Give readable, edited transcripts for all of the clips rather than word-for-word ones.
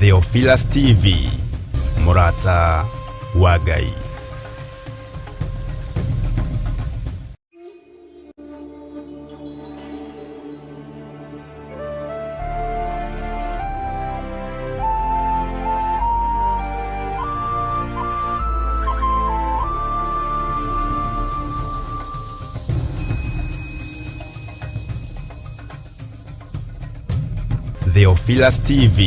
Theophilus TV, mũrata wa Ngai. Theophilus TV,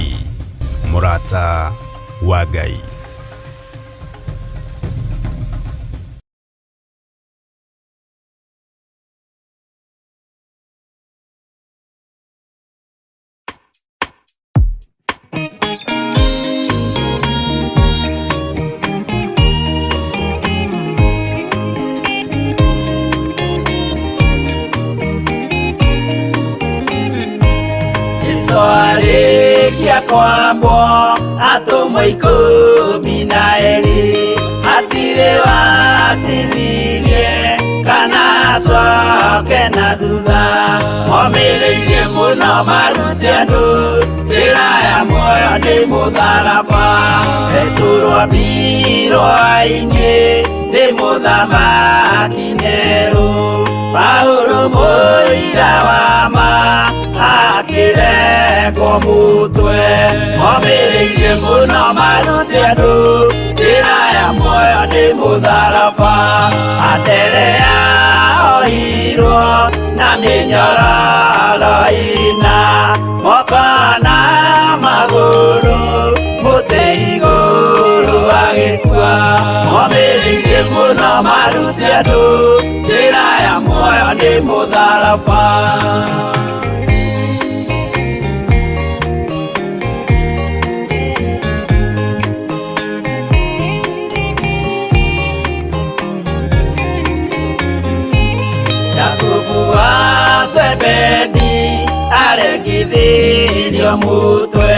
mũrata wa Ngai. Jesu arĩkia kwambwo atũmwo 12 hatirĩ watithirie kana acoke na thutha momĩrĩirie mũno marute andũ njĩra ya muoyo nĩ mũtharaba Petero ambirwo-inĩ nĩ mũthamaki Nero Paulo mũira wa ma akĩrengwo mũtwe momĩrĩirie mũno marute andũ njĩra ya muoyo nĩ mũtharaba Anderea ohirwo na mĩnyororo ĩna moko na magũrũ mũtĩ igũrũ agĩkua momĩrĩirie mũno marute andũ njĩra ya muoyo nĩ mũtharaba. Jakubu wa Zebedi aregithirio mutwe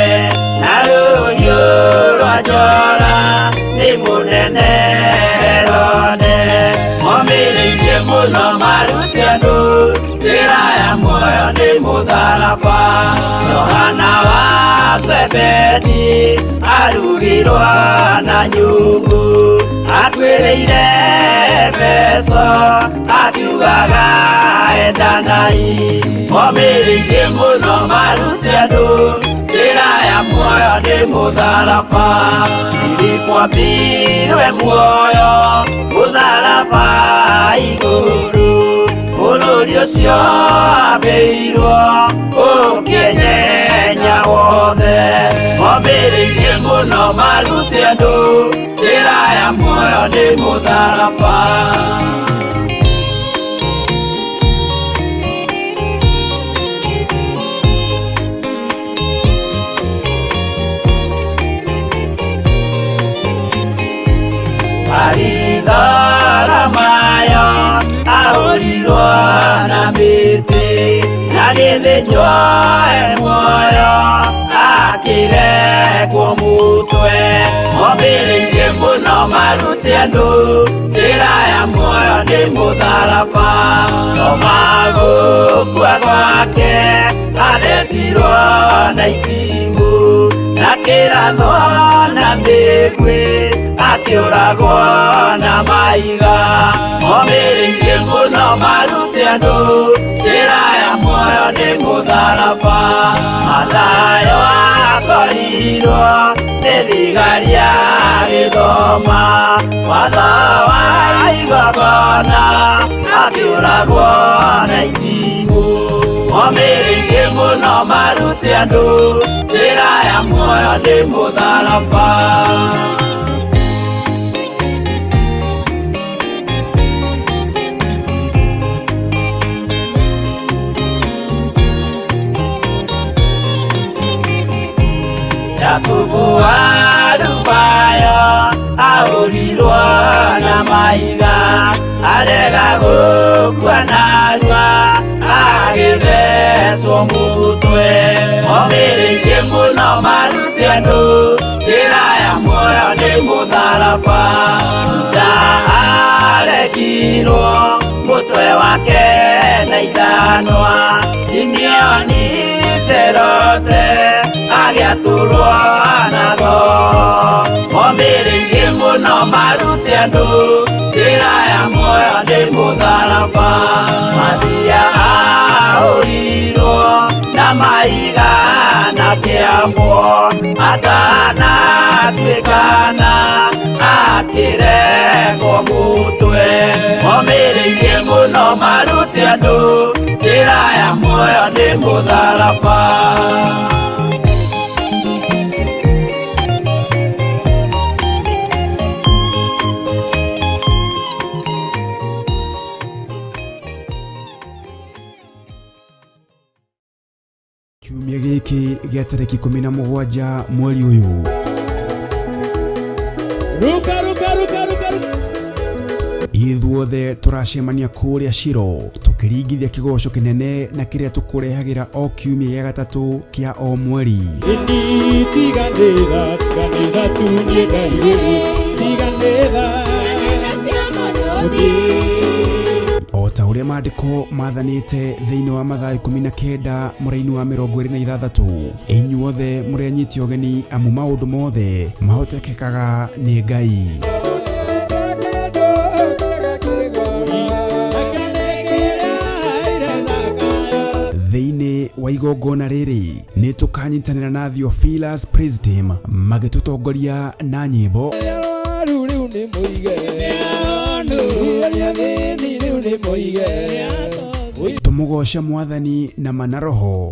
na rũhiũ rwa njora nĩ mũnene Herode momĩrĩirie mũno marute andũ njĩra ya muoyo nĩ mũtharaba Johana wa Zebedi arugirwo na nyungu atuĩrĩire Efeso akiugaga endanai momĩrĩirie mũno marute andũ njĩra ya muoyo nĩ mũtharaba Filipo ambirwe muoyo mũtharaba igũrũ bũrũri ũcio ambĩirwo ũkĩnyenya wothe momĩrĩirie mũno marute andũ njĩra ya muoyo nĩ mũtharaba. Baritholomayo ahũrirwo na mĩtĩ na gĩthĩnjwo e muoyo akĩrengwo mũtwe momĩrĩirie mũno marute andũ njĩra ya muoyo nĩ mũtharaba Toma gũkua gwake athecirwo na itimũ na kĩrathwo na mĩguĩ akĩũragwo na mahiga momĩrĩirie mũno marute andũ njĩra ya muoyo nĩ mũtharaba Mathayo akorirwo nĩ thigari agĩthoma watho wa igongona akĩũragwo na itimũ momĩrĩirie mũno marute andũ njĩra ya muoyo nĩ mũtharaba. Jakubu wa Alufayo ahũrirwo na mahiga arega gũkua narua agĩthecwo mũtwe momĩrĩirie mũno marute andũ njĩra ya muoyo nĩ mũtharaba Juda arekirwo mũtwe wake na ithanwa Simeoni Serote agĩatũrwo na Mũno marute andũ njĩra ya muoyo nĩ mũtharaba. Mathia ahũrirwo na mahiga na kĩambwo, atanatuĩkana akĩrekwo mũtwe. Omĩrĩirie mũno marute andũ njĩra ya muoyo nĩ mũtharaba. Kiumia gĩkĩ gĩa tarĩki 17 mweri ũyũ. Ruka ruka ruka ruka ruka. Ithuothe tũracemania kũrĩa Shilo tũkĩringithia kĩgoco kĩnene na kĩrĩa tũkũrehagĩra o kiumia gĩa gatatũ kĩa o mweri. Tiganĩra tiganĩra tunie ndaigũrũ tiganĩra. O ta ũrĩa maandĩko mathanĩte thĩinĩ wa Mathayo 19 mũraini wa 26, inyuothe mũrĩ anyiti ũgeni, amu maũndũ mothe mahotekekaga nĩ Ngai. Thĩinĩ wa igongona rĩrĩ nĩ tũkanyitanĩra na Theophilus Praise Team magĩtũtongoria na nyĩmbo. Rĩu nĩ mũige rĩu nĩ mũige. Tũmũgoce Mwathani na mana roho.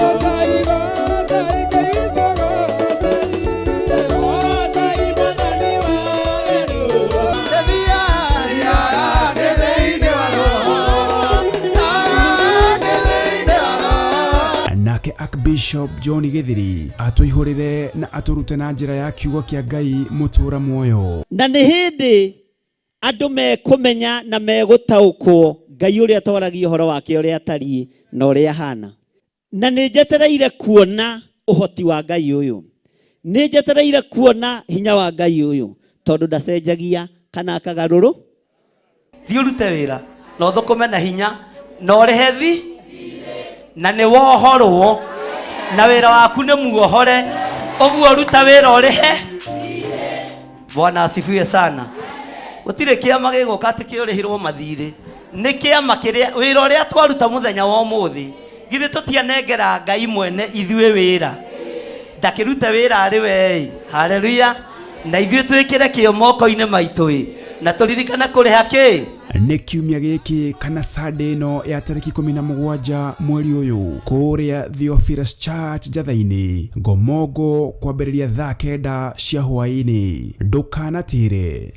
Nake Archbishop John Githiri atũihũrĩre na atũrute na njĩra ya kiugo kĩa Ngai mũtũra muoyo. Na nĩ hĩndĩ andũ mekũmenya na megũtaũkwo Ngai ũrĩa twaragia ũhoro wake ũrĩa atariĩ na ũrĩa ahana. Na nĩ njetereire kuona ũhoti wa Ngai ũyũ, nĩ njetereire kuona hinya wa Ngai ũyũ, tondũ ndacenjagia kana akagarũrũ. Thiĩ ũrute wĩra na ũthũkũme na hinya na ũrĩhe thi na nĩ wohorwo na wĩra waku nĩ muohore, ũguo ruta wĩra ũrĩhe. Bwana asifiwe sana. Gũtirĩ kĩama gĩgũka atĩ kĩũrĩhirwo mathirĩ, nĩ kĩama kĩrĩa wĩra ũrĩa twaruta mũthenya wa ũmũthĩ, githĩ tũtianengera Ngai mwene ithuĩ wĩra, ndakĩrute wĩra arĩ we. Haleluya. Na ithuĩ twĩkĩre kĩo moko-inĩ maitũ ĩ, na tũririkane kũrĩha kĩ. Nĩ kiumia gĩkĩ kana Sunday ĩno ya tarĩki 17 mweri ũyũ kũrĩa Theophilus Church Njatha-inĩ Ngomongo kwambĩrĩria thaa 9 cia hwaĩ-inĩ. Ndũkanatĩre.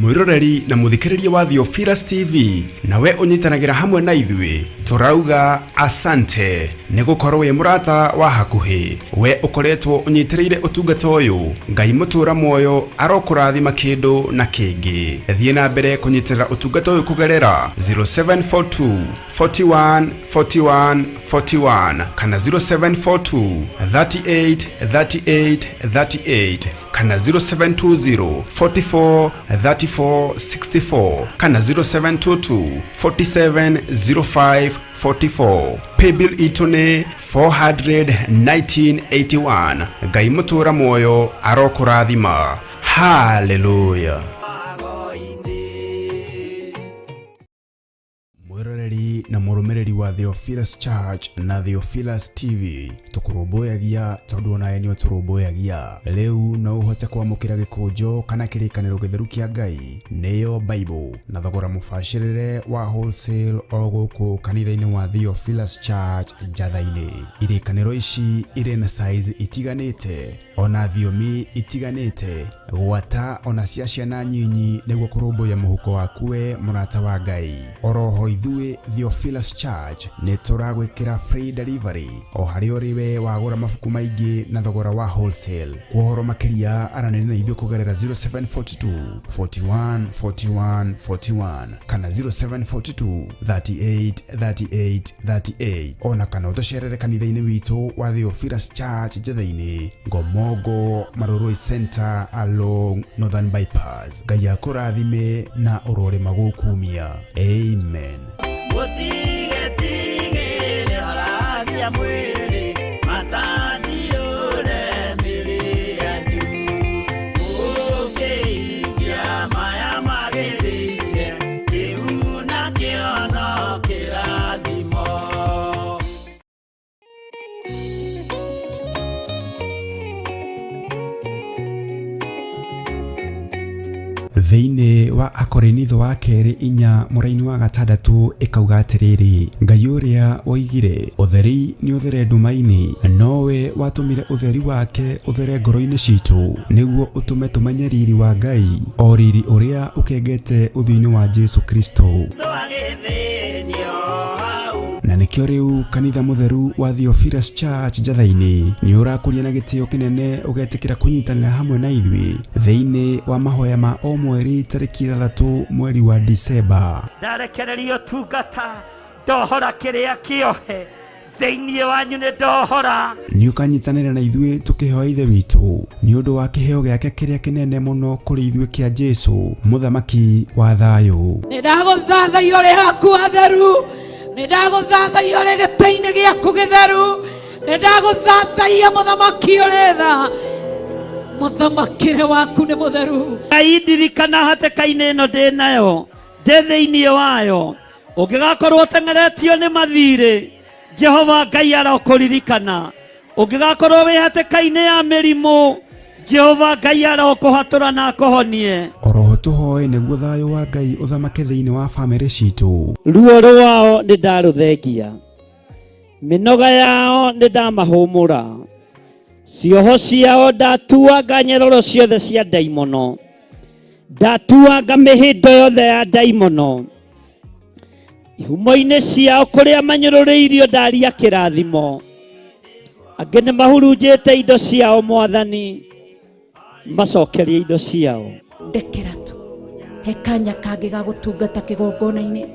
Mwĩroreri na mũthikĩrĩria wa Theophilus TV, nawe ũnyitanagĩra hamwe na ithuĩ, tũrauga asante nĩ gũkorwo wĩ mũrata wa hakuhĩ. We ũkoretwo ũnyitĩrĩire ũtungata ũyũ, Ngai mũtũra muoyo arokũrathima kĩndũ na kĩngĩ. Thiĩ na mbere kũnyitĩrĩra ũtungata ũyũ kũgerera 0742 41 41 41 kana 0742 38 38 38 kana 0720 44 34 64 kana 0722 47 05 44. Paybill itũ nĩ 41981. Ngai mũtũra muoyo arokũrathima. Hallelujah. Mwĩroreri na mũrũmĩrĩri wa Theophilus Church na Theophilus TV, tũkũrũmbũyagia tondũ onawe nĩ ũtũrũmbũyagia. Rĩu no ũhote kwamũkĩra gĩkũnjo kana kĩrĩkanĩro gĩtheru kĩa Ngai nĩyo Bible na thogora mũbacĩrĩre wa wholesale o gũkũ kanitha-inĩ wa Theophilus Church Njatha-inĩ. Irĩkanĩro ici irĩ na size itiganĩte ona thiomi itiganĩte, gwata ona cia ciana nyinyi nĩguo kũrũmbũiya mũhuko waku we mũrata wa Ngai. Oroho ithuĩ Theophilus Church nĩ tũragwĩkĩra free delivery o harĩa ũrĩ we wagũra mabuku maingĩ na thogora wa wholesale. Kwa ũhoro makĩria aranĩria na ithuĩ kũgerera 0742 41 41 41 kana 0742 38 38 38, ona kana ũtũcerere kanitha-inĩ witũ wa Theophilus Church Njatha-inĩ, Ngomongo Marurui Center along Northern Bypass. Ngai akũrathime na ũrorĩma gũkumia. Amen. Mũtige. Cia mwĩrĩ matandiũre mĩrĩ yanyu ũkĩhingia maya magĩrĩire kĩu nakĩo no kĩrathimo. Thĩinĩ wa Akorinitho wa kerĩ 4 mũraini wa 6 ĩkauga atĩrĩrĩ, Ngai ũrĩa woigire ũtheri nĩ ũthere nduma-inĩ, nowe watũmire ũtheri wake ũthere ngoro-inĩ citũ, nĩguo ũtũme tũmenye riri wa Ngai, o riri ũrĩa ũkengete ũthiũ-inĩ wa Jesu Kristo. Na nĩkĩo rĩu kanitha mũtheru wa Theophilus Church Njatha-inĩ nĩ ũrakũria na gĩtĩo kĩnene ũgetĩkĩra kũnyitanĩra hamwe na ithuĩ thĩinĩ wa mahoya ma o mweri tarĩki 6 mweri wa Disemba. Ndarekereria ũtungata, ndohora kĩrĩa kĩohe thĩinĩ wanyu nĩ ndohora. Nĩ ũkanyitanĩra na ithuĩ tũkĩhoya Ithe witũ nĩ ũndũ wa kĩheo gĩake kĩrĩa kĩnene mũno kũrĩ ithuĩ kĩa Jesu, mũthamaki wa thayũ. Nĩ ndagũthathaiya ũrĩ haku hatheru, nĩ ndagũthathaiya ũrĩ gĩtĩ-inĩ gĩaku gĩtheru, nĩ ndagũthathaiya mũthamaki ũrĩ tha, mũthamakĩre waku nĩ mũtheru. Ngai ndirikana hatĩka-inĩ ĩno ndĩ nayo, ndĩ thĩinĩ wayo, ũngĩgakorwo ũteng'eretio nĩ mathirĩ, Jehova Ngai arokũririkana. Ũngĩgakorwo wĩ hatĩka-inĩ ya mĩrimũ, Jehova Ngai arokũhatũra na akũhonie. Oroho tũhoe nĩguo thayũ wa Ngai ũthamake thĩinĩ wa bamĩrĩ citũ. Ruo rwao nĩ ndarũthengia, mĩnoga yao nĩ ndamahũmũra, cioho ciao ndatuanga nyororo ciothe cia ndaimono, ndatuanga mĩhĩndo yothe ya ndaimono, ihumo-inĩ ciao kũrĩa manyũrũrĩirio ndaria kĩrathimo, angĩ nĩ mahurunjĩte indo ciao Mwathani, macokerie indo ciao. Ndekera tu he kanya kangĩ ga gũtungata kĩgongona-inĩ,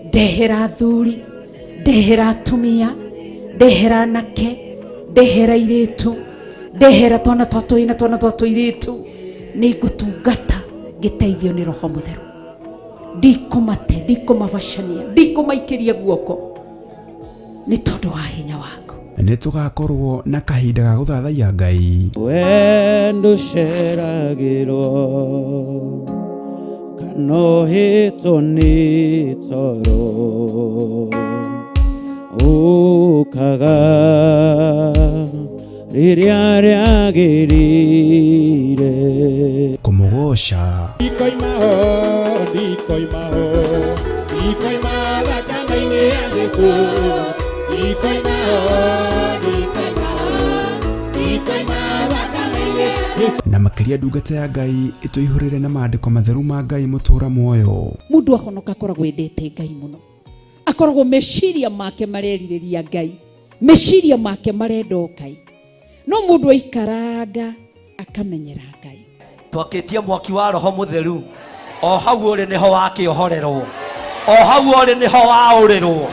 ndehera athuri, ndehera atumia, ndehera anake, ndehera airĩtu, ndehera twana twa tũhĩĩ na twana twa tũirĩtu, nĩ ngũtungata ngĩteithio nĩ Roho Mũtheru. Ndikũmate, ndikũmabacania, ndikũmaikĩria guoko nĩ tondũ wa hinya waku. Nĩ tũgakorwo na kahinda ga gũthathaiya Ngai. Wendo ũceragĩrwo kana ũhĩtwo nĩ toro, ũkaga rĩrĩa rĩagĩrĩire. Kũmũgoca. Ndikoima ho, ndikoima ho, ndikoima thakame-inĩ ya Jesũ. Ndikoima ho, ndikoima ho, ndikoima thakame-inĩ ya Jesũ. Na makĩria ndungata ya Ngai ĩtũihũrĩre na maandĩko matheru ma Ngai mũtũra muoyo. Mũndũ ahonoka akoragwo endete Ngai mũno, akoragwo meciria make marerirĩria Ngai, meciria make marenda o Ngai, no mũndũ aikaranga akamenyera Ngai. Twakĩtie mwaki wa Roho Mũtheru, o hau ũrĩ nĩho wakĩohorerwo, o hau ũrĩ nĩho waũrĩrwo,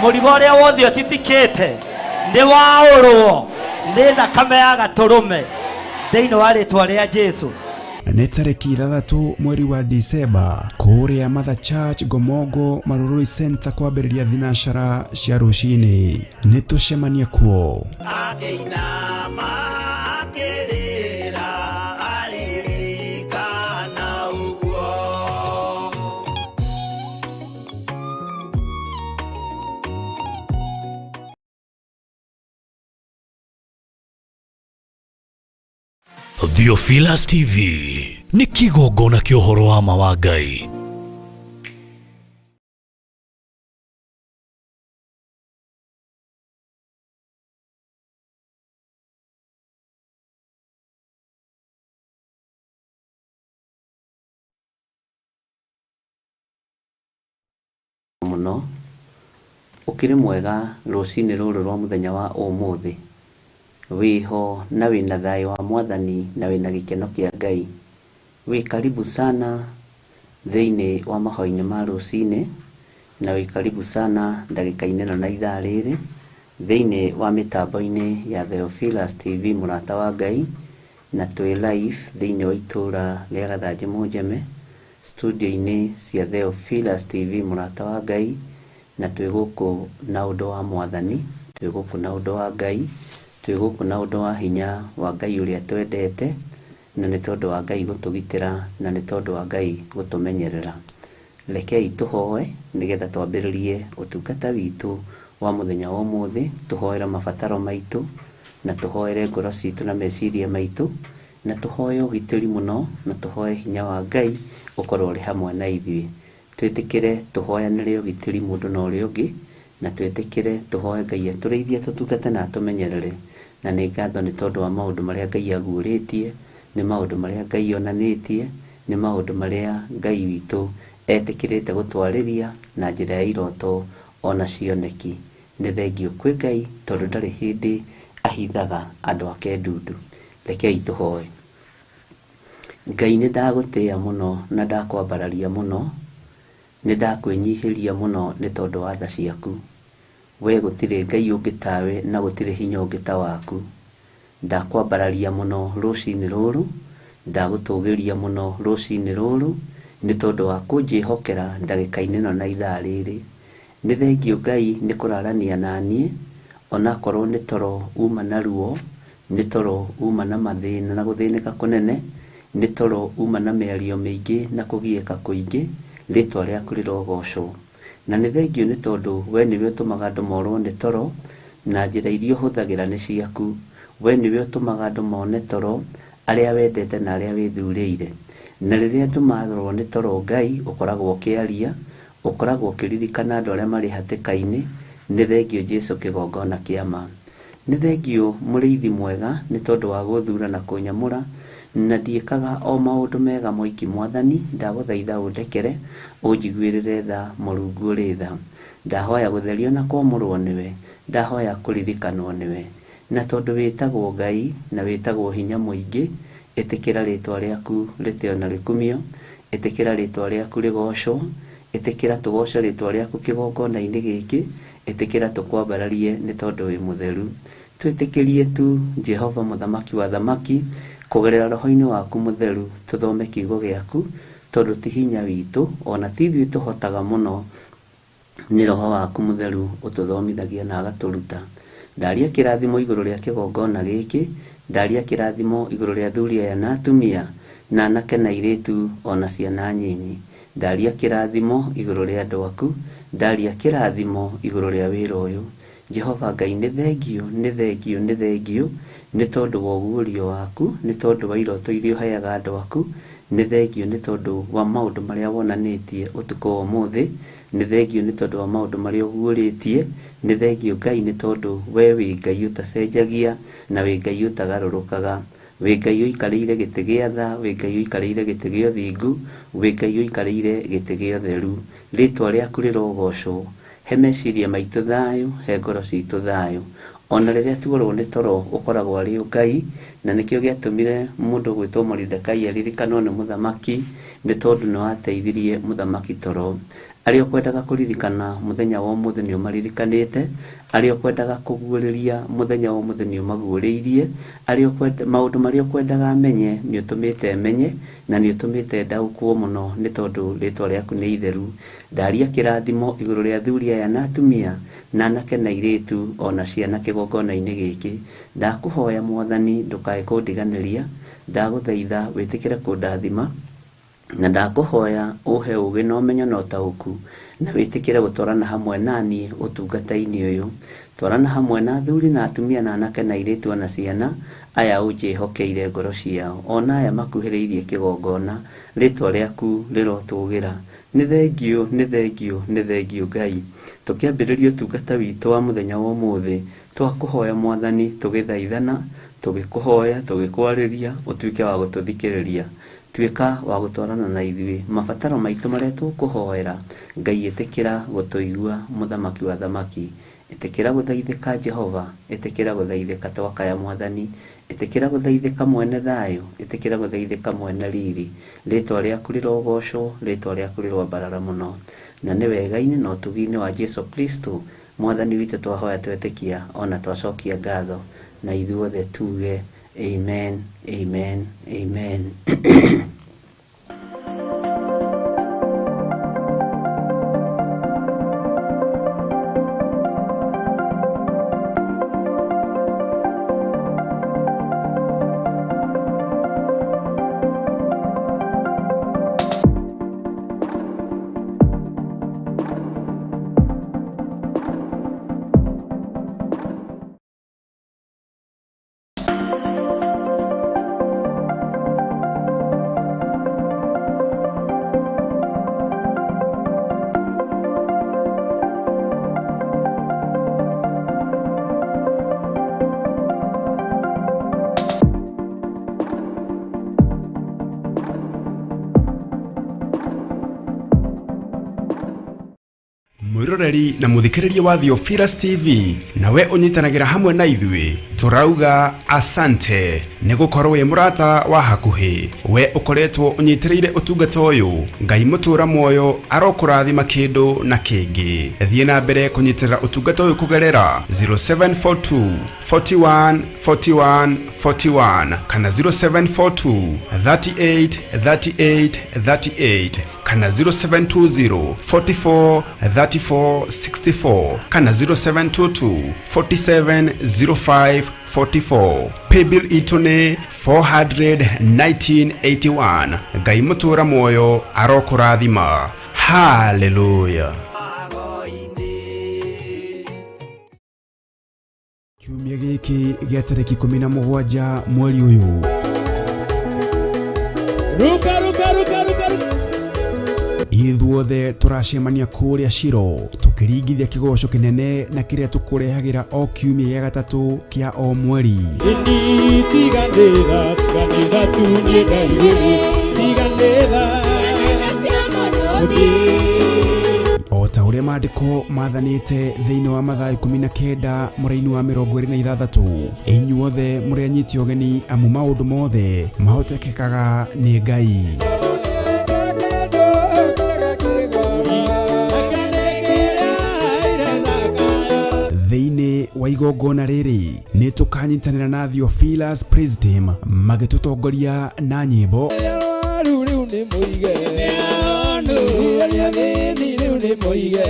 mũrigo ũrĩa wothe ũtitikĩte nĩ waũrwo nĩ thakame ya gatũrũme thĩinĩ wa rĩtwa rĩa Jesu. Nĩ tarĩki 6 mweri wa Disemba kũrĩa Mother Church Ngomongo Marurui Center kwambĩrĩria thinacara cia rũcinĩ. Nĩ tũcemanie kuo. Akĩinama akĩrĩra aririkana ũguo. Theophilus TV nĩ kĩgongona kĩa ũhoro wa ma wa Ngai. Mũno ũkĩrĩ mwega rũcinĩ rũrũ rwa mũthenya wa ũmũthĩ, wĩho na wĩna thayũ wa Mwathani na wĩna gĩkeno kĩa Ngai. Wĩ karibu sana thĩinĩ wa mahoya-inĩ ma rũcinĩ, na wĩ karibu sana ndagĩka-inĩ ĩno na ithaa rĩrĩ thĩinĩ wa mĩtambo-inĩ ya Theophilus TV mũrata wa Ngai, na twĩ live thĩinĩ wa itũra rĩa Gathanjĩ Mũnjeme studio-inĩ cia Theophilus TV mũrata wa Ngai, na twĩ gũkũ na ũndũ wa Mwathani. Twĩ gũkũ na ũndũ wa Ngai, twĩ gũkũ na ũndũ wa hinya wa Ngai ũrĩa twendete, na nĩ tondũ wa Ngai gũtũgitĩra, na nĩ tondũ wa Ngai gũtũmenyerera. Rekei tũhoe nĩgetha twambĩrĩrie ũtungata witũ wa mũthenya wa ũmũthĩ, tũhoere mabataro maitũ, na tũhoere ngoro citũ na meciria maitũ, na tũhoe ũgitĩri mũno, na tũhoe hinya wa Ngai ũkorwo ũrĩ hamwe na ithuĩ. Twĩtĩkĩre tũhoyanĩre ũgitĩri mũndũ na ũrĩa ũngĩ, na twĩtĩkĩre tũhoe Ngai atũrĩithie, atũtungate na atũmenyerere. Na nĩ ngatho nĩ tondũ wa maũndũ marĩa Ngai aguũrĩtie, nĩ maũndũ marĩa Ngai onanĩtie, nĩ maũndũ marĩa Ngai witũ etĩkĩrĩte gũtwarĩria na njĩra ya iroto ona cioneki. Nĩ thengiũ kwĩ Ngai tondũ ndarĩ hĩndĩ ahithaga andũ ake ndundu. Rekei tũhoe. Ngai nĩ ndagũtĩĩa mũno na ndakwambararia mũno, nĩ ndakwĩnyihĩria mũno nĩ tondũ wa tha ciaku. We gũtirĩ Ngai ũngĩ tawe na gũtirĩ hinya ũngĩ ta waku. Ndakwambararia mũno rũcinĩ rũrũ, ndagũtũgĩria mũno rũcinĩ rũrũ, nĩ tondũ wa kũnjĩhokera ndagĩka-inĩ ĩno na ithaa rĩrĩ. Nĩ thengiũ Ngai nĩ kũrarania na niĩ, onakorwo nĩ toro uma na ruo, nĩ toro uma na mathĩna na gũthĩnĩka kũnene, nĩ toro uma na mĩario mĩingĩ na kũgiĩka kũingĩ, rĩtwa rĩaku rĩrogocwo. Na nĩ thengiũ nĩ tondũ we nĩwe ũtũmaga andũ morwo nĩ toro, na njĩra iria ũhũthagĩra nĩ ciaku. We nĩwe ũtũmaga andũ mone toro, arĩa wendete na arĩa wĩthurĩire. Na rĩrĩa andũ marorwo nĩ toro Ngai, ũkoragwo ũkĩaria, ũkoragwo ũkĩririkana andũ arĩa marĩ hatĩka-inĩ. Nĩ thengiũ Jesu kĩgongona kĩa ma. Nĩ thengiũ mũrĩithi mwega nĩ tondũ wa gũthura na kũnyamũra, na ndiĩkaga o maũndũ mega moiki Mwathani, ndagũthaitha ũndekere, ũnjiguĩrĩre tha, Mũrungu ũrĩ tha. Ndahoya gũtherio na kwamũrwo nĩwe, ndahoya kũririkanwo nĩwe. Na tondũ wĩtagwo Ngai na wĩtagwo hinya mũingĩ, ĩtĩkĩra rĩtwa rĩaku rĩtĩo na rĩkumio, ĩtĩkĩra rĩtwa rĩaku rĩgocwo, ĩtĩkĩra tũgoce rĩtwa rĩaku kĩgongona-inĩ gĩkĩ, ĩtĩkĩra tũkwambararie nĩ tondũ wĩ mũtheru. Twĩtĩkĩrie tu Jehova mũthamaki wa thamaki, kũgerera roho-inĩ waku mũtheru tũthome kiugo gĩaku, tondũ ti hinya witũ, ona ti ithuĩ tũhotaga mũno, nĩ roho waku mũtheru ũtũthomithagia na agatũruta. Ndaria kĩrathimo igũrũ rĩa kĩgongona gĩkĩ, ndaria kĩrathimo igũrũ rĩa athuri aya na atumia, na anake na airĩtu ona ciana nyinyi. Ndaria kĩrathimo igũrũ rĩa andũ aku, ndaria kĩrathimo igũrũ rĩa wĩra ũyũ. Jehova Ngai nĩ thengiũ, nĩ thengiũ, nĩ thengiũ, nĩ tondũ wa ũguũrio waku, nĩ tondũ wa iroto iria ũheaga andũ aku, nĩ thengiũ nĩ tondũ wa maũndũ marĩa wonanĩtie ũtukũ wa ũmũthĩ, nĩ thengiũ nĩ tondũ wa maũndũ marĩa ũguũrĩtie, nĩ thengiũ Ngai nĩ tondũ we wĩ Ngai ũtacenjagia na wĩ Ngai ũtagarũrũkaga. Wĩ Ngai ũikarĩire gĩtĩ gĩa tha, wĩ Ngai ũikarĩire gĩtĩ gĩa ũthingu, wĩ Ngai ũikarĩire gĩtĩ gĩa ũtheru. Rĩtwa rĩaku rĩrogocwo. He meciria maitũ thayũ, he ngoro citũ thayũ. Ona rĩrĩa tuorwo nĩ toro ũkoragwo arĩ Ngai, na nĩkĩo gĩatũmire mũndũ ũgwĩtwo Moridekai aririkanwo nĩ mũthamaki, nĩ tondũ nĩ wateithirie mũthamaki toro. Arĩa ũkwendaga kũririkana mũthenya wa ũmũthĩ nĩ ũmaririkanĩte, arĩa ũkwendaga kũguũrĩria mũthenya wa ũmũthĩ nĩ ũmaguũrĩirie, arĩa ũkwenda maũndũ marĩa ũkwendaga menye nĩ ũtũmĩte menye, na nĩ ũtũmĩte ndaũkwo mũno nĩ tondũ rĩtwa rĩaku nĩ itheru. Ndaria kĩrathimo igũrũ rĩa athuri aya na atumia, na anake na airĩtu ona ciana kĩgongona-inĩ gĩkĩ. Ndakũhoya Mwathani ndũkae kũndiganĩria, ndagũthaitha wĩtĩkĩre kũndathima, na ndakũhoya ũhe ũgĩ na ũmenyo na ũtaũku, na wĩtĩkĩre gũtwarana hamwe na niĩ ũtungata-inĩ ũyũ. Twarana hamwe na athuri na atumia na anake na airĩtu ona ciana, aya ũnjĩhokeire ngoro ciao, ona aya makuhĩrĩirie kĩgongona, rĩtwa rĩaku rĩrotũgĩra. Nĩ thengiũ, nĩ thengiũ, nĩ thengiũ Ngai. Tũkĩambĩrĩria ũtungata witũ wa mũthenya wa ũmũthĩ, twakũhoya Mwathani tũgĩthaithana, tũgĩkũhoya, tũgĩkwarĩria, ũtuĩke wa gũtũthikĩrĩria. Tuĩka wa gũtwarana na ithuĩ mabataro maitũ marĩa tũkũhoera. Ngai ĩtĩkĩra gũtũigua, mũthamaki wa thamaki. Ĩtĩkĩra gũthaithĩka Jehova, ĩtĩkĩra gũthaithĩka twakaya Mwathani, ĩtĩkĩra gũthaithĩka mwene thayũ, ĩtĩkĩra gũthaithĩka mwene riri. Rĩtwa rĩaku rĩrogocwo, rĩtwa rĩaku rĩroambarara mũno. Na nĩ wega-inĩ na ũtugi-inĩ wa Jesu Kristo Mwathani witũ twahoya twetĩkia ona twacokia ngatho, na ithuothe tuge amen, amen, amen. Mwĩroreri na mũthikĩrĩria wa Theophilus TV, nawe ũnyitanagĩra hamwe na ithuĩ, tũrauga asante nĩ gũkorwo wĩ mũrata wa hakuhĩ. We ũkoretwo ũnyitĩrĩire ũtungata ũyũ, Ngai mũtũra muoyo arokũrathima kĩndũ na kĩngĩ. Thiĩ na mbere kũnyitĩrĩra ũtungata ũyũ kũgerera 0742 41 41 41 kana 0742 38 38 38 kana 0720 44 34 64 kana 0722 47 05 44. Paybill itũ nĩ 41981. Ngai mũtũra muoyo arokũrathima. Haleluya. Kiumia gĩkĩ gĩa tarĩki 17 mweri ũyũ, Ruka ruka ruka ruka ruka. Ithuothe tũracemania kũrĩa Shiro tũkĩringithia kĩgoco kĩnene na kĩrĩa tũkũrehagĩra o kiumia gĩa gatatũ kĩa o mweri. Ini tiganĩra tiganĩra tu niĩ ndaigĩrĩ tiganĩra. O ta ũrĩa maandĩko mathanĩte thĩinĩ wa Mathayo 19 mũraini wa 26, inyuothe mũrĩ anyiti ũgeni, amu maũndũ mothe mahotekekaga nĩ Ngai. Thĩinĩ wa igongona rĩrĩ nĩ tũkanyitanĩra na Theophilus Praise Team magĩtũtongoria na nyĩmbo. Rĩu rĩu nĩ mũige rĩu rĩu nĩ mũige.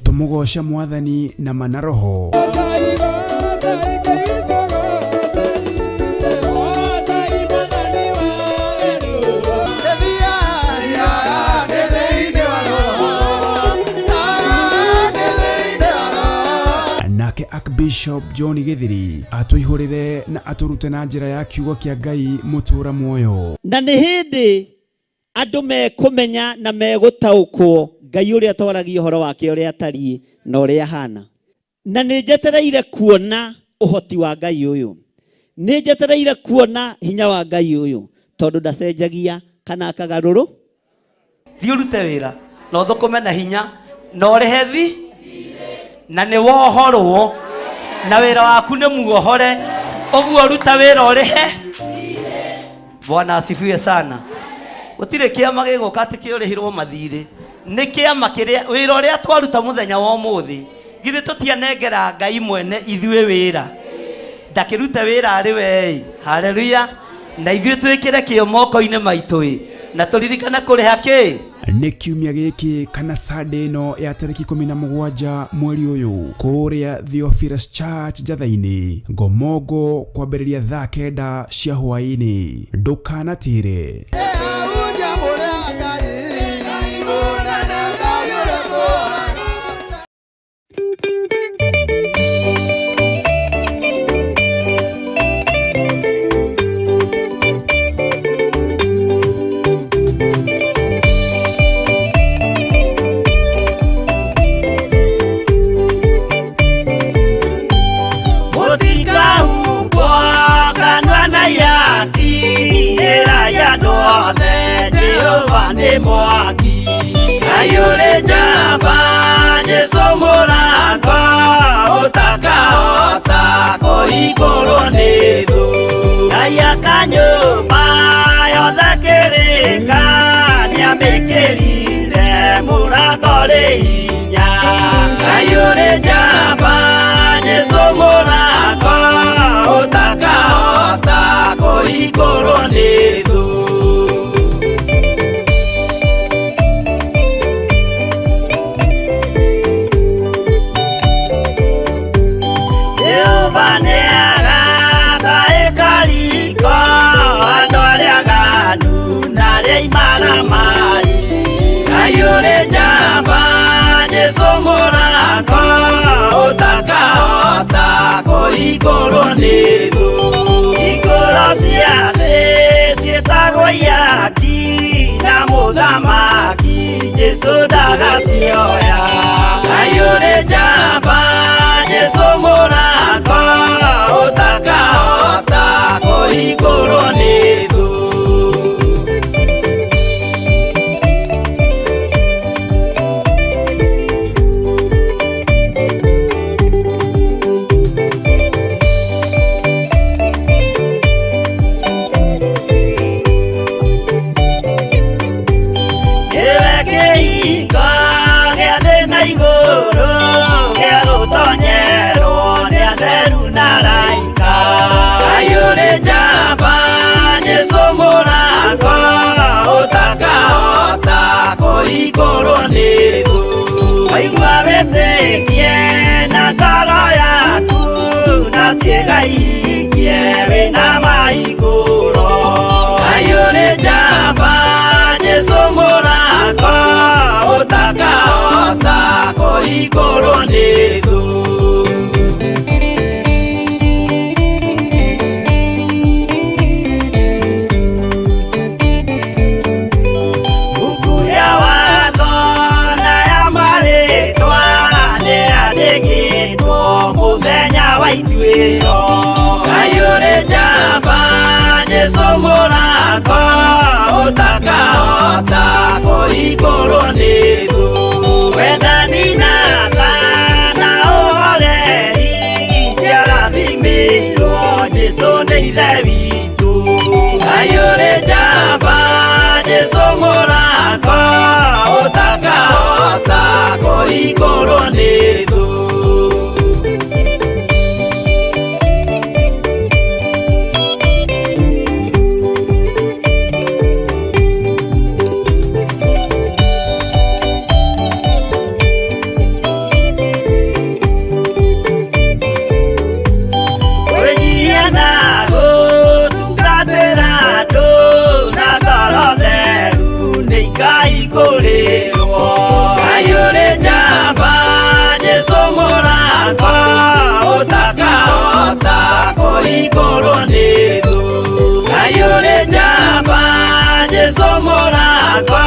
Tũmũgoce Mwathani na mana roho. Nake Archbishop John Githiri atũihũrĩre na atũrute na njĩra ya kiugo kĩa Ngai mũtũra muoyo. Na nĩ hĩndĩ andũ mekũmenya na megũtaũkwo Ngai ũrĩa twaragia ũhoro wake ũrĩa atariĩ na ũrĩa ahana. Na nĩ njetereire kuona ũhoti wa Ngai ũyũ, nĩ njetereire kuona hinya wa Ngai ũyũ, tondũ ndacenjagia kana akagarũrũ. Thiĩ ũrute wĩra na ũthũkũme na hinya na ũrĩhe thi na nĩ wohorwo na wĩra waku nĩ muohore, ũguo ruta wĩra ũrĩhe. Bwana asifiwe sana. Gũtirĩ kĩama gĩgũka atĩ kĩũrĩhirwo mathirĩ, nĩ kĩama kĩrĩa wĩra ũrĩa twaruta mũthenya wa ũmũthĩ, githĩ tũtianengera Ngai mwene ithuĩ wĩra, ndakĩrute wĩra arĩ we. Haleluya. Na ithuĩ twĩkĩre kĩo moko-inĩ maitũ ĩ, na tũririkane kũrĩha kĩ. Nĩ kiumia gĩkĩ kana Sunday ĩno ya tarĩki 17 mweri ũyũ kũrĩa Theophilus Church Njatha-inĩ Ngomongo kwambĩrĩria thaa 9 cia hwaĩ-inĩ. Ndũkanatĩre. Mwaki ayure jamba Jesu mũrango ũtakahota kũhingũrwo nĩ thũ. Ngai akanyũmba yothe kĩrĩka nĩamĩkĩrire mũrango rĩ hinya. Ayure jamba Jesu mũrango ũtakahota kũhingũrwo nĩ thũ. Ayure jamba Jesu mũrango ũtakahota kũhingũrwo nĩ thũ. Hingũro cia thĩ ciĩtagwo ihaki na mũthamaki Jesu ndagacioya. Ayure jamba Jesu mũrango ũtakahota kũhingũrwo nĩ thũ. kũhingũrwo nĩ thũ. Buku ya watho na ya marĩtwa nĩyandĩkĩtwo mũthenya wa ituĩro. Ngai ũrĩ njamba, Jesũ mũrango ũtakahota kũhingũrwo nĩ thũ. Wendani na tha na ũhoreri ciarathimĩirwo Jesũ nĩ Ithe witũ. Ngai ũrĩ njamba, Jesũ mũrango ũtakahota kũhingũrwo nĩ thũ. Kwĩnyihia na gũtungatĩra andũ na ngoro theru nĩikaihingũrĩrwo. Ngai ũrĩ njamba, Jesũ mũrango ũtakahota kũhingũrwo nĩ thũ. Ngai ũrĩ njamba, Jesũ mũrango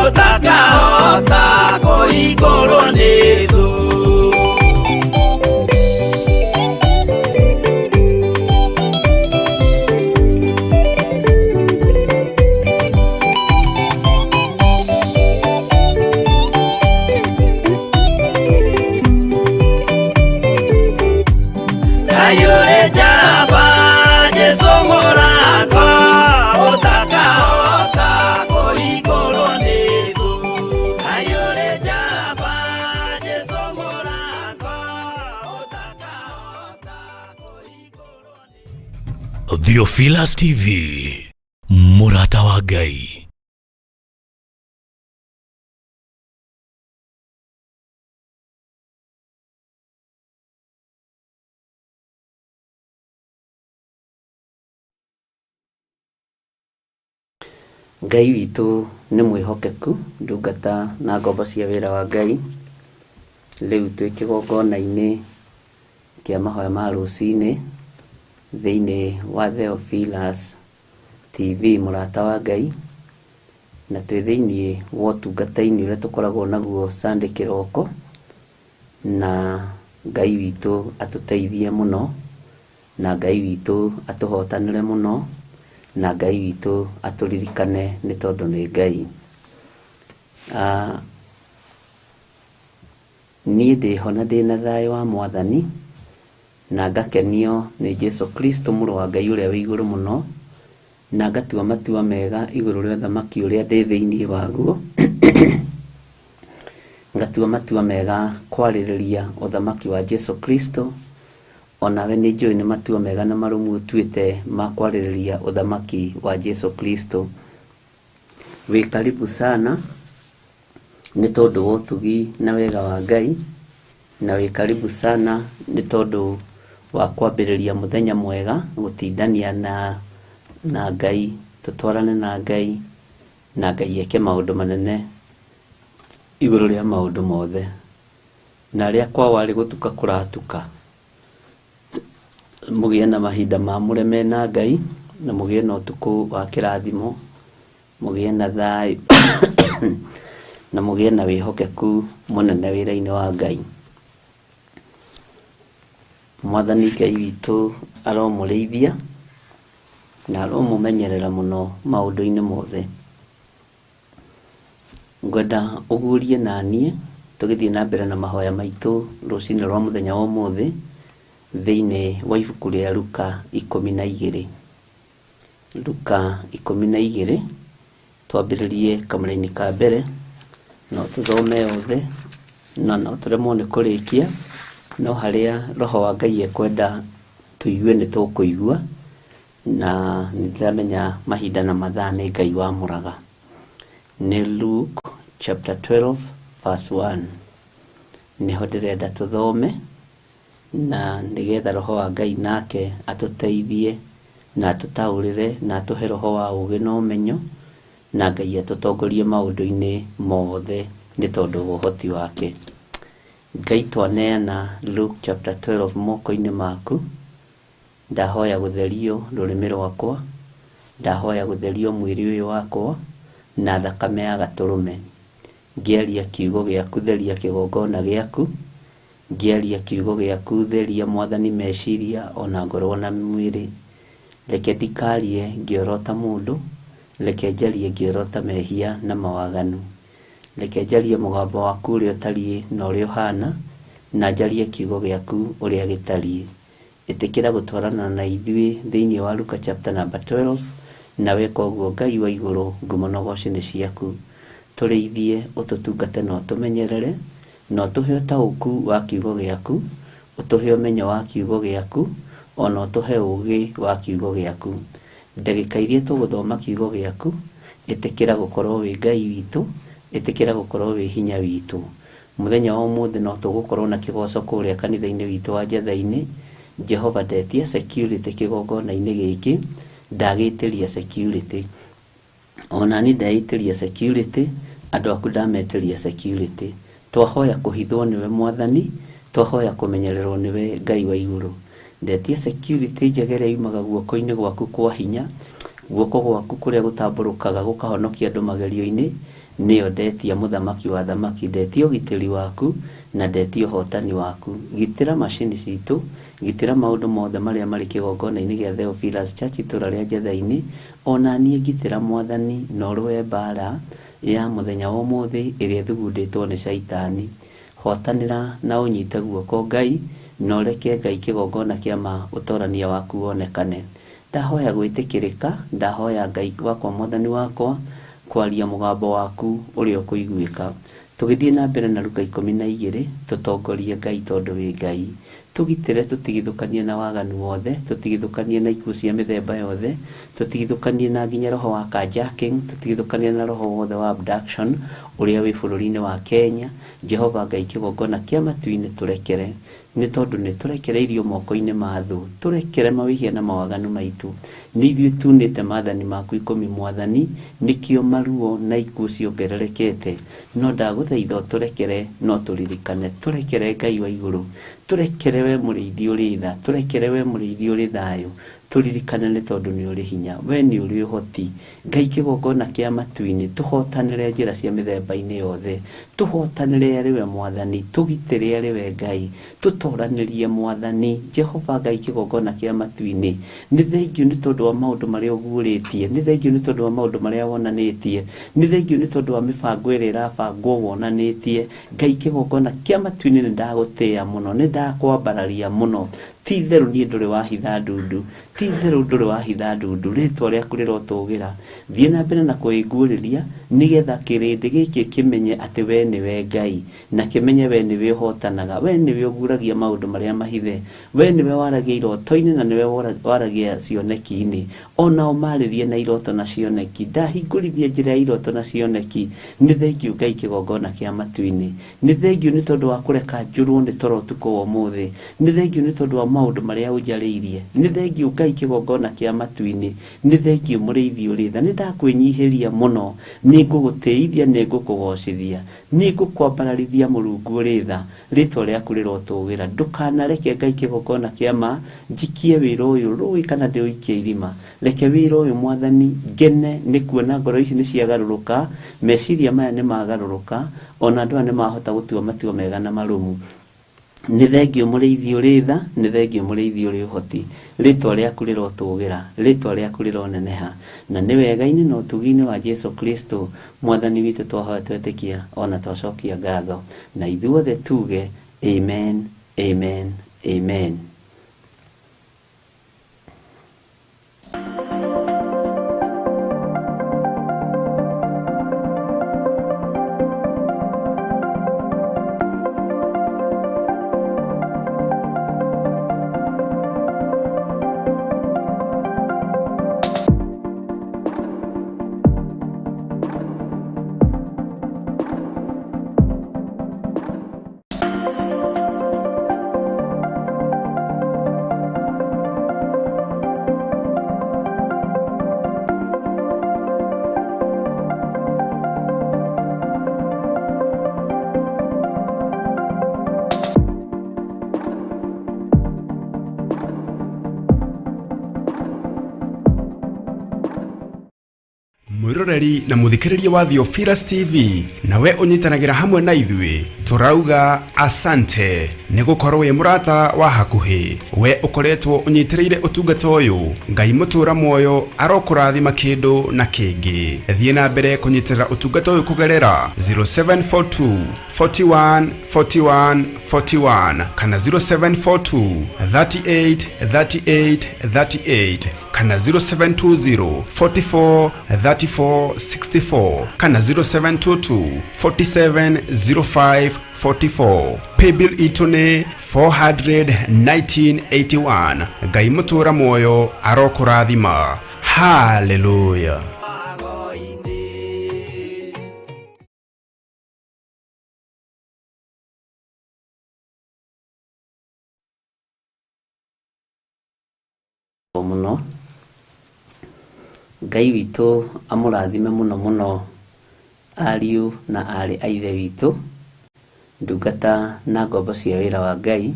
ũtakahota kũhingũrwo nĩ thũ. Ngai ũrĩ njamba, Jesũ mũrango ũtakahota kũhingũrwo nĩ thũ. Ngai ũrĩ njamba, Jesũ mũrango ũtakahota kũhingũrwo nĩ thũ. Theophilus TV, mũrata wa Ngai. Ngai witũ nĩ mwĩhokeku, ndungata na ngombo cia wĩra wa Ngai. Rĩu twĩ kĩgongona-inĩ kĩa mahoya ma rũcinĩ thĩinĩ wa Theophilus TV, mũrata wa Ngai, na twĩ thĩinĩ wa ũtungata-inĩ ũrĩa tũkoragwo naguo Sunday kĩroko, na Ngai witũ atũteithie mũno, na Ngai witũ atũhotanĩre mũno, na Ngai witũ atũririkane nĩ tondũ nĩ Ngai. Niĩ ndĩho na ndĩna thayũ wa Mwathani, na ngakenio nĩ Jesũ Kristo mũrũ wa Ngai ũrĩa wĩ igũrũ mũno, na ngatua matua mega igũrũ rĩa ũthamaki ũrĩa ndĩ thĩinĩ waguo. Ngatua matua mega kwarĩrĩria ũthamaki wa Jesũ Kristo, onawe nĩ njũĩ nĩ matua mega na marũmu ũtuĩte ma kwarĩrĩria ũthamaki wa Jesũ Kristo. Wĩ karibu sana nĩ tondũ wa ũtugi na wega wa Ngai, na wĩ karibu sana nĩ tondũ wa kwambĩrĩria mũthenya mwega, gũtindania na Ngai, tũtwarane na Ngai, na Ngai eke maũndũ manene igũrũ rĩa maũndũ mothe. Na arĩa kwao arĩ gũtuka kũratuka, mũgĩe na mahinda mamũre mena Ngai, na mũgĩe na ũtukũ wa kĩrathimo, mũgĩe na thayũ, na mũgĩe na wĩhokeku mũnene wĩra-inĩ wa Ngai. Mwathani Ngai witũ aromũrĩithia na aromũmenyerera mũno maũndũ-inĩ mothe. Ngwenda ũguũrie naniĩ tũgĩthiĩ na mbere na mahoya maitũ rũcinĩ rwa mũthenya wa ũmũthĩ thĩinĩ wa ibuku rĩa Luka 12. Luka 12 twambĩrĩrie kamũraini ka mbere, no tũthome yothe na no tũremwo nĩ kũrĩkia, no harĩa Roho wa Ngai ekwenda tũigue nĩ tũkũigua, na nĩ ndĩramenya mahinda na mathaa nĩ Ngai wamũraga. Nĩ Luke chapter 12 verse 1 nĩho ndĩrenda tũthome, na nĩgetha Roho wa Ngai nake atũteithie na atũtaũrĩre na atũhe roho wa ũũgĩ na ũmenyo, na Ngai atũtongorie maũndũ-inĩ mothe nĩ tondũ wa ũhoti wake. Ngai twaneana Luke chapter 12 moko-inĩ maku. Ndahoya gũtherio rũrĩmĩ rwakwa, ndahoya gũtherio mwĩrĩ ũyũ wakwa na thakame ya gatũrũme. Ngĩaria kiugo gĩaku theria kĩgongona gĩaku, ngĩaria kiugo gĩaku theria Mwathani meciria ona ngorwo na mwĩrĩ. Reke ndikarie ngĩorota mũndũ, reke njarie ngĩorota mehia na mawaganu. Reke njarie mũgambo waku ũrĩa ũtariĩ na ũrĩa ũhana, na njarie kiugo gĩaku ũrĩa gĩtariĩ. Ĩtĩkĩra gũtwarana na ithuĩ thĩinĩ wa Luka chapter number 12, na weka ũguo Ngai wa igũrũ, ngumo na ũgoci nĩ ciaku. Tũrĩithie, ũtũtungate na ũtũmenyerere, na ũtũhe ũtaũku wa kiugo gĩaku, ũtũhe ũmenyo wa kiugo gĩaku, ona ũtũhe ũũgĩ wa kiugo gĩaku. Ndagĩka iria tũgũthoma kiugo gĩaku, ĩtĩkĩra gũkorwo wĩ Ngai witũ, ĩtĩkĩra gũkorwo wĩ hinya witũ. Mũthenya wa ũmũthĩ no tũgũkorwo na kĩgoco kũrĩa kanitha-inĩ witũ wa Njetha-inĩ. Jehova ndetia security kĩgongona-inĩ gĩkĩ, ndagĩtĩria security. Ona niĩ ndeĩtĩria security, andũ aku ndametĩria security. Twahoya kũhithwo nĩwe Mwathani, twahoya kũmenyererwo nĩwe Ngai wa igũrũ. Ndetia security njega ĩrĩa yumaga guoko-inĩ gwaku kwa hinya, guoko gwaku kũrĩa gũtambũrũkaga gũkahonokia andũ magerio-inĩ, nĩyo ndetia mũthamaki wa thamaki. Ndetia ũgitĩri waku na ndetia ũhotani waku. Gitĩra macini citũ, gitĩra maũndũ mothe marĩa marĩ kĩgongona-inĩ gĩa Theophilus Church itũra rĩa Njetha-inĩ. Ona niĩ ngitĩra Mwathani na ũrũe mbara ya mũthenya wa ũmũthĩ ĩrĩa ĩthugundĩtwo nĩ caitani. Hotanĩra na ũnyite guoko Ngai, na ũreke Ngai kĩgongona kĩa ma ũtorania waku wonekane. Ndahoya gwĩtĩkĩrĩka, ndahoya Ngai wakwa Mwathani wakwa kwaria mũgambo waku ũrĩa ũkũiguĩka. Tũgĩthiĩ na mbere na Luka 12, tũtongorie Ngai tondũ wĩ Ngai. Tũgitĩre tũtigithũkanie na waganu wothe, tũtigithũkanie na ikuũ cia mĩthemba yothe, tũtigithũkanie na nginya roho wa carjacking, tũtigithũkanie na roho wothe wa abduction ũrĩa wĩ bũrũri-inĩ wa Kenya. Jehova Ngai kĩgongona kĩa matu-inĩ tũrekere, nĩ tondũ nĩ tũrekereirio moko-inĩ ma thũ. Tũrekere mawĩhia na mawaganu maitũ. Nĩ ithuĩ tunĩte maathani maku 10 Mwathani, nĩkĩo maruo na ikuũ ciongererekete. No ndagũthaitha ũtũrekere, no tũririkane. Tũrekere Ngai wa igũrũ, tũrekere we mũrĩithi ũrĩ tha, tũrekere we mũrĩithi ũrĩ thayũ. Tũririkane nĩ tondũ nĩ ũrĩ hinya, we nĩ ũrĩ ũhoti. Ngai kĩgongona kĩa matu-inĩ, tũhotanĩre njĩra cia mĩthemba-inĩ yothe, tũhotanĩre arĩ we Mwathani, tũgitĩre arĩ we Ngai, tũtoranĩrie Mwathani. Jehova Ngai kĩgongona kĩa matu-inĩ, nĩ thengiũ nĩ tondũ wa maũndũ marĩa ũguũrĩtie, nĩ thengiũ nĩ tondũ wa maũndũ marĩa wonanĩtie, nĩ thengiũ nĩ tondũ wa mĩbango ĩrĩa ĩrabangwo wonanĩtie. Ngai kĩgongona kĩa matu-inĩ, nĩ ndagũtĩĩa mũno, nĩ ndakwambararia mũno. Ti itherũ niĩ ndũrĩ wahitha ndundu, ti itherũ ndũrĩ wahitha ndundu, rĩtwa rĩaku rĩrotũgĩra. Thiĩ na mbere na kwĩguũrĩria, nĩgetha kĩrĩndĩ gĩkĩ kĩmenye atĩ we nĩwe Ngai, na kĩmenye we nĩwe ũhotanaga, we nĩwe ũguũragia maũndũ marĩa mahithe, we nĩwe waragia iroto-inĩ na nĩwe waragia cioneki-inĩ. Onao marĩrie na iroto na cioneki. Ndahingũrithie njĩra ya iroto na cioneki. Nĩ thengiũ Ngai kĩgongona kĩa matu-inĩ, nĩ thengiũ nĩ tondũ wa kũreka njũrwo nĩ toro ũtukũ wa ũmũthĩ, nĩ thengiũ nĩ tondũ wa maũndũ marĩa ũnjarĩirie, nĩ thengiũ Ngai kĩgongona kĩa matu-inĩ, nĩ thengiũ mũrĩithi ũrĩ tha. Nĩ ndakwĩnyihĩria mũno, nĩ ngũgũtĩithia, nĩ ngũkũgocithia, nĩ ngũkwambararithia Mũrungu ũrĩ tha, rĩtwa rĩaku rĩrotũgĩra. Ndũkanareke Ngai kĩgongona kĩa ma njikie wĩra ũyũ rũĩ kana ndĩũikie irima. Reke wĩra ũyũ Mwathani ngene nĩ kuona ngoro ici nĩ ciagarũrũka, meciria maya nĩ magarũrũka, ona andũ aya nĩ mahota gũtua matua mega na marũmu. Nĩ thengiũ mũrĩithi ũrĩ tha, nĩ thengiũ mũrĩithi ũrĩ ũhoti, rĩtwa rĩaku rĩrotũgĩra, rĩtwa rĩaku rĩroneneha. Na nĩ wega-inĩ na ũtugi-inĩ wa Jesu Kristo Mwathani witũ twahoya twetĩkia ona twacokia ngatho, na ithuothe tuge amen, amen, amen. Mwĩroreri na mũthikĩrĩria wa Theophilus TV, nawe ũnyitanagĩra hamwe na ithuĩ, tũrauga asante nĩ gũkorwo wĩ mũrata wa hakuhĩ. We ũkoretwo ũnyitĩrĩire ũtungata ũyũ, Ngai mũtũra muoyo arokũrathima kĩndũ na kĩngĩ. Thiĩ na mbere kũnyitĩrĩra ũtungata ũyũ kũgerera 0742 41 41 41 kana 0742 38 38 38 kana 0720 44 34 64 kana 0722 47 05 44. Paybill itũ nĩ 41981. Ngai mũtũra muoyo arokũrathima. Haleluya. Mũno Ngai witũ amũrathime mũno mũno ariũ na aarĩ a ithe witũ, ndungata na ngombo cia wĩra wa Ngai,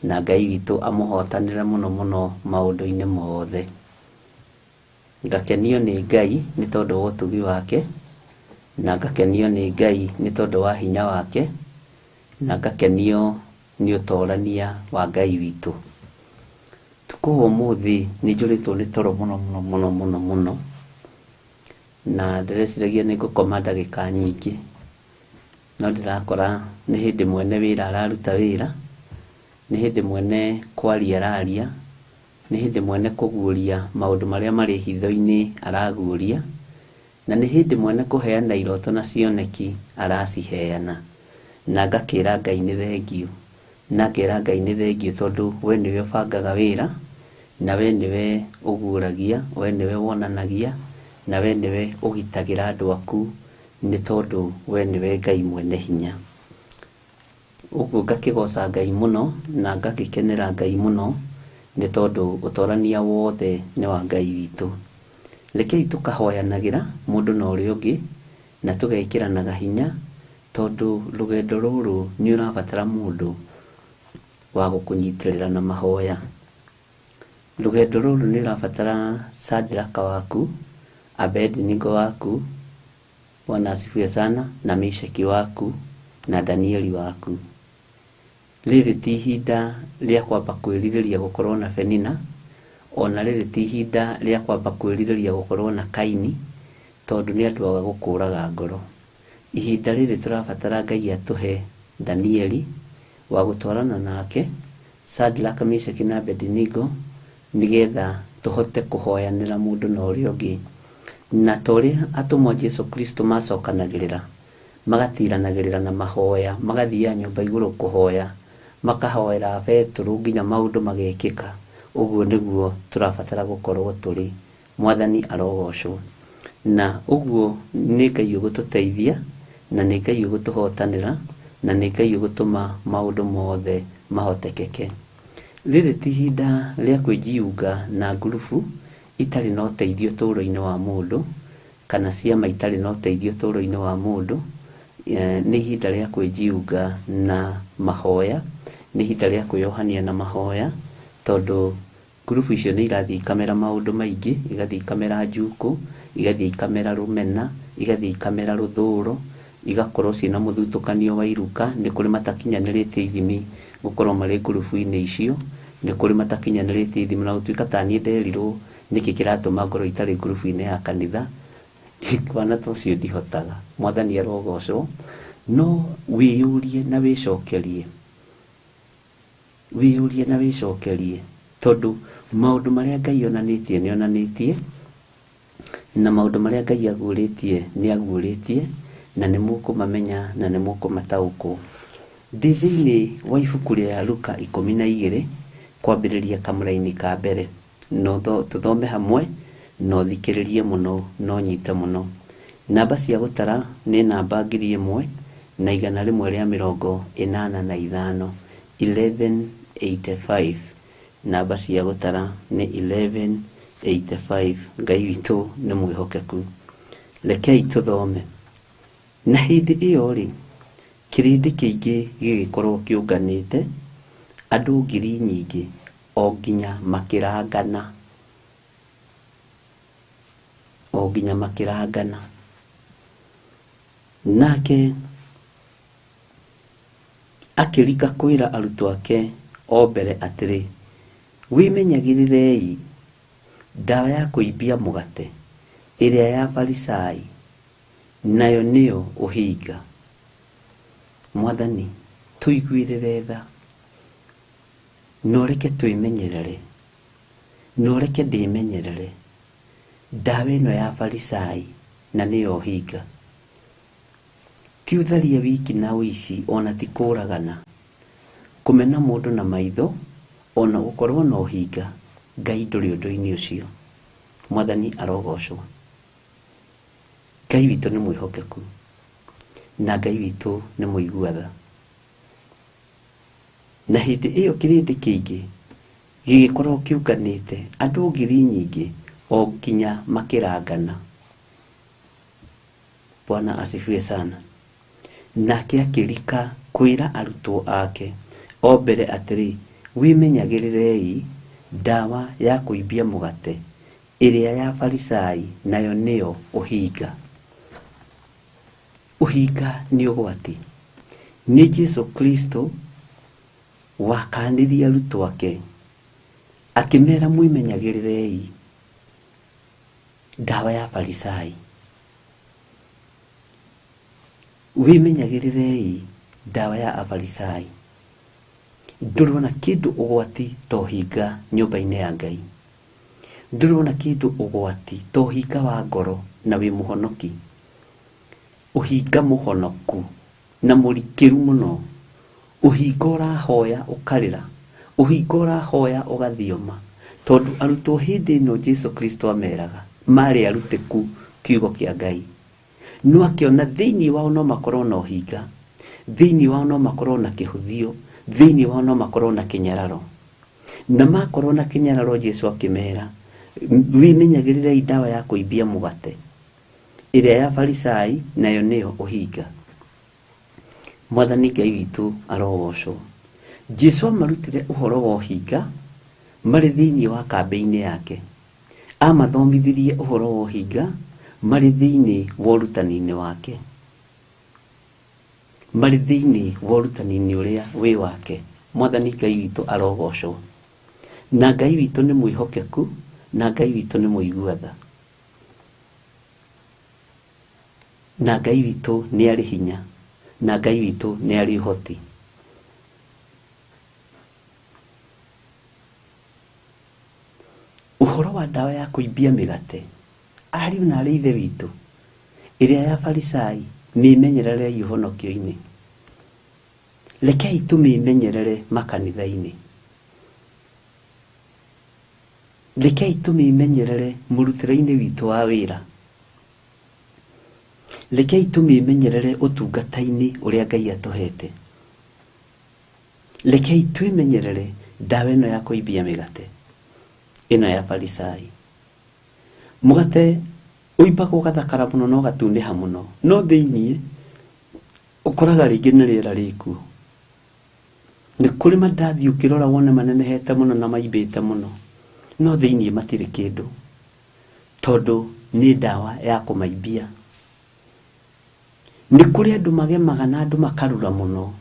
na Ngai witũ amũhotanĩre mũno mũno maũndũ-inĩ mothe. Ngakenio nĩ Ngai nĩ tondũ wa ũtugi wake, na ngakenio nĩ Ngai nĩ tondũ wa hinya wake, na ngakenio nĩ ũtorania wa Ngai witũ. Tukũ wa ũmũthĩ nĩ njũrĩtwo nĩ toro mũno mũno mũno mũno mũno, na ndĩreciragia nĩ ngũkoma ndagĩka nyingĩ, no ndĩrakora nĩ hĩndĩ mwene wĩra araruta wĩra, nĩ hĩndĩ mwene kwaria araria, nĩ hĩndĩ mwene kũguũria maũndũ marĩa marĩ hitho-inĩ araguũria, na nĩ hĩndĩ mwene kũheana iroto na cioneki araciheana. Na ngakĩra Ngai nĩ thengiũ, na ngera Ngai nĩ thengiũ tondũ we nĩwe ũbangaga wĩra, na we nĩwe ũguũragia, we nĩwe wonanagia, na we nĩwe ũgitagĩra andũ aku, nĩ tondũ we nĩwe Ngai mwene hinya. Ũguo ngakĩgoca Ngai mũno na ngagĩkenera Ngai mũno nĩ tondũ ũtorania wothe nĩ wa Ngai witũ. Rekei tũkahoyanagĩra mũndũ na ũrĩa ũngĩ na tũgekĩranaga hinya, tondũ rũgendo rũrũ nĩ ũrabatara mũndũ wa gũkũnyitĩrĩra na mahoya. Rũgendo rũrũ nĩ ũrabatara Shadraka waku, Abednego waku, Bwana asifiwe sana, na Meshaki waku na Danieli waku. Rĩrĩ ti ihinda rĩa kwamba kwĩrirĩria gũkorwo na Penina, ona rĩrĩ ti ihinda rĩa kwamba kwĩrirĩria gũkorwo na Kaini, tondũ nĩ andũ a gũkũraga ngoro. Ihinda rĩrĩ tũrabatara Ngai atũhe Danieli wa gũtwarana nake, Shadraka, Meshaki na Abednego, nĩgetha tũhote kũhoyanĩra mũndũ na ũrĩa ũngĩ. Na ta ũrĩa atũmwo Jesu Kristo macokanagĩrĩra, magatiranagĩrĩra na mahoya, magathiaga nyũmba igũrũ kũhoya, makahoera Petero nginya maũndũ magekĩka. Ũguo nĩguo tũrabatara gũkorwo tũrĩ. Mwathani arogocwo. Na ũguo nĩ Ngai ũgũtũteithia, na nĩ Ngai ũgũtũhotanĩra, na nĩ Ngai ũgũtũma maũndũ mothe mahotekeke. Rĩrĩ ti ihinda rĩa kwĩjiunga na ngurubu itarĩ na ũteithio ũtũũro-inĩ wa mũndũ, kana ciama itarĩ na ũteithio ũtũũro-inĩ wa mũndũ. Nĩ ihinda rĩa kwĩjiunga na mahoya, nĩ ihinda rĩa kwĩyohania na mahoya, tondũ ngurubu icio nĩ irathiĩ ikamera maũndũ maingĩ, igathiĩ ikamera njukũ, igathiĩ ikamera rũmena, igathiĩ ikamera rũthũũro, igakorwo ciĩna mũthutũkanio wa iruka. Nĩ kũrĩ matakinyanĩrĩtie ithimi gũkorwo marĩ ngurubu-inĩ icio, nĩ kũrĩ matakinyanĩrĩtie ithimi, na gũtuĩka ta niĩ nderirwo nĩkĩ kĩratũma ngorwo itarĩ ngurubu-inĩ ya kanitha, twana ta ũcio ndihotaga. Mwathani arogocwo. No wĩyũrie na wĩcokerie, wĩyũrie na wĩcokerie, tondũ maũndũ marĩa Ngai onanĩtie nĩ onanĩtie, na maũndũ marĩa Ngai aguũrĩtie nĩ aguũrĩtie, na nĩ mũkũmamenya na nĩ mũkũmataũkwo. Ndĩ thĩinĩ wa ibuku rĩa Luka 12 kwambĩrĩria kamũraini ka mbere, no tũthome hamwe, no thikĩrĩrie mũno, no nyite mũno. Namba cia gũtara nĩ namba 1185, 1185. Namba cia gũtara nĩ 1185. Ngai witũ nĩ mwĩhokeku. Rekei tũthome. Na hĩndĩ ĩyo rĩ, kĩrĩndĩ kĩingĩ gĩgĩkorwo kĩũnganĩte, andũ ngiri nyingĩ, o nginya makĩrangana. o nginya makĩrangana. Nake akĩrika kwĩra arutwo ake o mbere atĩrĩ, wĩmenyagĩrĩrei ndawa ya kũimbia mũgate ĩrĩa ya Farisai, nayo nĩyo ũhinga. Mwathani, tũiguĩrĩre tha, na ũreke twĩmenyerere, na ũreke ndĩmenyerere ndawa ĩno ya Farisai na nĩyo ũhinga. Ti ũtharia wiki na ũici, ona ti kũragana, kũmena mũndũ na maitho, ona gũkorwo na ũhinga. Ngai ndũrĩ ũndũ-inĩ ũcio. Mwathani arogocwo. Ngai witũ nĩ mwĩhokeku, na Ngai witũ nĩ mũigua tha. Na hĩndĩ ĩyo kĩrĩndĩ kĩingĩ gĩgĩkorwo kĩũnganĩte, andũ ngiri nyingĩ, o nginya makĩrangana. Bwana asifiwe sana. Nake akĩrika kwĩra arutwo ake o mbere atĩrĩ, wĩmenyagĩrĩrei ndawa ya kũimbia mũgate ĩrĩa ya Farisai, nayo nĩyo ũhinga. Ũhinga nĩ ũgwati. Nĩ Jesu Kristo wakanirie arutwo ake akĩmera, mwĩmenyagĩrĩrei ndawa ya Farisai, wĩmenyagĩrĩrei ndawa ya Afarisai. Ndũrona kĩndũ ũgwati ta ũhinga nyũmba-inĩ ya Ngai. Ndũrona kĩndũ ũgwati ta ũhinga wa ngoro na wĩ mũhonoki. Ũhinga mũhonoku na mũrikĩru mũno. Ũhinga ũrahoya ũkarĩra, ũhinga ũrahoya ũgathioma, tondũ arutwo hĩndĩ ĩno Jesu Kristo ameraga marĩ arutĩku kiugo kĩa Ngai. No akĩona thĩinĩ wao no makorwo na ũhinga, thĩinĩ wao no makorwo na kĩhũthio, thĩinĩ wao no makorwo na kĩnyararo. Na makorwo na kĩnyararo, Jesu akĩmera, wĩmenyagĩrĩrei ndawa ya kũimbia mũgate ĩrĩa ya Farisai, nayo nĩyo ũhinga. Mwathani Ngai witũ arogocwo. Jesu amarutire ũhoro wa ũhinga marĩ thĩinĩ wa kambĩ-inĩ yake. Amathomithirie ũhoro wa ũhinga marĩ thĩinĩ wa ũrutani-inĩ wake, marĩ thĩinĩ wa ũrutani-inĩ ũrĩa wĩ wake. Mwathani Ngai witũ arogocwo. Na Ngai witũ nĩ mwĩhokeku, na Ngai witũ nĩ mũigua tha, na Ngai witũ nĩ arĩ hinya, na Ngai witũ nĩ arĩ ũhoti. Ũhoro wa ndawa ya kũimbia mĩgate, ariũ na arĩ ithe witũ, ĩrĩa ya Farisai, mĩmenyererei ũhonokio-inĩ. Rekei tũmĩmenyerere makanitha-inĩ. Rekei tũmĩmenyerere mũrutĩre-inĩ witũ wa wĩra. Rekei tũmĩmenyerere ũtungata-inĩ ũrĩa Ngai atũhete. Rekei twĩmenyerere ndawa ĩno ya kũimbia mĩgate, ĩno ya Farisai. Mũgate ũimbagwo ũgathakara mũno na ũgatunĩha mũno, no thĩinĩ ũkoraga rĩngĩ nĩ rĩera rĩkuo. Nĩ kũrĩ mandathi ũkĩrora wone manenehete mũno na maimbĩte mũno, no thĩinĩ matirĩ kĩndũ, tondũ nĩ ndawa ya kũmaimbia. Nĩ kũrĩ andũ magemaga na andũ makarura mũno,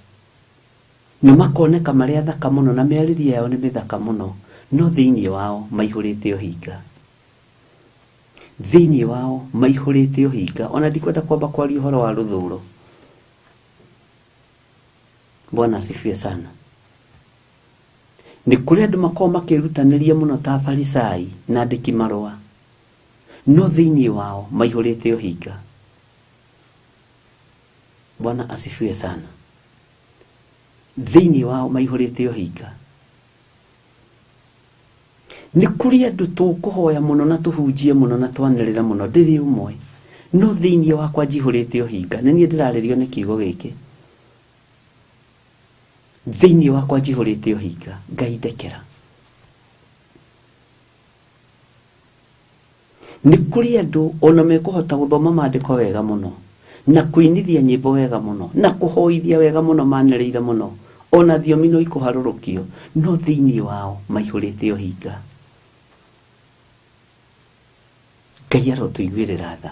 na makoneka marĩ athaka mũno na mĩarĩrie yao nĩ mĩthaka mũno, no thĩinĩ wao maihũrĩte ũhinga. Thĩinĩ wao maihũrĩte ũhinga. Ona ndikwenda kwamba kwaria ũhoro wa rũthũro. Bwana asifiwe sana. Nĩ kũrĩ andũ makoragwo makĩrutanĩria mũno ta Farisai na andĩki marũa, no thĩinĩ wao maihũrĩte ũhinga. Bwana asifiwe sana. Thĩinĩ wao maihũrĩte ũhinga. Nĩ kũrĩ andũ tũkũhoya mũno na tũhunjie mũno na twanĩrĩre mũno, ndĩrĩ ũmwe, no thĩinĩ wakwa njihũrĩte ũhinga. Nĩ niĩ ndĩrarĩrio nĩ kiugo gĩkĩ. Thĩinĩ wakwa njihũrĩte ũhinga. Ngai ndekera. Nĩ kũrĩ andũ ona mekũhota gũthoma maandĩko wega mũno, na kũinithia nyĩmbo wega mũno, na kũhoithia wega mũno, manĩrĩire mũno, ona thiomi no ikũharũrũkio, no thĩinĩ wao maihũrĩte ũhinga. Ngai arotũiguĩrĩra tha.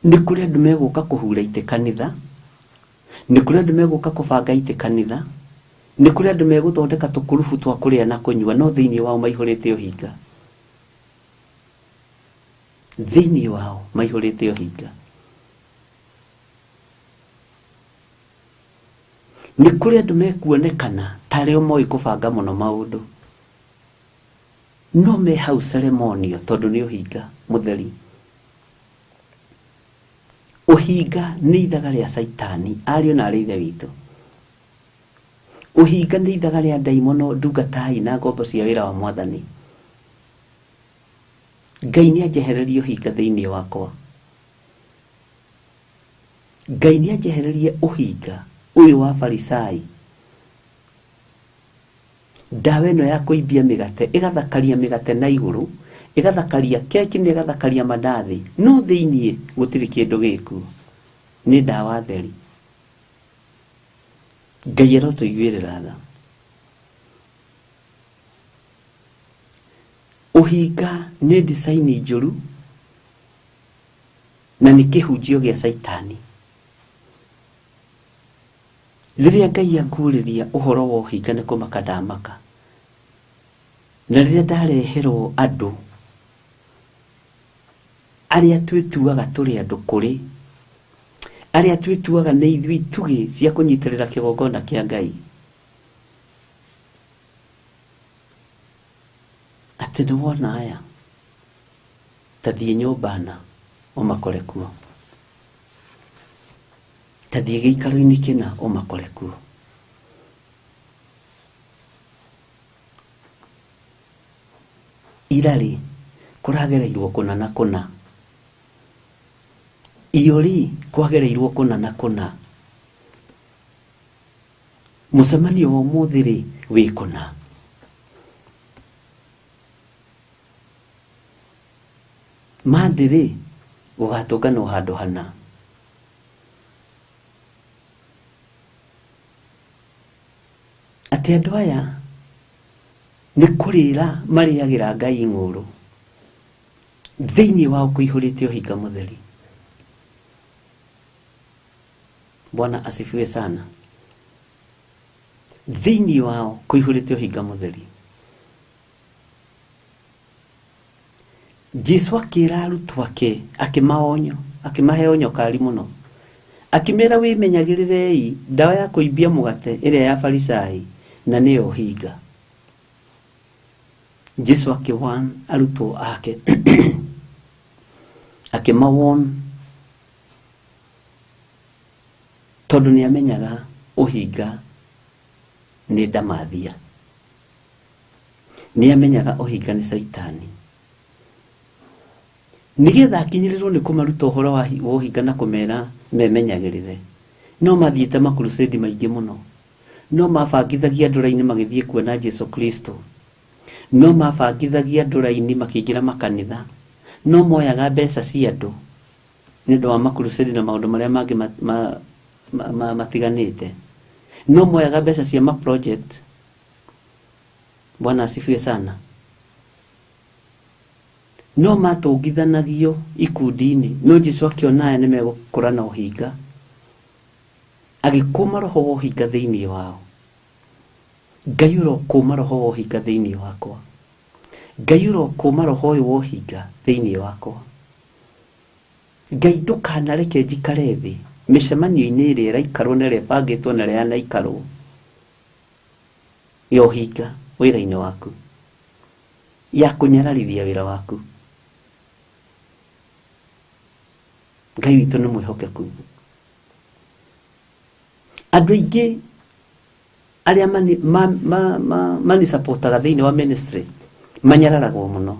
Nĩ kũrĩ andũ megũka kũhura itĩ kanitha, nĩ kũrĩ andũ megũka kũbanga itĩ kanitha, nĩ kũrĩ andũ megũthondeka tũkurubu twa kũrĩa na kũnyua, no thĩinĩ wao maihũrĩte ũhinga. Thĩinĩ wao maihũrĩte ũhinga. Nĩ kũrĩ andũ mekuonekana tarĩo moĩ kũbanga mũno maũndũ, no me hau ceremonial tondũ nĩ ũhinga mũtheri. Ũhinga nĩ ithaga rĩa Caitani, ariũ na arĩ ithe witũ. Ũhinga nĩ ithaga rĩa ndaimono, ndungatai na ngombo cia wĩra wa Mwathani. Ngai nĩ anjehererie ũhinga thĩinĩ wakwa. Ngai nĩ anjehererie ũhinga ũyũ wa Farisai. Ndawa ĩno ya kũimbia mĩgate, ĩgathakaria mĩgate na igũrũ, ĩgathakaria keki na ĩgathakaria mandathi, no thĩinĩ gũtirĩ kĩndũ gĩkuo. Nĩ ndawa theri. Ngai arotũiguĩrĩra tha. Ũhinga nĩ design njũru na nĩ kĩhunjio gĩa Caitani. Rĩrĩa Ngai anguũrĩria ũhoro wa ũhinga nĩ kũmaka ndamaka. Na rĩrĩa ndareherwo andũ arĩa twĩtuaga tũrĩ andũ kũrĩ, arĩa twĩtuaga nĩ ithuĩ itugĩ cia kũnyitĩrĩra kĩgongona kĩa Ngai, atĩ nĩ wona aya, ta thiĩ nyũmba na ũmakore kuo, ta thiĩ gĩikaro-inĩ kĩna ũmakore kuo. Irarĩ kũragereirwo kũna na kũna, iori kwagereirwo kũna na kũna, mũcemanio wa ũmũthĩ rĩ wĩ kũna. Mandĩ rĩ gũgatũnganwo handũ hana. Atĩ andũ aya nĩ kũrĩra marĩagĩra Ngai ng'ũrũ, thĩinĩ wao kũihũrĩte ũhinga mũtheri. Bwana asifiwe sana. Thĩinĩ wao kũihũrĩte ũhinga mũtheri. Jesu akĩra arutwo ake, akĩmaonyo, akĩmahe onyo kari mũno, akĩmera wĩmenyagĩrĩrei ndawa ya kũimbia mũgate ĩrĩa ya Farisai na nĩyo ũhinga. Jesu akĩwan arutwo ake akĩmawon tondũ nĩ amenyaga ũhinga nĩ ndamathia, nĩ amenyaga ũhinga nĩ Caitani, nĩgetha akinyĩrĩrwo nĩ kũmaruta ũhoro wa ũhinga na kũmera memenyagĩrĩre. No mathiĩte makrusedi maingĩ mũno, no mabangithagia andũ raini magĩthiĩ kuona Jesu Kristo, no mabangithagia andũ raini makĩingĩra makanitha, no moyaga mbeca cia andũ nĩ ũndũ wa makrusedi na maũndũ marĩa mangĩ matiganĩte, no moyaga mbeca cia ma project. Bwana asifiwe sana. No matũngithanagio ikundi-inĩ, no Jesu akĩona aya nĩ megũkũra na ũhinga, agĩkũma roho wa ũhinga thĩinĩ wao. Ngai ũrokũma roho wa ũhinga thĩinĩ wakwa. Ngai ũrokũma roho ũyũ wa ũhinga thĩinĩ wakwa. Ngai ndũkanareke njikare thĩ mĩcemanio-inĩ ĩrĩa ĩraikarwo na ĩrĩa ĩbangĩtwo na ĩrĩa yanaikarwo ya ũhinga wĩra-inĩ waku, ya kũnyararithia wĩra waku. Ngai witũ nĩ mwĩhokeku. Andũ aingĩ arĩa manisupportaga thĩinĩ wa ministry manyararagwo mũno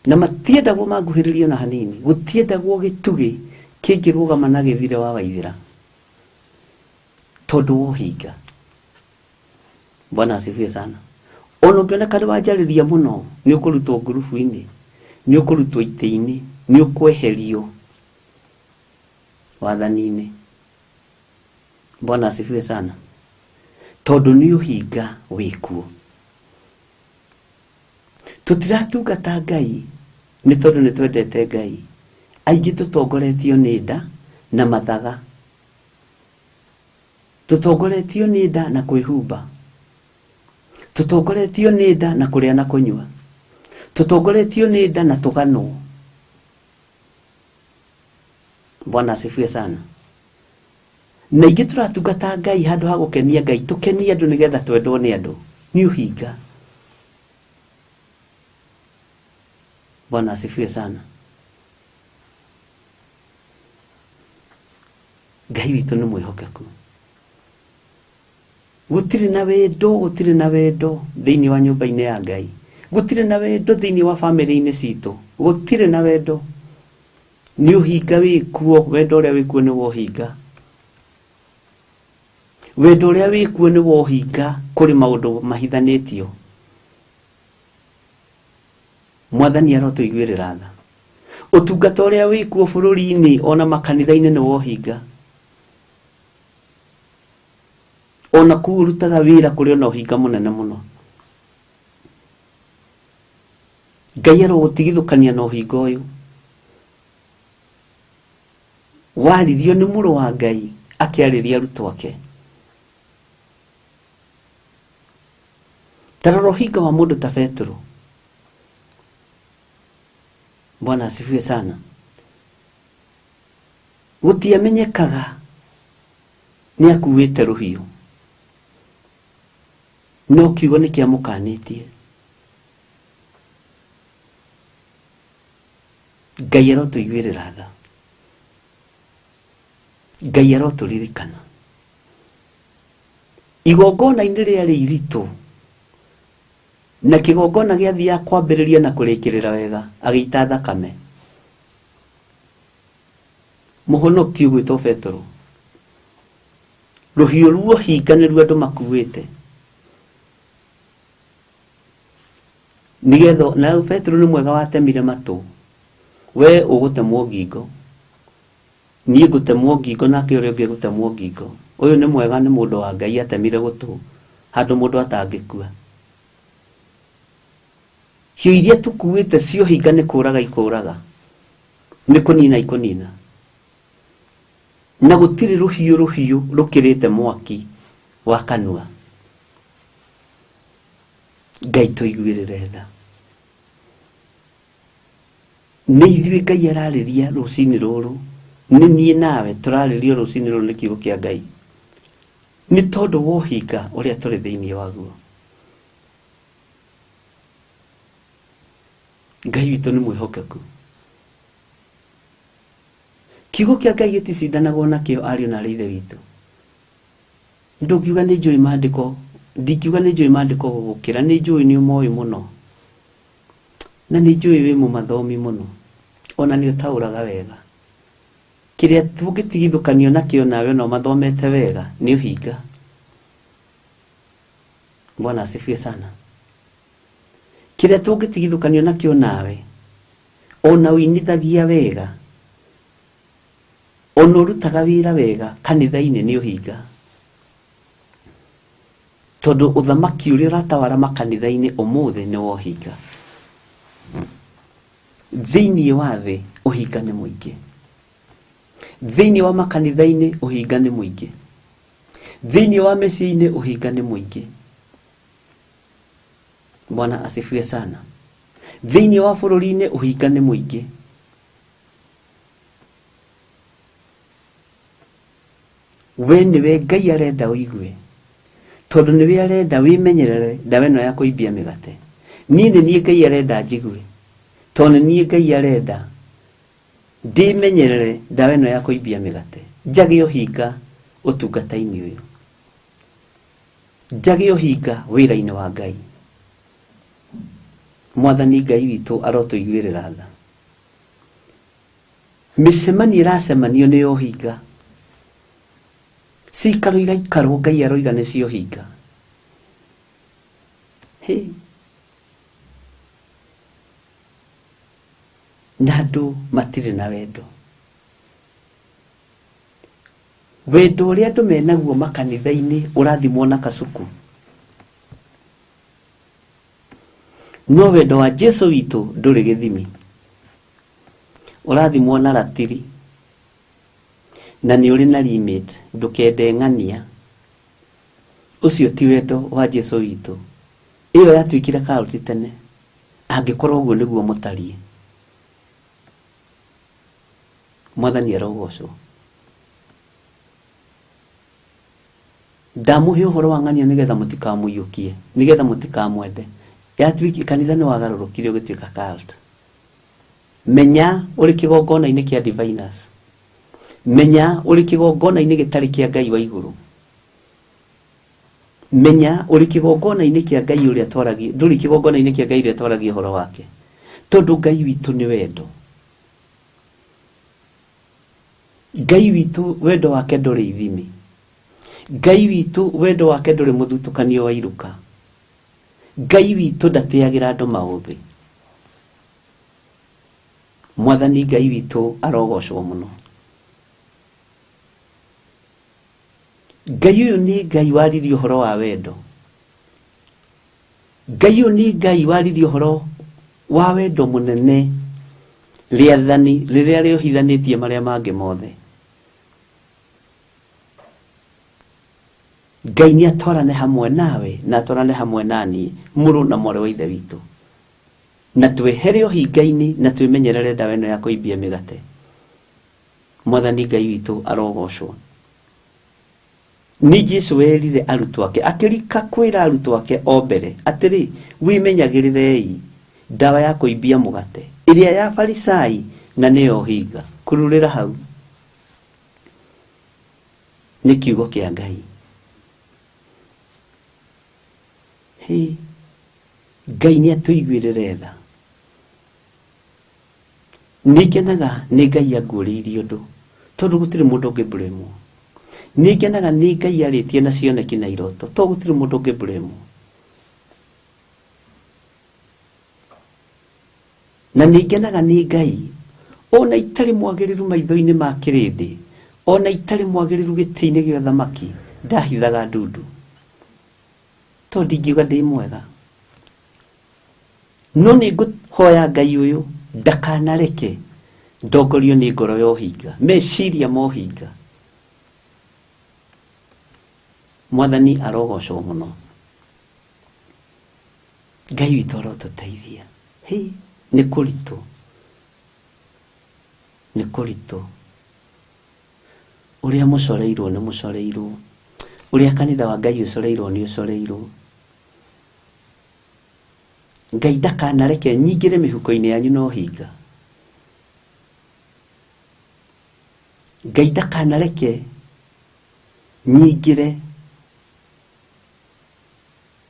na matiendagwo manguhĩrĩrio na hanini. Gũtiendagwo gĩtugĩ kĩngĩrũgama na gĩthire wa Waithĩra tondũ wa ũhinga. Bwana asifiwe sana. Ona ũngĩoneka nĩ wanjarĩria mũno, nĩ ũkũrutwo ngurubu-inĩ, nĩ ũkũrutwo itĩ-inĩ, nĩ ũkweherio wathani-inĩ. Bwana asifiwe sana. Tondũ nĩ ũhinga wĩkuo. Tũtiratungata Ngai nĩ tondũ nĩ twendete Ngai. Aingĩ tũtongoretio nĩ nda na mathaga. Tũtongoretio nĩ nda na kwĩhumba. Tũtongoretio nĩ nda na kũrĩa na kũnyua. Tũtongoretio nĩ nda na tũganwo. Bwana asifiwe sana. Na ingĩ tũratungata Ngai handũ ha gũkenia Ngai, tũkenie andũ nĩgetha twendwo nĩ andũ. Nĩ ũhinga. Bwana asifiwe sana. Ngai witũ nĩ mwĩhokeku. Gũtirĩ na wendo, gũtirĩ na wendo thĩinĩ wa nyũmba-inĩ ya Ngai. Gũtirĩ na wendo thĩinĩ wa bamĩrĩ-inĩ citũ. Gũtirĩ na wendo. Nĩ ũhinga wĩkuo, wendo ũrĩa wĩkuo nĩ wa ũhinga. Wendo ũrĩa wĩkuo nĩ wa ũhinga kũrĩ maũndũ mahithanĩtio. Mwathani arotũiguĩrĩra tha. Ũtungata ũrĩa wĩkuo bũrũri-inĩ ona makanitha-inĩ nĩ wa ũhinga. Ona kũu ũrutaga wĩra kũrĩ ona ũhinga mũnene mũno. Ngai arogũtigithũkania na ũhinga ũyũ. Waririo nĩ mũrũ wa Ngai akĩarĩria arutwo ake. Ta rora ũhinga wa mũndũ ta Petero. Bwana asifiwe sana. Gũtiamenyekaga nĩ akuĩte rũhiũ. No kiugo nĩ kĩamũkanĩtie. Ngai arotũiguĩrĩra tha. Ngai arotũririkana. Igongona-inĩ rĩarĩ iritũ na kĩgongona gĩathiaga kwambĩrĩria na kũrĩkĩrĩra wega agĩita thakame. Mũhonoki ũgwĩtwo Petero. Rũhiũ rwa ũhinga nĩruo andũ makuĩte. Nĩgetha na Petero nĩ mwega watemire matũ. We ũgũtemwo ngingo. Niĩ ngũtemwo ngingo nake ũrĩa ũngĩ egũtemwo ngingo. Ũyũ nĩ mwega nĩ mũndũ wa Ngai atemire gũtũ handũ mũndũ atangĩkua. Cio iria tũkuĩte cia ũhinga nĩ kũraga ikũraga. Nĩ kũnina ikũnina. Na gũtirĩ rũhiũ rũhiũ rũkĩrĩte mwaki wa kanua. Ngai tũiguĩrĩre tha. Nĩ ithuĩ Ngai ararĩria rũcinĩ rũrũ. Nĩ niĩ nawe tũrarĩrio rũcinĩ rũrũ nĩ kiugo kĩa Ngai. Nĩ tondũ wa ũhinga ũrĩa tũrĩ thĩinĩ waguo. Ngai witũ nĩ mwĩhokeku. Kiugo kĩa Ngai gĩticindanagwo nakĩo ariũ na arĩ ithe witũ. Ndũngiuga nĩ njũĩ maandĩko, ndingiuga nĩ njũĩ maandĩko gũgũkĩra, nĩ njũĩ nĩ ũmoĩ mũno. Na nĩ njũĩ wĩ mũmathomi mũno. Ona nĩ ũtaũraga wega. Kĩrĩa tũngĩtigithũkanio nakĩo nawe ona ũmathomete wega nĩ ũhinga. Bwana asifiwe sana. Kĩrĩa tũngĩtigithũkanio nakĩo nawe ona ũinithagia wega ona ũrutaga wĩra wega kanitha-inĩ nĩ ũhinga. Tondũ ũthamaki ũrĩa ũratawara makanitha-inĩ ũmũthĩ nĩ wa ũhinga. Thĩinĩ wa thĩ ũhinga nĩ mũingĩ. Thĩinĩ wa makanitha-inĩ ũhinga nĩ mũingĩ. Thĩinĩ wa mĩciĩ-inĩ ũhinga nĩ mũingĩ. Bwana asifiwe sana. Thĩinĩ wa bũrũri-inĩ ũhinga nĩ mũingĩ. We nĩwe Ngai arenda ũigue. Tondũ nĩwe arenda wĩmenyerere ndawa ĩno ya kũimbia mĩgate. Niĩ nĩ niĩ Ngai arenda njigue. Tondũ nĩ niĩ Ngai arenda ndĩmenyerere ndawa ĩno ya kũimbia mĩgate. Njage ũhinga ũtungata-inĩ ũyũ. Njage ũhinga wĩra-inĩ wa Ngai. Mwathani Ngai witũ arotũiguĩrĩra tha. Mĩcemanio ĩracemanio nĩ ya ũhinga. Cikaro iraikarwo Ngai aroiga nĩ cia ũhinga. Hĩ. Na andũ matirĩ na wendo. Wendo ũrĩa andũ menaguo makanitha-inĩ ũrathimwo na kacuku. No wendo wa Jesu witũ ndũrĩ gĩthimi. Ũrathimwo na ratiri na nĩ ũrĩ na limit, ndũkende ng'ania. Ũcio ti wendo wa Jesu witũ. Ĩyo yatuĩkire cult tene, angĩkorwo ũguo nĩguo mũtariĩ. Mwathani arogocwo. Ndamũhe ũhoro wa ng'ania nĩgetha mũtikamũiyũkie, nĩgetha mũtikamwende. Yatuĩkire kanitha nĩ wagarũrũkire ũgĩtuĩka cult. Menya ũrĩ kĩgongona-inĩ kĩa diviners. Menya ũrĩ kĩgongona-inĩ gĩtarĩ kĩa Ngai wa igũrũ. Menya ũrĩ kĩgongona-inĩ kĩa Ngai ũrĩa twaragia, ndũrĩ kĩgongona-inĩ kĩa Ngai ũrĩa twaragia ũhoro wake. Tondũ Ngai witũ nĩ wendo. Ngai witũ wendo wake ndũrĩ ithimi. Ngai witũ wendo wake ndũrĩ mũthutũkanio wa iruka. Ngai witũ ndatĩagĩra andũ maũthĩ. Mwathani Ngai witũ arogocwo mũno. Ngai ũyũ nĩ Ngai waririe ũhoro wa wendo. Ngai ũyũ nĩ Ngai waririe ũhoro wa wendo mũnene, rĩathani rĩrĩa rĩohithanĩtie marĩa mangĩ mothe. Ngai nĩ atwarane hamwe nawe na atwarane hamwe na niĩ, mũrũ na mwarĩ wa ithe witũ, na twehere ũhinga-inĩ na twĩmenyerere ndawa ĩno ya kũimbia mĩgate. Mwathani Ngai witũ arogocwo. Nĩ Jesu werire arutwo ake, akĩrika kwĩra arutwo ake o mbere atĩrĩ, wĩmenyagĩrĩrei ndawa ya kũimbia mũgate ĩrĩa ya Farisai na nĩyo ũhinga. Kururĩra hau nĩ kiugo kĩa Ngai. Hĩ, Ngai nĩ atũiguĩrĩre tha. Nĩ ngenaga nĩ Ngai anguũrĩirie ũndũ, tondũ gũtirĩ mũndũ ũngĩ blame. Nĩ ngenaga nĩ Ngai arĩtie na cioneki na iroto, tondũ gũtirĩ mũndũ ũngĩ blame. Na nĩ ngenaga nĩ Ngai ona itarĩ mwagĩrĩru maitho-inĩ ma kĩrĩndĩ, ona itarĩ mwagĩrĩru gĩtĩ-inĩ gĩa ũthamaki, ndahithaga ndundu, tondũ ndingiuga ndĩ mwega. No nĩ ngũhoya Ngai ũyũ ndakanareke ndongorio nĩ ngoro ya ũhinga, meciria ma ũhinga. Mwathani arogocwo mũno. Ngai witũ arotũteithia. Hĩ, nĩ kũritũ, nĩ kũritũ. Ũrĩa mũcoreirwo nĩ mũcoreirwo, ũrĩa kanitha wa Ngai ũcoreirwo nĩ ũcoreirwo. Ngai ndakanareke nyingĩre mĩhuko-inĩ yanyu na ũhinga. Ngai ndakanareke nyingĩre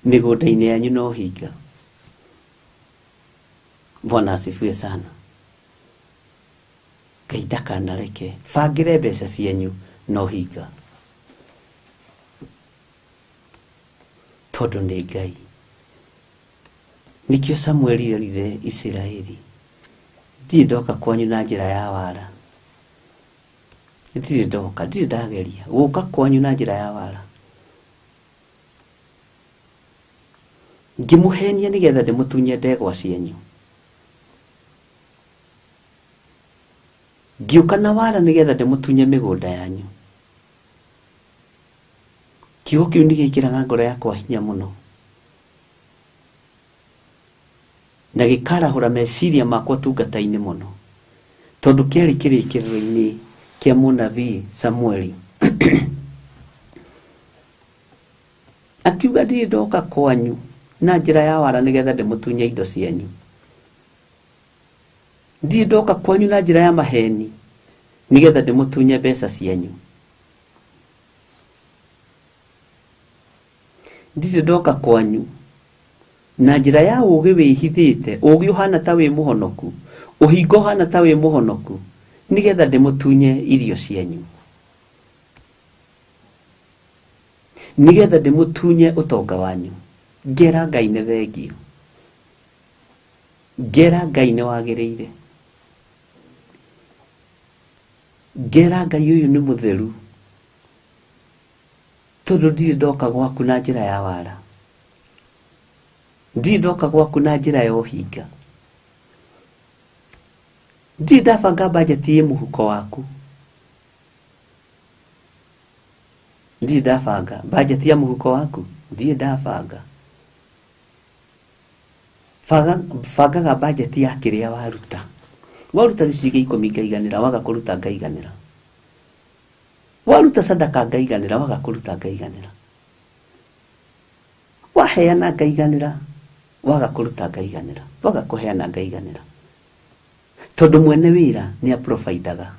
mĩgũnda-inĩ yanyu na ũhinga. Bwana asifiwe sana. Ngai ndakanareke bangĩre mbeca cianyu na ũhinga, tondũ nĩ Ngai. Nĩkĩo Samueli erire Isiraeli, ndirĩ ndoka kwanyu na njĩra ya wara. Ndirĩ ndoka, ndirĩ ndageria gũka kwanyu na njĩra ya wara. Ngĩmũhenia nĩgetha ndĩmũtunye ndegwa cianyu. Ngĩũka na wara nĩgetha ndĩmũtunye mĩgũnda yanyu. Kiugo kĩu nĩ gĩkĩraga ngoro yakwa hinya mũno, na gĩkarahũra meciria makwa ũtungata-inĩ mũno, tondũ kĩarĩ kĩrĩkĩrĩro-inĩ kĩa mũnabii Samueli. Akiuga ndirĩ ndoka kwanyu na njĩra ya wara nĩgetha ndĩmũtunye indo cianyu. Ndirĩ ndoka kwanyu na njĩra ya maheni nĩgetha ndĩmũtunye mbeca cianyu. Ndirĩ ndoka kwanyu na njĩra ya ũũgĩ wĩhithĩte, ũũgĩ ũhana ta wĩ mũhonoku, ũhinga ũhana ta wĩ mũhonoku, nĩgetha ndĩmũtunye irio cianyu, nĩgetha ndĩmũtunye ũtonga wanyu. Ngera Ngai nĩ thengio, ngera Ngai nĩ wagĩrĩire, ngera Ngai ũyũ nĩ mũtheru, tondũ ndirĩ ndoka gwaku na njĩra ya wara. Ndirĩ ndoka gwaku na njĩra ya ũhinga. Ndirĩ ndabanga bajeti ĩ mũhuko waku. Ndirĩ ndabanga bajeti ya mũhuko waku. Ndirĩ ndabanga. Bangaga bajeti ya kĩrĩa waruta. Waruta gĩcunjĩ kĩa ikũmi ngaiganĩra, waga kũruta ngaiganĩra. Waruta sadaka ngaiganĩra, waga kũruta ngaiganĩra. Waheana ngaiganĩra, waga kũruta ngaiganĩra, waga kũheana ngaiganĩra. Tondũ mwene wĩra nĩ aprovidaga.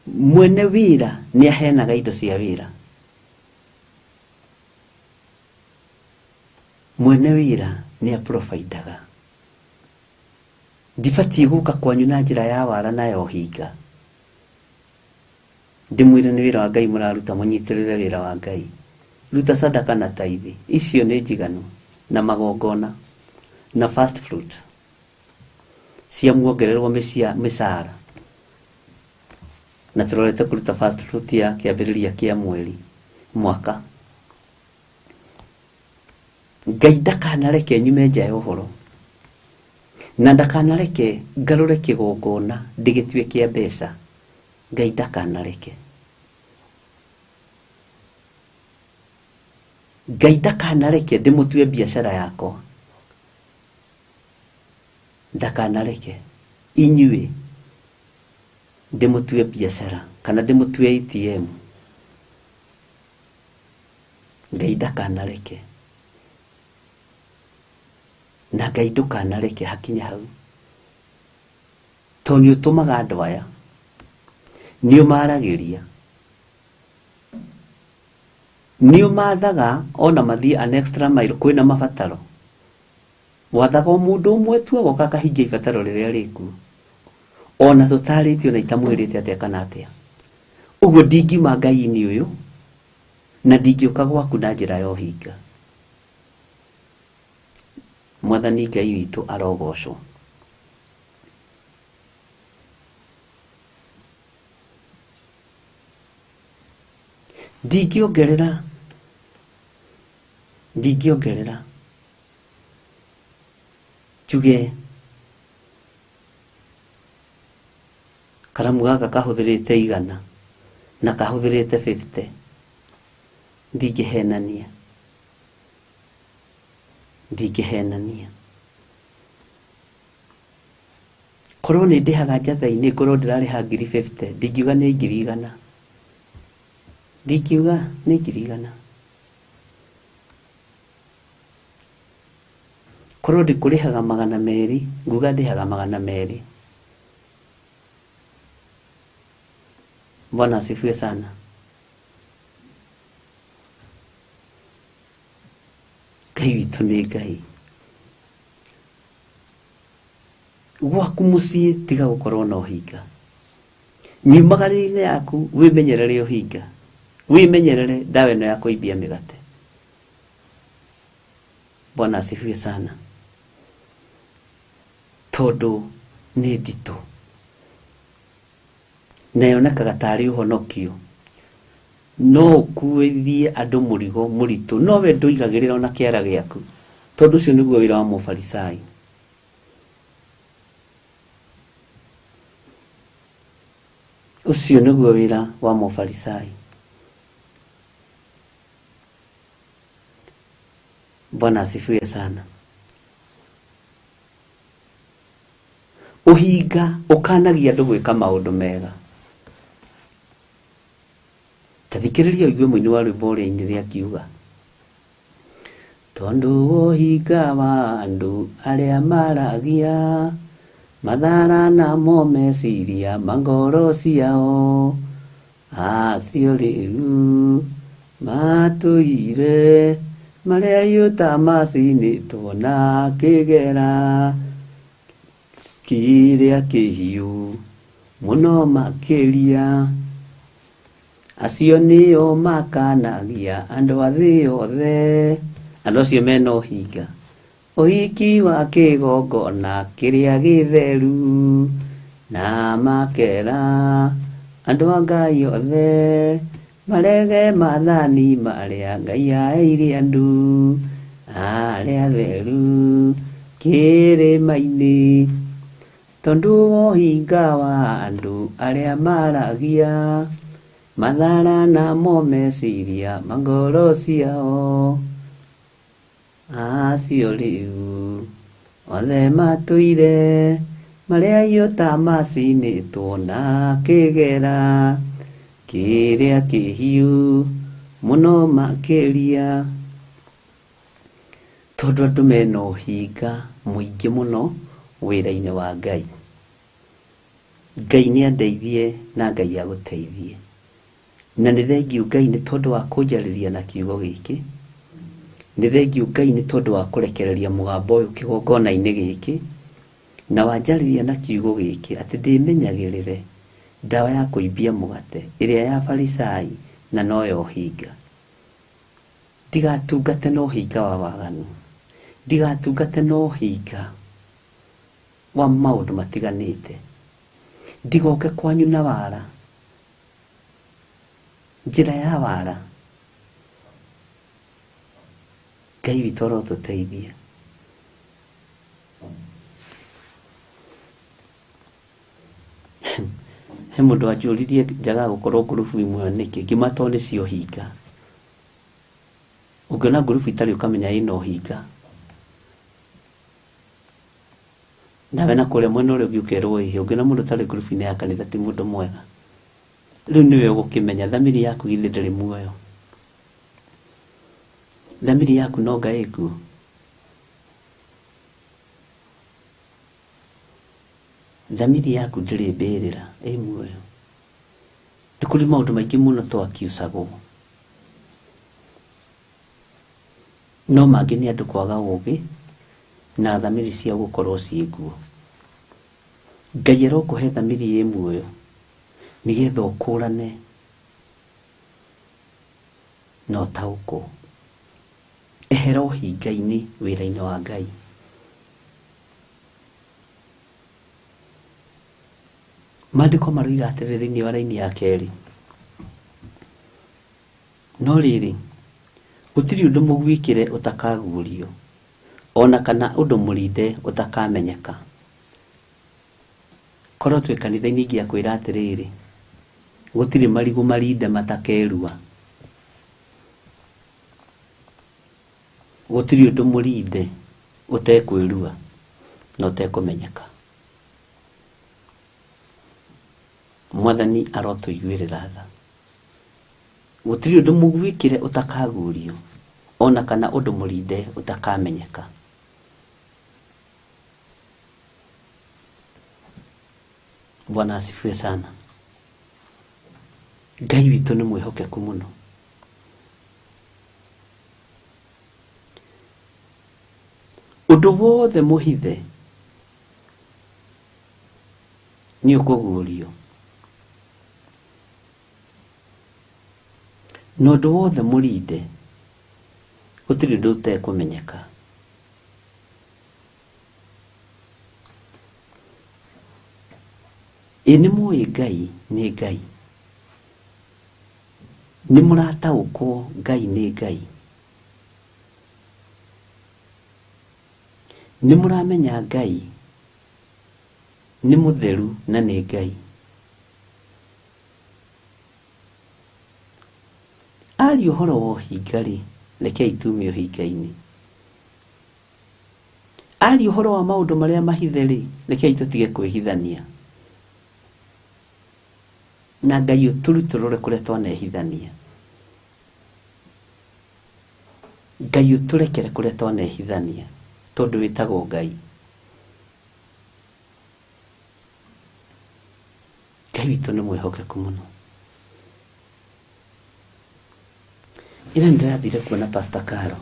Mwene wĩra nĩ aheanaga indo cia wĩra. Mwene wĩra nĩ aprovidaga. Ndibatiĩ gũka kwanyu na njĩra ya wara na ya ũhinga. Ndĩmwĩre nĩ wĩra wa Ngai mũraruta, mũnyitĩrĩre wĩra wa Ngai. Ruta sadaka na taithi, icio nĩ njiganu, na magongona, na first fruit cia muongererwo mĩcara. Na tũrorete kũruta first fruit ya kĩambĩrĩria kĩa mweri mwaka. Ngai ndakanareke nyume nja ya ũhoro, na ndakanareke ngarũre kĩgongona ndĩgĩtue kĩa mbeca. Ngai ndakanareke. Ngai ndakanareke ndĩmũtue biacara yakwa. Ndakanareke inyuĩ ndĩmũtue biacara kana ndĩmũtue ATM. Ngai ndakanareke. Na Ngai ndũkanareke hakinye hau. Tondũ nĩ ũtũmaga andũ aya, nĩ ũmaragĩria, nĩ ũmathaga ona mathiĩ an extra mile kwĩna mabataro. Wathaga o mũndũ ũmwe tu agoka akahingia ibataro rĩrĩa rĩkuo. Ona tũtarĩtio na itamwĩrĩte atĩa kana atĩa. Ũguo ndingiuma Ngai-inĩ ũyũ na ndingĩũka gwaku na njĩra ya ũhinga. Mwathani Ngai witũ arogocwo. Ndingĩongerera, ndingĩongerera njuge karamu gaka kahũthĩrĩte 100 na kahũthĩrĩte 50. Ndingĩhenania, ndingĩhenania. Korwo nĩ ndĩhaga njatha-inĩ, ngorwo ndĩrarĩha ngiri 50, ndingiuga nĩ ngiri igana. Ndingiuga nĩ ngiri igana. Korwo ndĩkũrĩhaga magana merĩ, nguga ndĩhaga magana merĩ. Bwana asifiwe sana. Ngai witũ nĩ Ngai. Gwaku mũciĩ tiga gũkorwo na ũhinga. Miumagarĩre-inĩ yaku wĩmenyerere ũhinga. Wĩmenyerere ndawa ĩno ya kũimbia mĩgate. Bwana asifiwe sana. Tondũ nĩ nditũ. Na yonekaga tarĩ ũhonokio. No ũkuithie andũ mũrigo mũritũ, no we ndũigagĩrĩra ona kĩara gĩaku. Tondũ ũcio nĩguo wĩra wa Mũfarisai. Ũcio nĩguo wĩra wa Mũfarisai. Bwana asifiwe sana. Ũhinga ũkanagia andũ gwĩka maũndũ mega. Ta thikĩrĩria ũigue mũini wa rwĩmbo ũrĩa ainire akiuga, tondũ ũhinga wa andũ arĩa maragia mathara namo meciria ma ngoro ciao, acio rĩu matũire marĩa ahiũ ta macinĩtwo na kĩgera kĩrĩa kĩhiũ mũno makĩria. Acio nĩo makanagia andũ a thĩ yothe. Andũ acio mena ũhinga. Ũhiki wa kĩgongona kĩrĩa gĩtheru, na makera andũ a Ngai othe Marege maathani marĩa Ngai aheire andũ arĩa atheru kĩrĩma-inĩ. Tondũ ũhinga wa andũ arĩa maragia mathara namo meciria ma ngoro ciao. Acio rĩu othe matũire marĩa aiyũ ta macinĩtwo na kĩgera kĩrĩa kĩhiũ mũno makĩria. Tondũ andũ mena ũhinga mũingĩ mũno wĩra-inĩ wa Ngai. Ngai nĩ andeithie na Ngai agũteithie. Na nĩ thengiũ Ngai nĩ tondũ wa kũnjarĩria na kiugo gĩkĩ. Nĩ thengiũ Ngai nĩ tondũ wa kũrekereria mũgambo ũyũ kĩgongona-inĩ gĩkĩ. Na wanjarĩria na kiugo gĩkĩ atĩ ndĩmenyagĩrĩre ndawa ya kũimbia mũgate ĩrĩa ya Farisai na noyo ũhinga. Ndigatungate na ũhinga wa waganu. Ndigatungate na ũhinga wa maũndũ matiganĩte. Ndigoke kwanyu na wara. Njĩra ya wara. Ngai witũ arotũteithia. He mũndũ wanjũririe njagaga gũkorwo ngurubu imwe nĩkĩ, ngĩmwĩra tondũ nĩ cia ũhinga. Ũngĩona ngurubu itarĩ ũkamenya ĩna ũhinga. Nawe na kũrĩa mwena ũrĩa ũngĩ ũkerwo ĩhĩ, ũngĩona mũndũ ũtarĩ ngurubu-inĩ ya kanitha ti mũndũ mwega. Rĩu nĩwe ũgũkĩmenya thamiri yaku githĩ ndĩrĩ muoyo. Thamiri yaku no Ngai ĩkuo. Thamiri yaku ndĩrĩ mbĩrĩra ĩ muoyo. Nĩ kũrĩ maũndũ maingĩ mũno twakiucagwo. No mangĩ nĩ andũ kwaga ũũgĩ na thamiri ciao gũkorwo ciĩ nguo. Ngai arokũhe thamiri ĩ muoyo nĩgetha ũkũrane na ũtaũkwo. Ehera ũhinga-inĩ wĩra-inĩ wa Ngai. Maandĩko maroiga atĩrĩrĩ thĩinĩ wa raini ya kerĩ. No rĩrĩ, gũtirĩ ũndũ mũgwĩkĩre ũtakaguũrio, ona kana ũndũ mũrinde ũtakamenyeka. Korwo twĩ kanitha-inĩ ingĩakwĩra atĩrĩrĩ, gũtirĩ marigũ marinde matakerua. Gũtirĩ ũndũ mũrinde ũtekwĩrua na ũtekũmenyeka. Mwathani arotũiguĩrĩra tha. Gũtirĩ ũndũ mũgwĩkĩre ũtakaguũrio, ona kana ũndũ mũrinde ũtakamenyeka. Bwana asifiwe sana. Ngai witũ nĩ mwĩhokeku mũno. Ũndũ wothe mũhithe nĩ ũkũguũrio, na ũndũ wothe mũrinde gũtirĩ ũndũ ũtekũmenyeka. Ĩ nĩ mũĩ Ngai nĩ Ngai. Nĩ mũrataũkwo Ngai nĩ Ngai. Nĩ mũramenya Ngai nĩ mũtheru na nĩ Ngai. Aria ũhoro wa ũhinga rĩ, rekei tume ũhinga-inĩ. Aria ũhoro wa maũndũ marĩa mahithe rĩ, rekei tũtige kwĩhithania. Na Ngai ũtũrutũrũre kũrĩa twanehithania. Ngai ũtũrekere kũrĩa twanehithania, tondũ wĩtagwo Ngai. Ngai witũ nĩ mwĩhokeku mũno. Ira nĩndĩrathire kuona Pastor Caro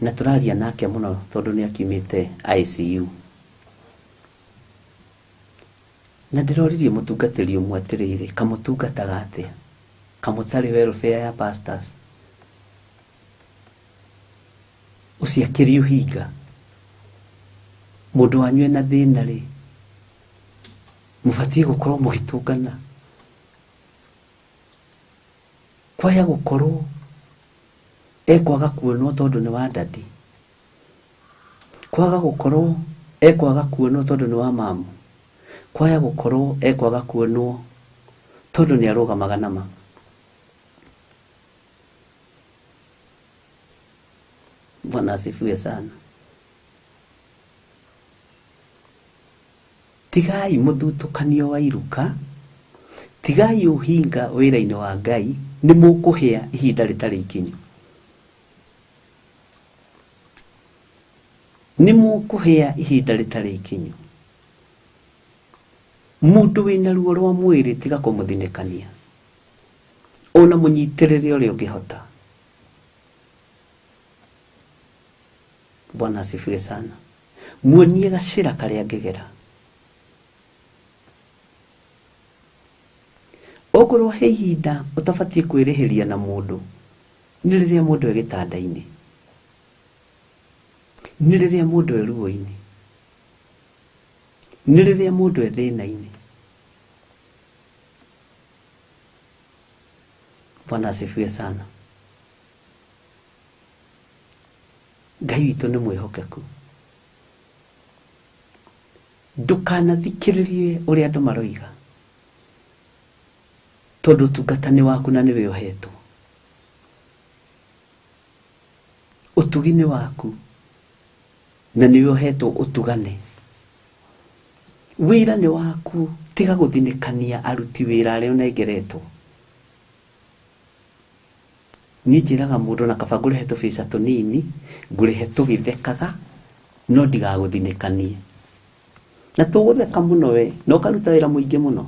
na tũraria nake mũno tondũ nĩ akiumĩte ICU. Na ndĩroririe mũtungatĩri ũmwe atĩrĩrĩ, kamũtungataga atĩa? Kamũtarĩ welfare ya pastors. Ũcio akĩrĩ ũhinga. Mũndũ wanyu ena thĩna rĩ, mũbatiĩ gũkorwo mũgĩtũngana. Kwaya gũkorwo ekwaga kuonwo tondũ nĩ wa dadi. Kwaga gũkorwo ekwaga kuonwo tondũ nĩ wa mamu. Kwaya gũkorwo ekwaga kuonwo tondũ nĩ arũgamaga na ma. Bwana asifiwe sana. Tigai mũthutũkanio wa iruka, tigai ũhinga wĩra-inĩ wa Ngai, nĩ mũkũhĩa ihinda rĩtarĩ ikinyu. Nĩ mũkũhĩa ihinda rĩtarĩ ikinyu. Mũndũ wĩna ruo rwa mwĩrĩ tiga kũmũthinĩkania, ona mũnyitĩrĩre ũrĩa ũngĩhota. Bwana asifiwe sana. Muonie gacĩra karĩa angĩgera. Okorwo he ihinda ũtabatiĩ kwĩrĩhĩria na mũndũ, nĩ rĩrĩa mũndũ e gĩtanda-inĩ, nĩ rĩrĩa mũndũ e ruo-inĩ, nĩ rĩrĩa mũndũ e thĩna-inĩ. Bwana asifiwe sana. Ngai witũ nĩ mwĩhokeku. Ndũkanathikĩrĩrie ũrĩa andũ maroiga, tondũ ũtungata nĩ waku na nĩwe ũhetwo. Ũtugi nĩ waku na nĩwe ũhetwo ũtugane. Wĩra nĩ waku, tiga gũthinĩkania aruti wĩra arĩa ũnengeretwo. Niĩ njĩraga mũndũ na kaba ngũrĩhe tũbeca tũnini, ngũrĩhe tũgĩthekaga, no ndigagũthinĩkanie. Na tũgũtheka mũno we, na ũkaruta wĩra mũingĩ mũno.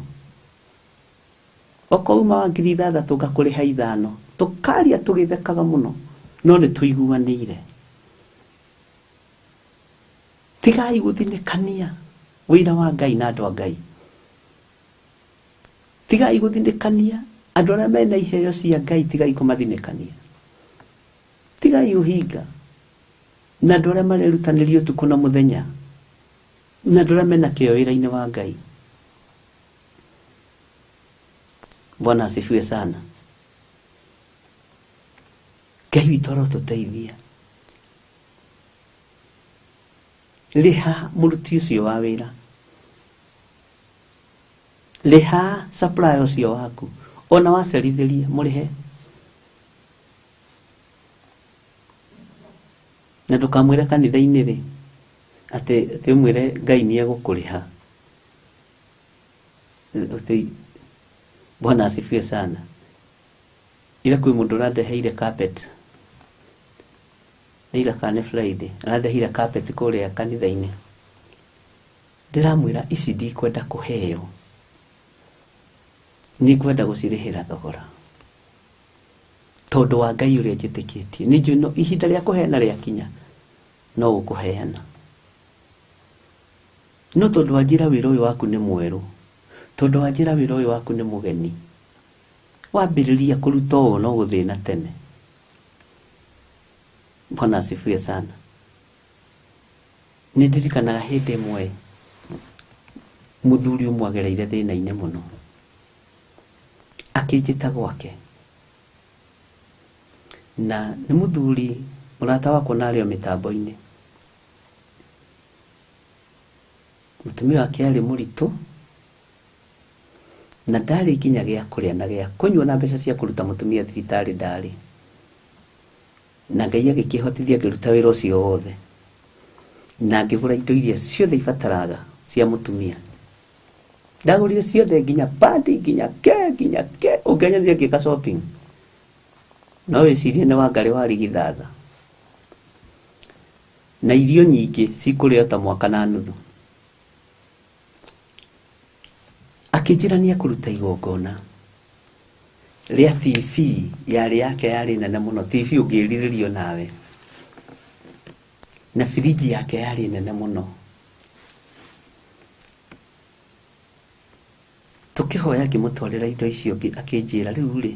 Okorwo uma wa 6,000 ngakũrĩha 5, tũkaria tũgĩthekaga mũno, no nĩ tũiguanĩire. Tigai gũthinĩkania wĩra wa Ngai na andũ a Ngai. Tigai gũthinĩkania andũ arĩa mena iheo cia Ngai, tigai kũmathinĩkania. Tigai ũhinga na andũ arĩa marerutanĩria ũtukũ na mũthenya, na andũ arĩa mena kĩyo wĩra-inĩ wa Ngai. Bwana asifiwe sana. Ngai witũ arotũteithia. Rĩha mũruti ũcio wa wĩra, rĩha supplier ũcio waku, ona wacerithĩria mũrĩhe. Na ndũkamwĩre kanitha-inĩ rĩ atĩ ũmwĩre Ngai nĩ egũkũrĩha. Bwana asifiwe sana. Ira kwĩ mũndũ ũrandeheire carpet, nĩ ira kana nĩ Friday, arandeheire carpet kũrĩa kanitha-inĩ. Ndĩramwĩra ici ndikwenda kũheo, nĩ ngwenda gũcirĩhĩra thogora, tondũ wa Ngai ũrĩa njĩtĩkĩtie. Nĩ njũĩ no ihinda rĩa kũheana rĩakinya, no ũkũheana. No tondũ wanjĩra wĩra ũyũ waku nĩ mwerũ, tondũ wanjĩra wĩra ũyũ waku nĩ mũgeni, wambĩrĩria kũruta ũũ no gũthĩna tene. Bwana asifiwe sana. Nĩ ndirikanaga hĩndĩ ĩmwe mũthuri ũmwe agereire thĩna-inĩ mũno, akĩnjĩta gwake, na nĩ mũthuri mũrata wakwa na arĩ o mĩtambo-inĩ. Mũtumia wake arĩ mũritũ na ndarĩ nginya gĩa kũrĩa na gĩa kũnyua, na mbeca cia kũruta mũtumia thibitarĩ ndarĩ. Na Ngai agĩkĩhotithia ngĩruta wĩra ũcio wothe, na ngĩgũra indo iria ciothe ibataraga cia mũtumia. Ndagũrire ciothe, nginya padi, nginya ke, nginya ke, ũngĩanyonire ngĩka shopping no wĩcirie nĩ Wangarĩ wa rigithatha. Na irio nyingĩ cikũrĩo ta mwaka na nuthu. Akĩnjĩra nĩ ekũruta igongona rĩa TV yarĩ yake yarĩ nene mũno, TV ũngĩrirĩrio nawe, na firiji yake yarĩ nene mũno. Tũkĩhoya ngĩmũtwarĩra indo icio, akĩnjĩra rĩu rĩ,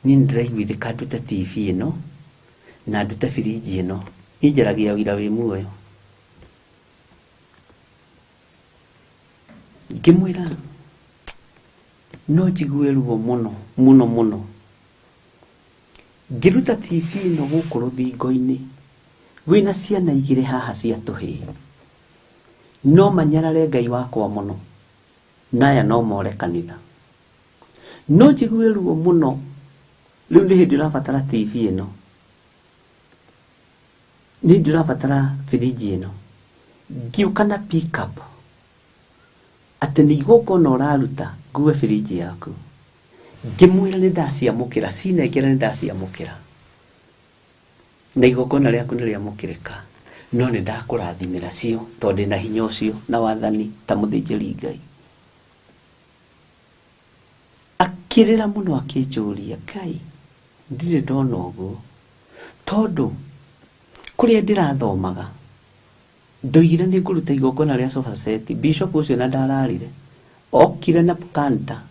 niĩ nĩndĩraiguithĩka ndute TV ĩno na ndute firiji ĩno, niĩ njaragia ũira wĩ muoyo. Ngĩmwĩra no njigue ruo mũno mũno mũno Ngĩruta TV ĩno gũkũ rũthingo-inĩ wĩna ciana igĩrĩ haha cia tũhĩĩ no manyarare Ngai wakwa mũno naya no more kanitha no njigue ruo mũno rĩu nĩ hĩndĩ ũrabatara TV ĩno nĩ hĩndĩ ũrabatara firiji ĩno ngĩũka na pick up atĩ nĩ igongona ũraruta ngue firiji yaku ngĩmwĩra nĩ ndaciamũkĩra cinengera nĩ ndaciamũkĩra na igongona rĩaku nĩ rĩamũkĩrĩka no nĩ ndakũrathimĩra cio tondũ ndĩna hinya ũcio na wathani ta mũthĩnjĩri Ngai akĩrĩra mũno akĩnjũria Ngai ndirĩ ndona ũguo tondũ kũrĩa ndĩrathomaga ndoigire nĩ ngũruta igongona rĩa sofa set bishop ũcio na ndararire okire na kanta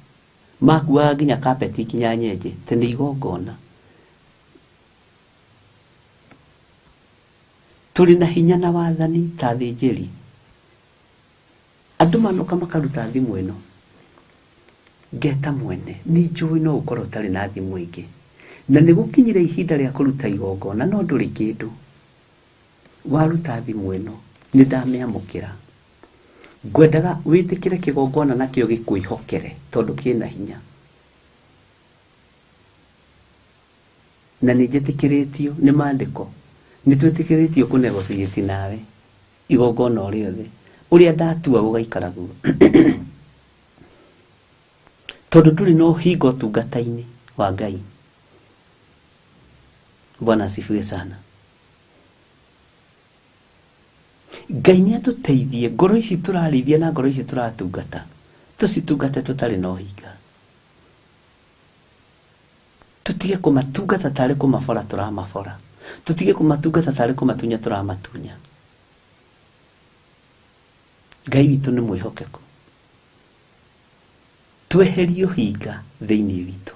makuaga nginya kapeti nginya nyenje tĩ nĩ igongona tũrĩ na hinya na wathani ta athĩnjĩri andũ manoka makaruta thimũ ĩno ngeta mwene nĩ njũĩ no ũkorwo ũtarĩ na thimũ ĩngĩ na nĩ gũkinyire ihinda rĩa kũruta igongona no ndũrĩ kĩndũ waruta thimũ ĩno nĩ ndamĩamũkĩra ngwendaga wĩtĩkĩre kĩgongona nakĩo gĩkwĩhokere tondũ kĩna hinya na nĩ njĩtĩkĩrĩtio nĩ maandĩko nĩ twĩtĩkĩrĩtio kũnegotiate nawe igongona o rĩothe ũrĩa ndatua gũgaikara guo tondũ ndũrĩ na ũhinga ũtungata-inĩ wa Ngai. Bwana asifiwe sana. Ngai nĩ atũteithie ngoro ici tũrarĩithia na ngoro ici tũratungata tũcitungate tũtarĩ na ũhinga tũtige kũmatungata tarĩ kũmabora tũramabora tũtige kũmatungata tarĩ kũmatunya tũramatunya. Ngai witũ nĩ mwĩhokeku tweherie ũhinga thĩinĩ witũ.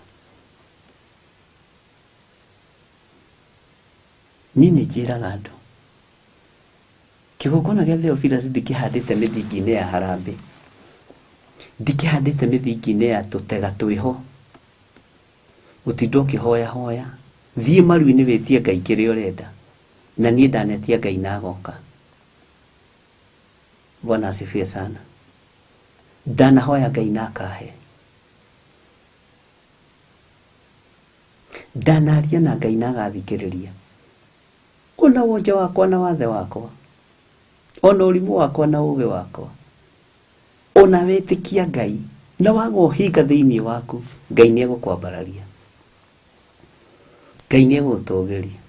Niĩ nĩ njĩraga andũ kĩgongona gĩa Theophilus ndikĩhandĩte mĩthingi-inĩ ya harambĩ ndikĩhandĩte mĩthingi-inĩ ya tũtega twĩho gũtinda ũkĩhoya hoya thiĩ maru-inĩ wĩtie Ngai kĩrĩa ũrenda na niĩ ndanetia Ngai na agoka. Bwana asifiwe sana. Ndanahoya Ngai na akahe ndanaria na Ngai na agathikĩrĩria ona wonje wakwa na wathe wakwa ona ũrimũ wakwa na ũũgĩ wakwa ona wetĩkia Ngai na waga ũhinga thĩinĩ waku Ngai nĩ egũkwambararia Ngai nĩ egũgũtũgĩria.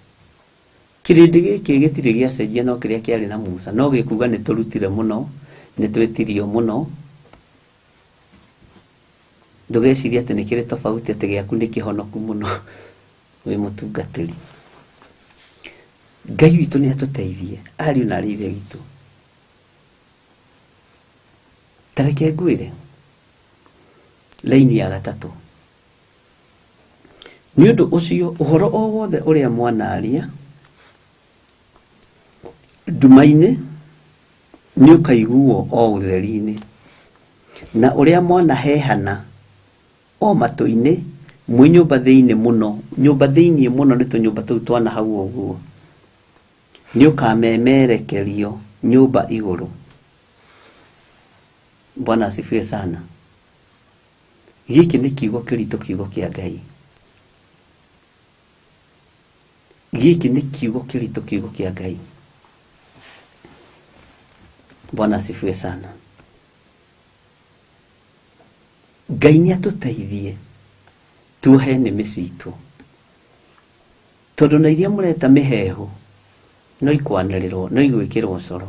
Kĩrĩndĩ gĩkĩ gĩtirĩ gĩacenjia no kĩrĩa kĩarĩ na Musa no gĩkuga nĩ tũrutire mũno nĩ twĩtirio mũno ndũgecirie atĩ nĩ kĩrĩ tofauti atĩ gĩaku nĩ kĩhonoku mũno wĩ mũtungatĩri. Ngai witũ nĩ atũteithie ariũ na arĩ ithe witũ. Ta reke ngwĩre laini ya gatatũ nĩ ũndũ ũcio ũhoro o wothe ũrĩa mwanaria nduma-inĩ nĩ ũkaiguo o ũtheri-inĩ na ũrĩa mwanahehana o matũ-inĩ mwĩ nyũmba thĩinĩ mũno nyũmba thĩinĩ mũno nĩ tũnyũmba tũu twana hau ũguo nĩ ũkamemerekerio nyũmba igũrũ. Bwana asifiwe sana. Gĩkĩ nĩ kiugo kĩritũ kiugo kĩa Ngai. Gĩkĩ nĩ kiugo kĩritũ kiugo kĩa Ngai. Bwana asifiwe sana. Ngai nĩ atũteithie tuohe nĩmĩ citũ tondũ na iria mũreta mĩhehu no ikwanĩrĩrwo no igwĩkĩrwo coro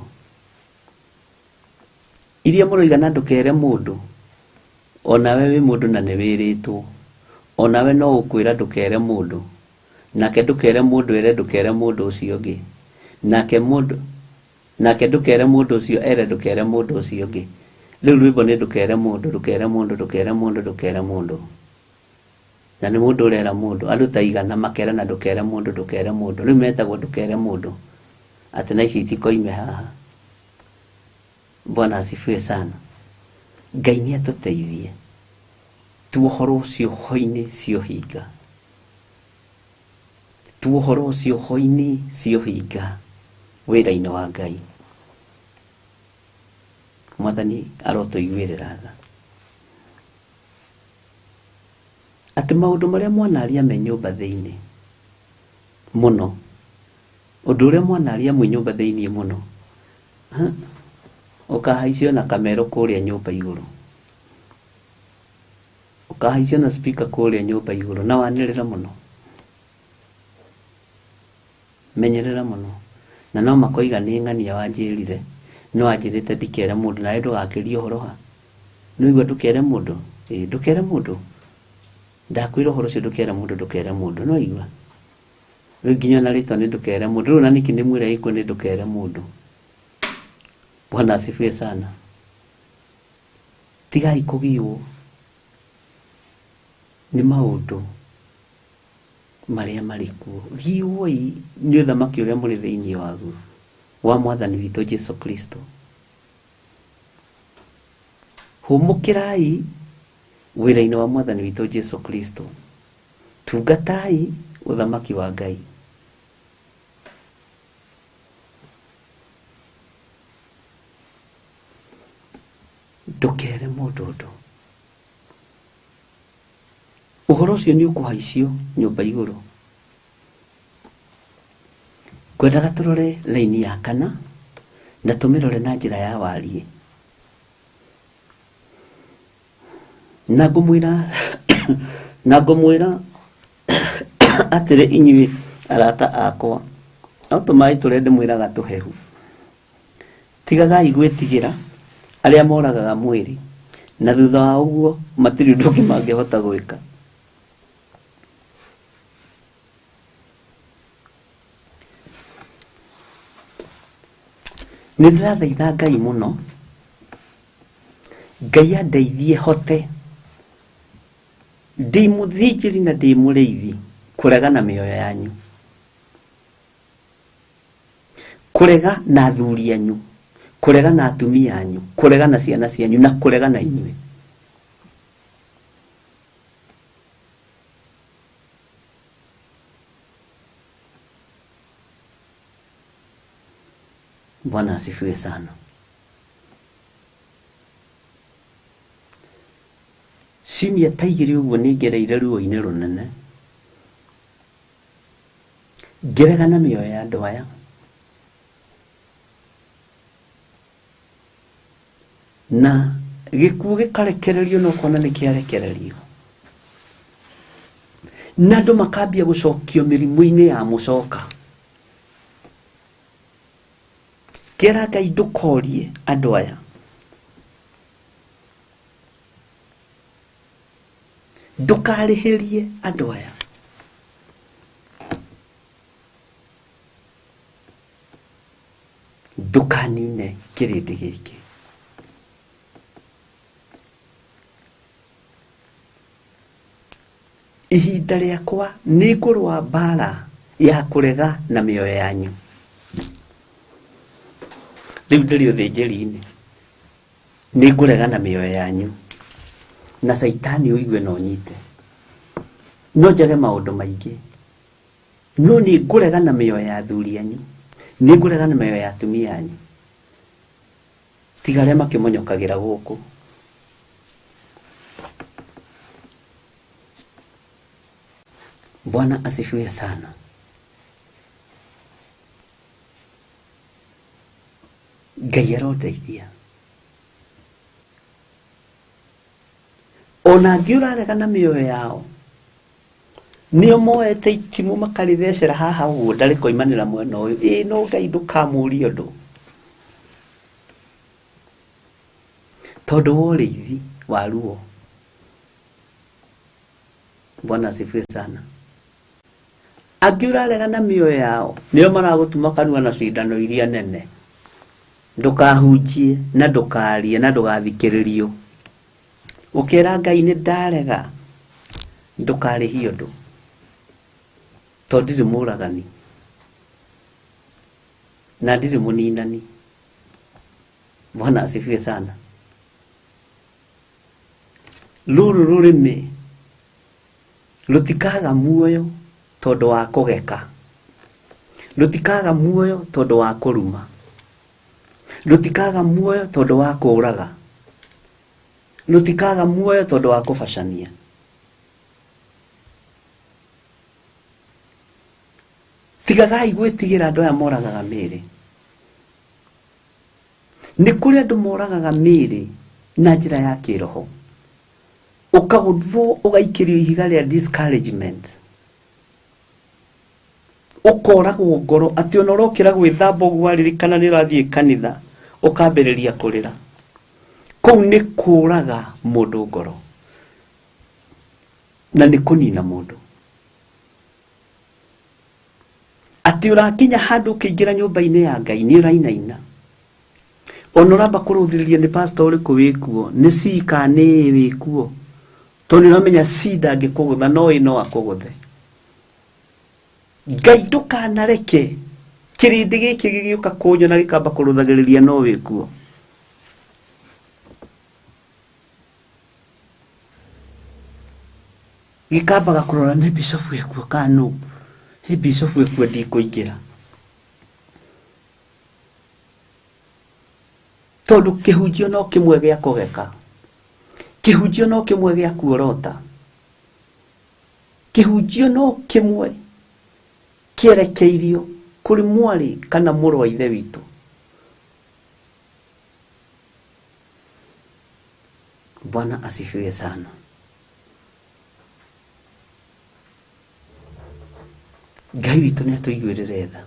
iria mũroiga na ndũkere mũndũ onawe wĩ mũndũ na nĩ wĩrĩtwo onawe no ũkwĩra ndũkere mũndũ nake ndũkere mũndũ ere ndũkere mũndũ ũcio ũngĩ nake mũndũ nake ndũkere mũndũ ũcio ere ndũkere mũndũ ũcio ũngĩ. Rĩu rwĩmbo nĩ ndũkere mũndũ ndũkere mũndũ ndũkere mũndũ ndũkere mũndũ na nĩ mũndũ ũrera mũndũ andũ ta igana makerana ndũkere mũndũ ndũkere mũndũ rĩu metagwo ndũkere mũndũ atĩ na ici itikoime haha. Bwana asifiwe sana. Ngai nĩ atũteithie tuohorwo cioho-inĩ cia ũhinga. Tuohorwo cioho-inĩ cia ũhinga wĩra-inĩ wa Ngai. Mwathani arotũiguĩrĩra tha. Atĩ maũndũ marĩa mwanaria me nyũmba thĩinĩ mũno, ũndũ ũrĩa mwanaria mwĩ nyũmba thĩinĩ mũno, ũkahaicio na kamero kũrĩa nyũmba igũrũ, ũkahaicio na speaker kũrĩa nyũmba igũrũ, na wanĩrĩra mũno, menyerera mũno. Na no makoiga nĩ ng'ania wanjĩrire, no wanjĩrĩte ndikere mũndũ, nawe ndũgakĩrie ũhoro ha. Nĩwaigua ndũkere mũndũ? Ĩĩ, ndũkere mũndũ. Ndakwĩra ũhoro ũcio ndũkere mũndũ, ndũkere mũndũ. Nĩwaigua? Rĩu nginya ona rĩtwa nĩ ndũkere mũndũ. Rĩu ona nĩkĩ ndĩmwĩra ĩkwo nĩ ndũkere mũndũ. Bwana asifiwe sana. Tigai kũgiwo nĩ maũndũ marĩa marĩ kuo. Giwoi nĩ ũthamaki ũrĩa mũrĩ thĩinĩ waguo wa Mwathani witũ Jesu Kristo. Hũmũkĩrai wĩra-inĩ wa Mwathani witũ Jesu Kristo. Tungatai ũthamaki wa Ngai. Ndũkere mũndũ ũndũ. Ũhoro ũcio nĩ ũkũhaicio nyũmba igũrũ. Ngwendaga tũrore laini ya kana na tũmĩrore na njĩra ya wariĩ. Na ngũmwĩra atĩrĩ inyuĩ arata akwa, no tũmaĩ tũrĩa ndĩmwĩraga tũhehu. Tigagai gwĩtigĩra arĩa moragaga mwĩrĩ, na thutha wa ũguo matirĩ ũndũ ũngĩ mangĩhota gwĩka. Nĩ ndĩrathaitha Ngai mũno, Ngai andeithie hote ndĩ mũthĩnjĩri na ndĩ mũrĩithi kũrega na mĩoyo yanyu, kũrega na athuri anyu, kũrega na atumia anyu, kũrega na ciana cianyu, na kũrega na inyuĩ. Bwana asifiwe sana. Ciumia ta igĩrĩ ũguo nĩ ngereire ruo-inĩ rũnene, ngĩrega na mĩoyo ya andũ aya, na gĩkuũ gĩkarekererio na ũkona nĩ kĩarekererio, na andũ makambia gũcokio mĩrimũ-inĩ ya mũcoka. Kĩra Ngai ndũkorie andũ aya, ndũkarĩhĩrie andũ aya. Ndũkanine kĩrĩndĩ gĩkĩ. Ihinda rĩakwa nĩ ngũrũa mbara ya kũrega na mĩoyo yanyu. Rĩu ndĩrĩ ũthĩnjĩri-inĩ, nĩ ngũrega na mĩoyo yanyu, na caitani ũigue na ũnyite. No njage maũndũ maingĩ, no nĩ ngũrega na mĩoyo ya athuri anyu, nĩ ngũrega na mĩoyo ya atumia anyu, tiga arĩa makĩmonyokagĩra gũkũ. Bwana asifiwe sana. Ngai arondeithia. Ona angĩ ũrarega na mĩoyo yao, nĩo moete itimũ makarĩthecera haha ũguo ndarĩkoimanĩra mwena ũyũ. Ĩĩ no Ngai ndũkamũrie ũndũ, tondũ wa ũrĩithi wa ruo. Bwana asifiwe sana. Angĩ ũrarega na mĩoyo yao, nĩo maragũtuma kanua na cindano iria nene. Ndũkahunjie na ndũkarie na ndũgathikĩrĩrio. Ũkera Ngai nĩ ndarega, ndũkarĩhie ũndũ, tondũ ndirĩ mũragani na ndirĩ mũninani. Bwana asifiwe sana. Rũrũ rũrĩmĩ rũtikaga muoyo tondũ wa kũgeka, rũtikaga muoyo tondũ wa kũruma, rũtikaga muoyo tondũ wa kũũraga, rũtikaga muoyo tondũ wa kũbacania. Tigagai gwĩtigĩra andũ aya moragaga mĩĩrĩ. Nĩ kũrĩ andũ moragaga mĩĩrĩ na njĩra ya kĩroho, ũkagũthwo ũgaikĩrio ihiga rĩa discouragement, ũkoragwo ngoro atĩ ona ũrokĩra gwĩthamba ũguo waririkana nĩ ũrathiĩ kanitha ũkambĩrĩria kũrĩra. Kũu nĩ kũraga mũndũ ngoro na nĩ kũnina mũndũ. Atĩ ũrakinya handũ ũkĩingĩra nyũmba-inĩ ya Ngai nĩ ũrainaina, ona ũramba kũrũthĩrĩria nĩ pastor ũrĩkũ wĩkuo, nĩ C kana nĩ A wĩkuo, tondũ nĩ ũramenya C ndangĩkũgũtha no A no akũgũthe. Ngai ndũkanareke kĩrĩndĩ gĩkĩ gĩgĩũka kũnyona gĩkamba kũrũthagĩrĩria no wĩkuo. Gĩkambaga kũrora nĩ bishop wĩkuo kana nũ, nĩ bishop wĩkuo ndikũingĩra. Tondũ kĩhunjio no kĩmwe gĩa kũgeka, kĩhunjio no kĩmwe gĩa kuorota, kĩhunjio no kĩmwe kĩerekeirio kũrĩ mwarĩ kana mũrũ wa ithe witũ. Bwana asifiwe sana. Ngai witũ nĩ atũiguĩrĩre tha.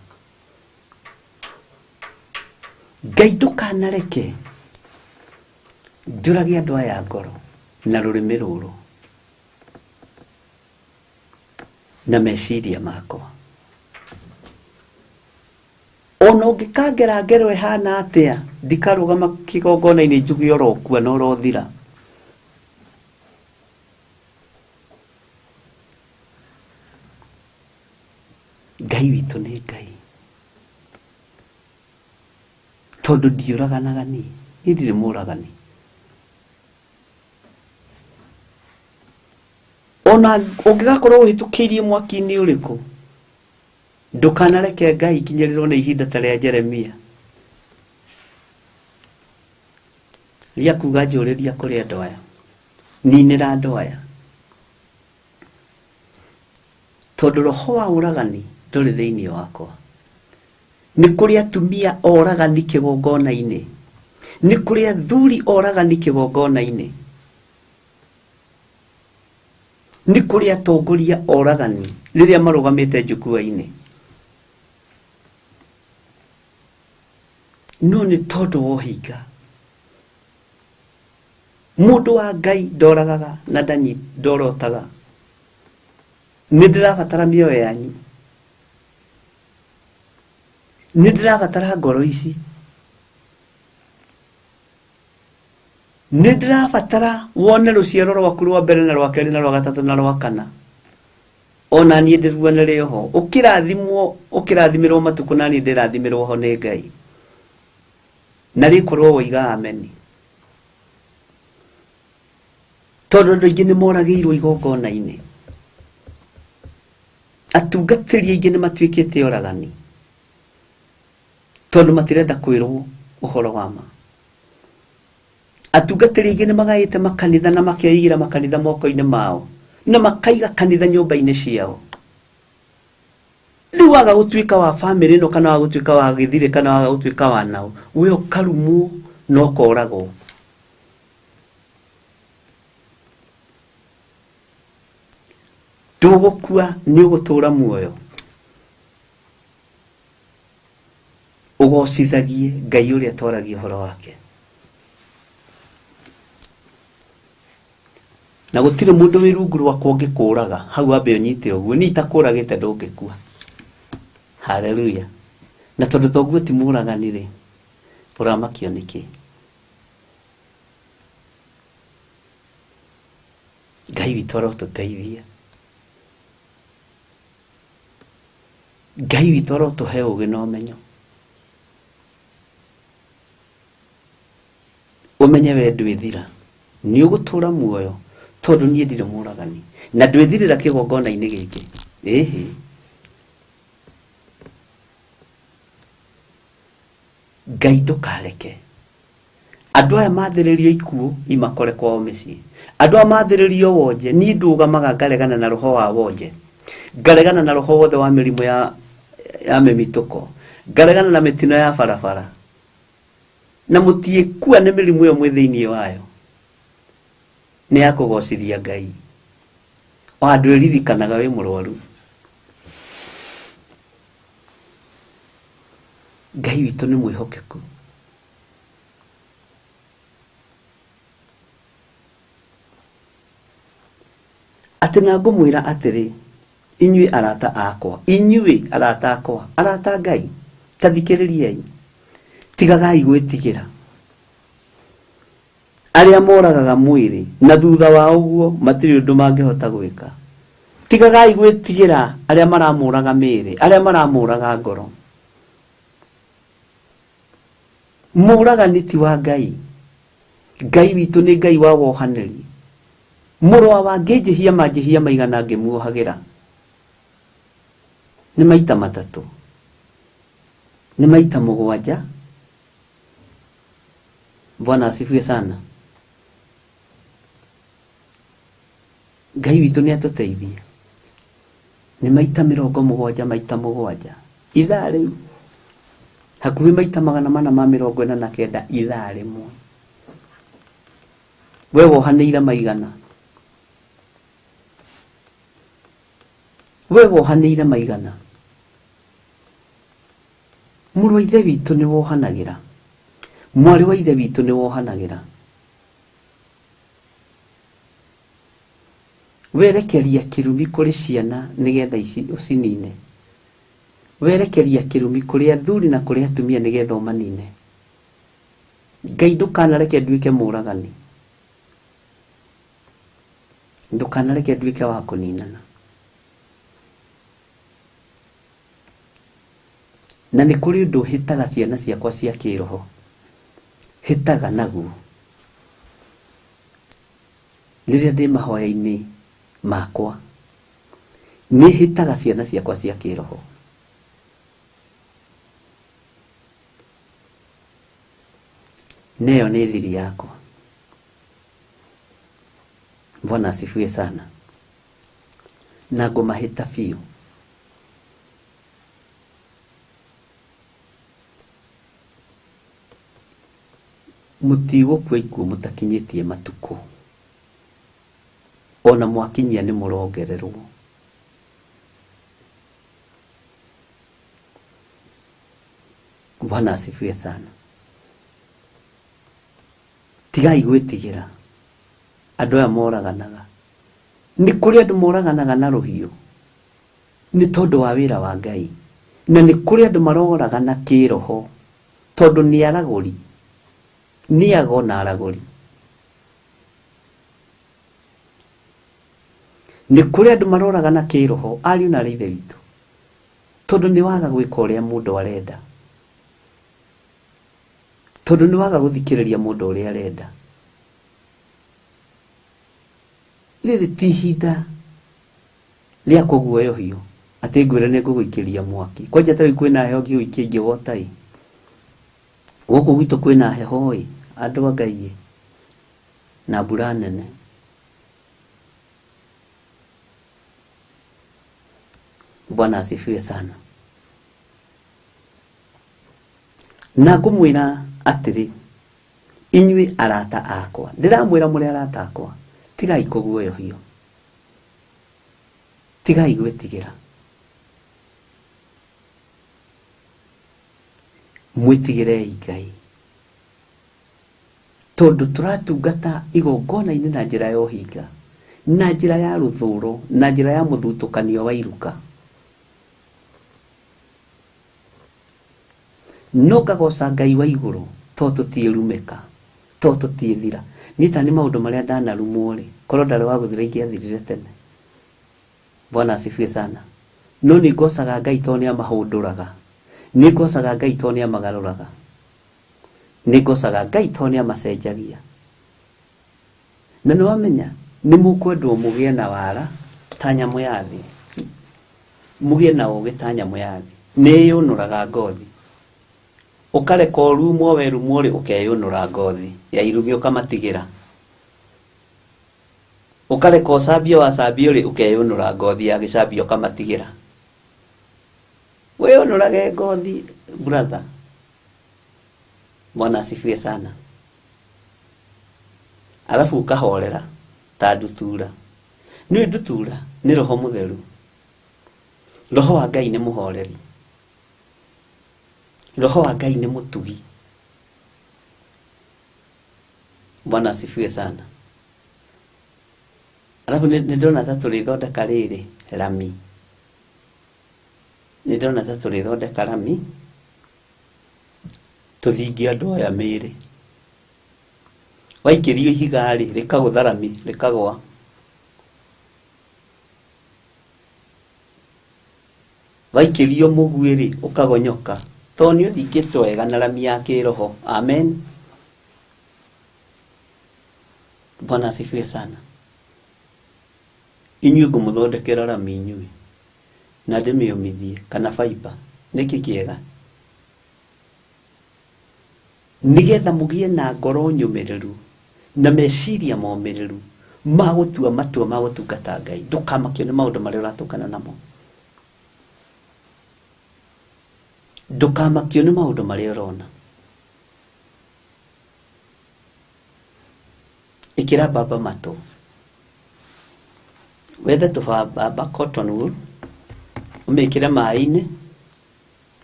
Ngai ndũkanareke njũrage andũ aya ngoro na rũrĩmĩ rũrũ na meciria makwa. Ona ũngĩkangera ngero ĩhana atĩa, ndikarũgama kĩgongona-inĩ njuge ũrokua na ũrothira. Ngai witũ nĩ Ngai, tondũ ndiũraganaga niĩ, niĩ ndirĩ mũragani. Ona ũngĩgakorwo ũhĩtũkĩirie mwaki-inĩ ũrĩkũ, ndũkanareke Ngai nginyĩrĩrwo nĩ ihinda ta rĩa Jeremia rĩa kuga njũrĩria kũrĩ andũ aya, ninĩra andũ aya, tondũ roho wa ũragani ndũrĩ thĩinĩ wakwa. Nĩ kũrĩ atumia oragani kĩgongona-inĩ, nĩ kũrĩ athuri oragani kĩgongona-inĩ, nĩ kũrĩ atongoria oragani rĩrĩa marũgamĩte njukua-inĩ. No nĩ tondũ wa ũhinga, mũndũ wa Ngai ndoragaga na ndorotaga. Nĩ ndĩrabatara mĩoyo yanyu, nĩ ndĩrabatara ngoro ici, nĩ ndĩrabatara wone rũciaro rwaku rwa mbere na rwa kerĩ na rwa gatatũ na rwa kana, ona niĩ ndĩruonere ho. Ũkĩrathimwo, ũkĩrathimĩrwo matukũ na niĩ ndĩrathimĩrwo ho nĩ Ngai. Na rĩkorwo woiga ameni, tondũ andũ aingĩ nĩ moragĩirwo igongona-inĩ, atungatĩri aingĩ nĩ matuĩkĩte oragani tondũ matirenda kwĩrwo ũhoro wa ma. Atungatĩri aingĩ nĩ magaĩte makanitha na makeigĩra makanitha moko-inĩ mao na makaiga kanitha nyũmba-inĩ ciao. Rĩu waga gũtuĩka wa bamĩrĩ ĩno kana waga gũtuĩka wa gĩthirĩ kana waga gũtuĩka wa nao, we ũkarumwo na ũkoragwo. Ndũgũkua, nĩ ũgũtũra muoyo, ũgocithagie Ngai ũrĩa twaragia ũhoro wake. Na gũtirĩ mũndũ wĩ rungu rwakwa ũngĩkũraga, hau wambe ũnyite ũguo, niĩ itakũragĩte ndũngĩkua. Haleluya. Na tondũ thoguo ti mũragani rĩ, ũramakio nĩkĩ? Ngai witũ arotũteithia, Ngai witũ arotũhe ũgĩ na ũmenyo, ũmenye we ndwĩthira, nĩ ũgũtũra muoyo tondũ niĩ ndirĩ mũragani na ndwĩthirĩra kĩgongona-inĩ gĩkĩ. Ĩhĩ, Ngai ndũkareke andũ aya mathĩrĩrio ikuũ imakore kwao mĩciĩ. Andũ aya mathĩrĩrio wonje, niĩ ndũgamaga ngaregana na roho wa wonje, ngaregana na roho wothe wa mĩrimũ ya mĩmitũko, ngaregana na mĩtino ya barabara, na mũtiĩkua nĩ mĩrimũ ĩyo mwĩ thĩinĩ wayo. Nĩ ya kũgocithia Ngai. O handũ ĩririkanaga wĩ mũrwaru. Ngai witũ nĩ mwĩhokeku. Atĩ na ngũmwĩra atĩrĩ, inyuĩ arata akwa, inyuĩ arata akwa, arata a Ngai, ta thikĩrĩriai, tigagai gwĩtigĩra arĩa moragaga mwĩrĩ, na thutha wa ũguo matirĩ ũndũ mangĩhota gwĩka. Tigagai gwĩtigĩra arĩa maramũraga mĩĩrĩ, arĩa maramũraga ngoro. Mũragani ti wa Ngai. Ngai witũ nĩ Ngai wa wohanĩri. Mũrũ wa wangĩnjĩhia manjĩhia maigana ngĩmuohagĩra nĩ maita matatũ, nĩ maita mũgwanja. Bwana asifiwe sana. Ngai witũ nĩ atũteithie. Nĩ maita mĩrongo mũgwanja maita mũgwanja ithaa rĩu, hakuhĩ maita 449 ithaa rĩmwe. We wohanĩire maigana, we wohanĩire maigana. Mũrũ wa ithe witũ nĩ wohanagĩra, mwarĩ wa ithe witũ nĩ wohanagĩra. Werekeria kĩrumi kũrĩ ciana nĩgetha ũcinine, werekeria kĩrumi kũrĩ athuri na kũrĩ atumia nĩgetha ũmanine. Ngai ndũkanareke nduĩke mũragani, ndũkanareke nduĩke wa kũninana. Na nĩ kũrĩ ũndũ hĩtaga ciana ciakwa cia kĩroho, hĩtaga naguo rĩrĩa ndĩ mahoya-inĩ makwa, nĩ hĩtaga ciana ciakwa cia kĩroho. Na ĩyo nĩ thiri yakwa. Bwana asifiwe sana. Na ngũmahĩta biũ. Mũtigũkua ikuũ mũtakinyĩtie matukũ, ona mwakinyia nĩ mũrongererwo. Bwana asifiwe sana. Tigai gwĩtigĩra andũ aya moraganaga. Nĩ kũrĩ andũ moraganaga na rũhiũ nĩ tondũ wa wĩra wa Ngai, na nĩ kũrĩ andũ maroragana kĩroho tondũ nĩ aragũri, nĩ ago na aragũri. Nĩ kũrĩ andũ maroragana kĩroho, ariũ na arĩ ithe witũ, tondũ nĩ waga gwĩka ũrĩa mũndũ arenda, tondũ nĩ waga gũthikĩrĩria mũndũ ũrĩa arenda. Rĩrĩ ti ihinda rĩa kũguoyohio atĩ ngwĩre nĩ ngũgũikĩria mwaki. Kwanja ta rĩu kwĩna heho ngĩgũikia ingĩwota ĩ. Gũkũ gwitũ kwĩna heho ĩ, andũ a Ngai ĩ, na mbura nene. Bwana asifiwe sana. Na ngũmwĩra atĩrĩ, inyuĩ arata akwa, ndĩramwĩra mũrĩ arata akwa, tigai kũguoyohio, tigai gwĩtigĩra, mwĩtigĩrei Ngai, tondũ tũratungata igongona-inĩ na njĩra ya ũhinga, na njĩra ya rũthũro, na njĩra ya mũthutũkanio wa iruka. No ngagoca Ngai wa igũrũ tondũ tũtiĩrumĩka, tondũ tũtiĩthira. Niĩ ta nĩ maũndũ marĩa ndanarumwo rĩ, korwo ndarĩ wa gũthira ingĩathirire tene. Bwana asifiwe sana. No nĩ ngocaga Ngai tondũ nĩ amahũndũraga, nĩ ngocaga Ngai tondũ nĩ amagarũraga, nĩ ngocaga Ngai tondũ nĩ amacenjagia. Na nĩ wamenya nĩ mũkwendwo mũgĩe na wara ta nyamũ ya thĩ, mũgĩe na ũũgĩ ta nyamũ ya thĩ. Nĩ ĩyũnũraga ngothi. Ũkareka ũrumwo werumwo rĩ ũkeyũnũra ngothi ya irumi ũkamatigĩra. Ũkareka ũcambio wacambio rĩ ũkeyũnũra ngothi ya gĩcambio ũkamatigĩra. Wĩyũnũrage ngothi brother. Bwana asifiwe sana. Alafu ukahorera ta ndutura. Nĩ ndutura nĩ roho mũtheru. Roho wa Ngai nĩ mũhoreri. Roho wa Ngai nĩ mũtugi. Bwana asifiwe sana. Alafu nĩ ndĩrona ta tũrĩthondeka rĩrĩ rami. Nĩ ndĩrona ta tũrĩthondeka rami tũthingie andũ aya mĩĩrĩ. Waikĩrio ihiga rĩ rĩkagũtha rami rĩkagwa. Waikĩrio mũguĩ rĩ ũkagonyoka. Tondũ nĩ ũthingĩtwo wega na rami ya kĩroho. Amen. Bwana asifiwe sana. Inyuĩ ngũmũthondekera rami inyuĩ na ndĩmĩũmithie kana fiber nĩkĩ kĩega nĩgetha mũgĩe na ngoro nyũmĩrĩru na meciria momĩrĩru ma gũtua matua ma gũtungata Ngai. Ndũkamakio nĩ maũndũ marĩa ũratũngana namo. Ndũkamakio nĩ maũndũ marĩa ũrona. Ĩkĩra mbamba matũ. Wethe tũbamba cotton wool ũmĩkĩre maĩ-inĩ,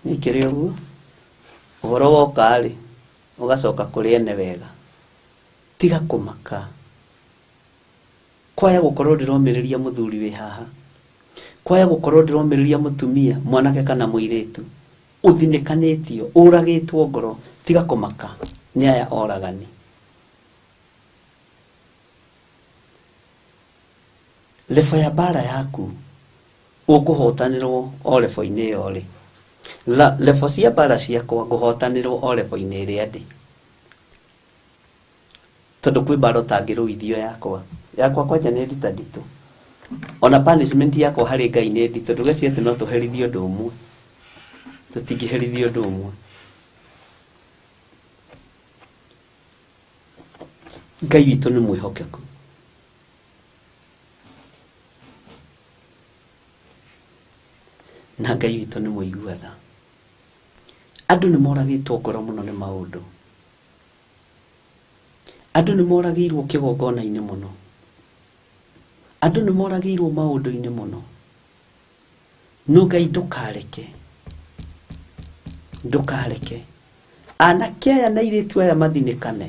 mĩkĩre ũguo. Ũhoro woka rĩ ũgacoka kũrĩ ene wega. Tiga kũmaka. Kwaya gũkorwo ndĩromĩrĩria mũthuri wĩ haha, kwaya gũkorwo ndĩromĩrĩria mũtumia mwanake kana mũirĩtu ũthinĩkanĩtio ũragĩtwo ngoro, tiga kũmaka nĩ aya oragani. Lebo ya mbara yaku ũkũhotanĩrwo o lebo-inĩ ĩyo rĩ. Lebo cia mbara ciakwa ngũhotanĩrwo o lebo-inĩ ĩrĩa ndĩ. Tondũ kwĩ mbara ũtangĩrũithio yakwa. Yakwa kwanja nĩ ndita nditũ. Ona punishment yakwa harĩ Ngai nĩ nditũ. Ndũgecirie atĩ no tũherithio ũndũ ũmwe. Tũtingĩherithio ũndũ ũmwe. Ngai witũ nĩ mwĩhokeku. Na Ngai witũ nĩ mũigua tha. Andũ nĩ moragĩtwo ngoro mũno nĩ maũndũ. Andũ nĩ moragĩirwo kĩgongona-inĩ mũno. Andũ nĩ moragĩirwo maũndũ-inĩ mũno. No Ngai ndũkareke. Ndũkareke. Anake aya na airĩtu aya mathinĩkane.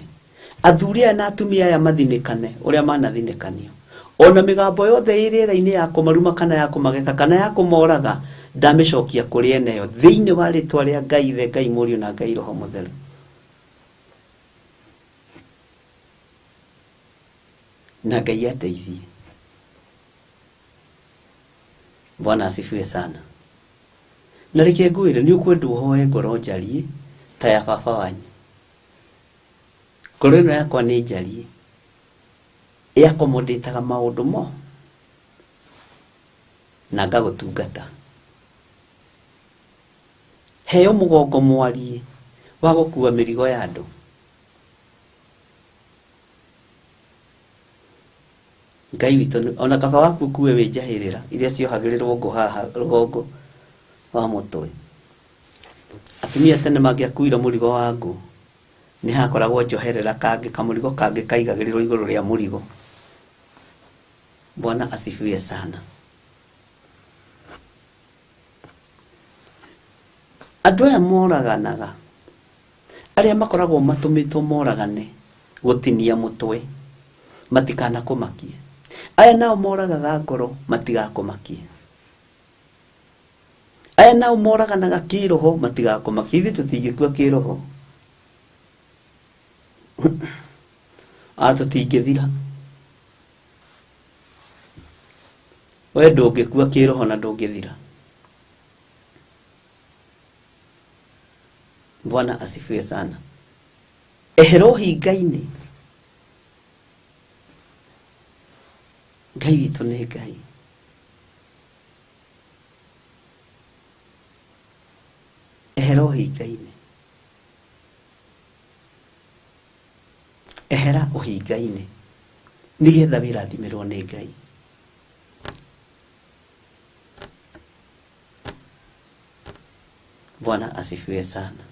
Athuri aya na atumia aya mathinĩkane ũrĩa manathinĩkanio. Ona mĩgambo yothe ĩ rĩera-inĩ ya kũmaruma kana ya kũmageka kana ya kũmoraga ndamĩcokia kũrĩ eneyo thĩinĩ wa rĩtwa rĩa Ngai Ithe, Ngai Mũriũ na Ngai Roho Mũtheru. Na Ngai andeithie. Bwana asifiwe sana. Na reke ngwĩre nĩ ũkwenda ũhoe ngoro njariĩ ta ya baba wanyu. Ngoro ĩno yakwa nĩ njariĩ. Ĩakomodĩtaga maũndũ mo na ngagũtungata. Heo mũgongo mwariĩ wa gũkua mĩrigo ya andũ. Ngai witũ ona kaba waku ũkue wĩ njahĩrĩra iria ciohagĩrĩrwo ngũ haha rũgongo wa mũtwe. Atumia tene mangĩakuire mũrigo wa ngũ nĩ hakoragwo njoherera kangĩ kamũrigo kangĩ kaigagĩrĩrwo igũrũ rĩa mũrigo. Bwana asifiwe sana. Andũ aya moraganaga arĩa makoragwo matũmĩtwo moragane gũtinia mũtwe matikanakũmakie. Aya nao moragaga ngoro matigakũmakie. Aya nao moraganaga kĩroho matigakũmakie. Ithuĩ tũtingĩkua kĩroho. Tũtingĩthira. We ndũngĩkua kĩroho na ndũngĩthira. Bwana asifiwe sana. Ehera ũhinga-inĩ. Ngai witũ nĩ Ngai. Ehera ũhinga-inĩ. Ehera ũhinga-inĩ nĩgetha wĩrathimĩrwo nĩ Ngai. Bwana asifiwe sana.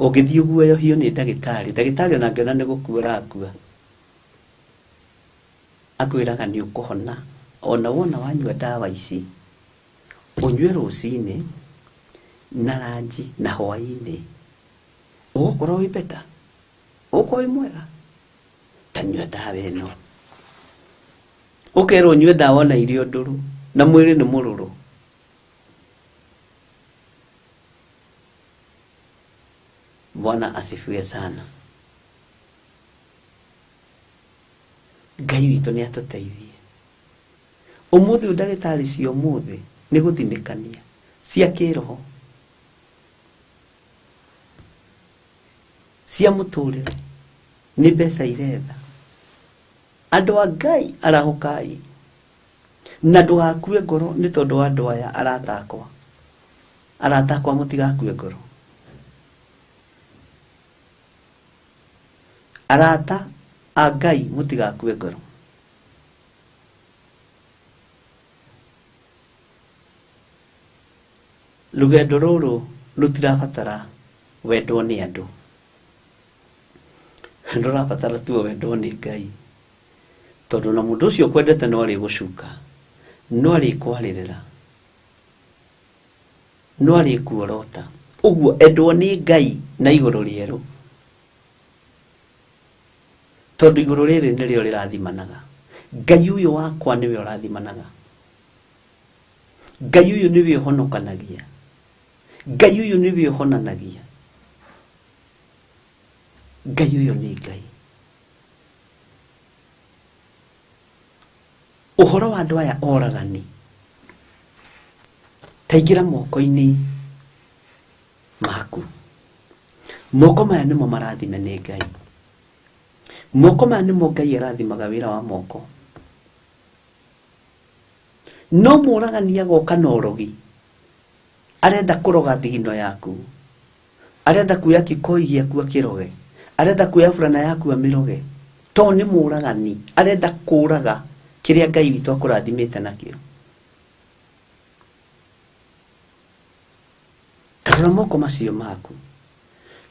Ũngĩthiĩ ũguoyohio nĩ ndagĩtarĩ, ndagĩtarĩ ona angĩona nĩ gũkua ũrakua, akwĩraga nĩ ũkũhona. Ona wona wanyua ndawa ici, ũnyue rũcinĩ na ranji na hwaĩ-inĩ, ũgũkorwo wĩ better, ũgũkorwo wĩ mwega. Ta nyua ndawa ĩno. Ũkerwo ũnyue ndawa ona irio ndũrũ na mwĩrĩ nĩ mũrũrũ. Bwana asifiwe sana. Ngai witũ nĩ atũteithie. Ũmũthĩ ũyũ ndagĩtarĩ cia ũmũthĩ nĩ gũthinĩkania cia kĩroho, cia mũtũrĩre, nĩ mbeca iretha. Andũ a Ngai arahũkai na ndũgakue ngoro nĩ tondũ wa andũ aya arata akwa. Arata akwa mũtigakue ngoro. Arata a Ngai mũtigakue ngoro. Rũgendo rũrũ rũtirabatara wendwo nĩ andũ, rũrabatara tu wendwo nĩ Ngai, tondũ na mũndũ ũcio ũkwendete no arĩgũcuka, no arĩkwarĩrĩra, no arĩkuorota. Ũguo endwo nĩ Ngai na igũrũ rĩerũ, tondũ igũrũ rĩrĩ nĩrĩo rĩrathimanaga. Ngai ũyũ wakwa nĩwe ũrathimanaga. Ngai ũyũ nĩwe ũhonokanagia. Ngai ũyũ nĩwe ũhonanagia. Ngai ũyũ nĩ Ngai. Ũhoro wa andũ aya oragani, taingĩra moko-inĩ maku. Moko maya nĩmo marathime nĩ Ngai. Moko maya nĩmo Ngai arathimaga wĩra wa moko. No mũragani agoka na ũrogi, arenda kũroga thigino yaku, arenda kuoya kĩkoi gĩaku akĩroge, arenda kuoya burana yaku amĩroge. To nĩ mũragani, arenda kũraga kĩrĩa Ngai witũ akũrathimĩte nakĩo. Ta rora moko macio maku,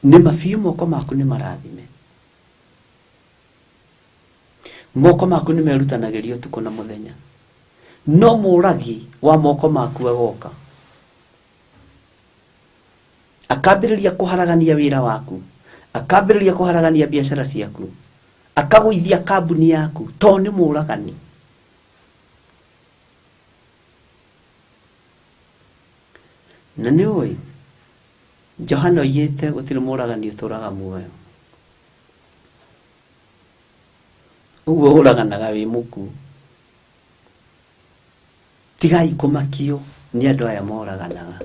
nĩ mabiũ moko maku nĩ marathime. Moko maku nĩ merutanagĩria ũtukũ na mũthenya, no mũragi wa moko maku agoka akambĩrĩria kũharagania wĩra waku, akambĩrĩria kũharagania biacara ciaku, akagũithia kambuni yaku, to nĩ mũragani. Na nĩ ũĩ Johana oigĩte gũtirĩ mũragani ũtũraga muoyo. Ũguo ũraganaga wĩ mũkuũ. Tigai kũmakio nĩ andũ aya moraganaga.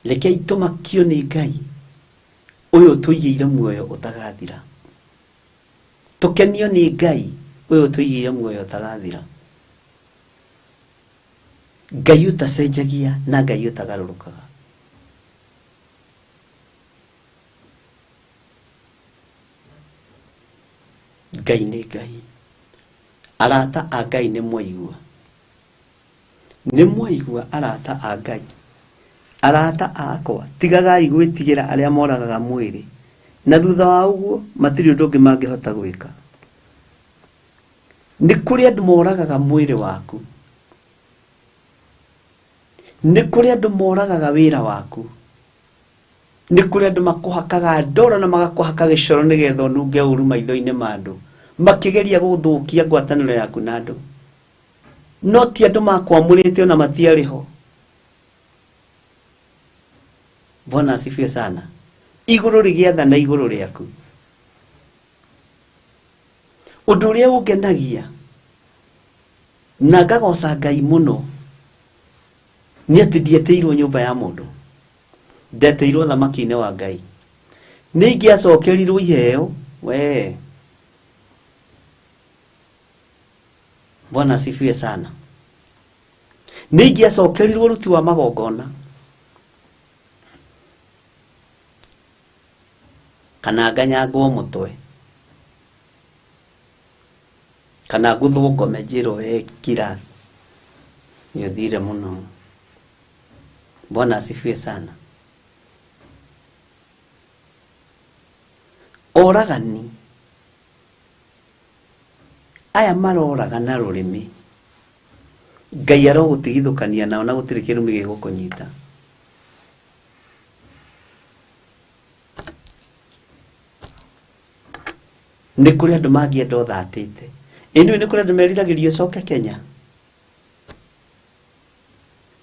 Rekei tũmakio nĩ Ngai ũyũ ũtũigĩire muoyo ũtagathira. Tũkenio nĩ Ngai ũyũ ũtũigĩire muoyo ũtagathira. Ngai ũtacenjagia na Ngai ũtagarũrũkaga. Ngai nĩ Ngai. Arata a Ngai nĩ mwaigua. Nĩ mwaigua arata a Ngai. Arata akwa, tigagai gwĩtigĩra arĩa moragaga mwĩrĩ, na thutha wa ũguo matirĩ ũndũ ũngĩ mangĩhota gwĩka. Nĩ kũrĩ andũ moragaga mwĩrĩ waku. Nĩ kũrĩ andũ moragaga wĩra waku. Nĩ kũrĩ andũ makũhakaga ndoro na magakũhaka gĩcoro nĩgetha ũnunge ũru maitho-inĩ ma andũ, makĩgeria gũthũkia ngwatanĩro yaku na andũ. No ti andũ makwamũrĩte ona matiarĩ ho. Bwana asifiwe sana. Igũrũ rĩgĩathana igũrũ rĩaku. Ũndũ ũrĩa ũngenagia na ngagoca Ngai mũno nĩ atĩ ndietĩirwo nyũmba ya mũndũ, ndetĩirwo thamaki-inĩ wa Ngai. Nĩ ingĩacokerirwo iheo we. Bwana asifiwe sana. Nĩ ingĩacokerirwo ũruti wa magongona. Kana nganyangwo mũtwe. Kana nguthwo ngome njĩrwo we kira. Nĩ ũthire mũno. Bwana asifiwe sana. Oragani aya maroraga na rũrĩmĩ. Ngai arogũtigithũkania nao na gũtirĩ kĩrumi gĩgũkũnyita. Nĩ kũrĩ andũ mangĩenda ũthatĩte. Ĩnĩ nĩ kũrĩ andũ meriragĩria ũcoke Kenya.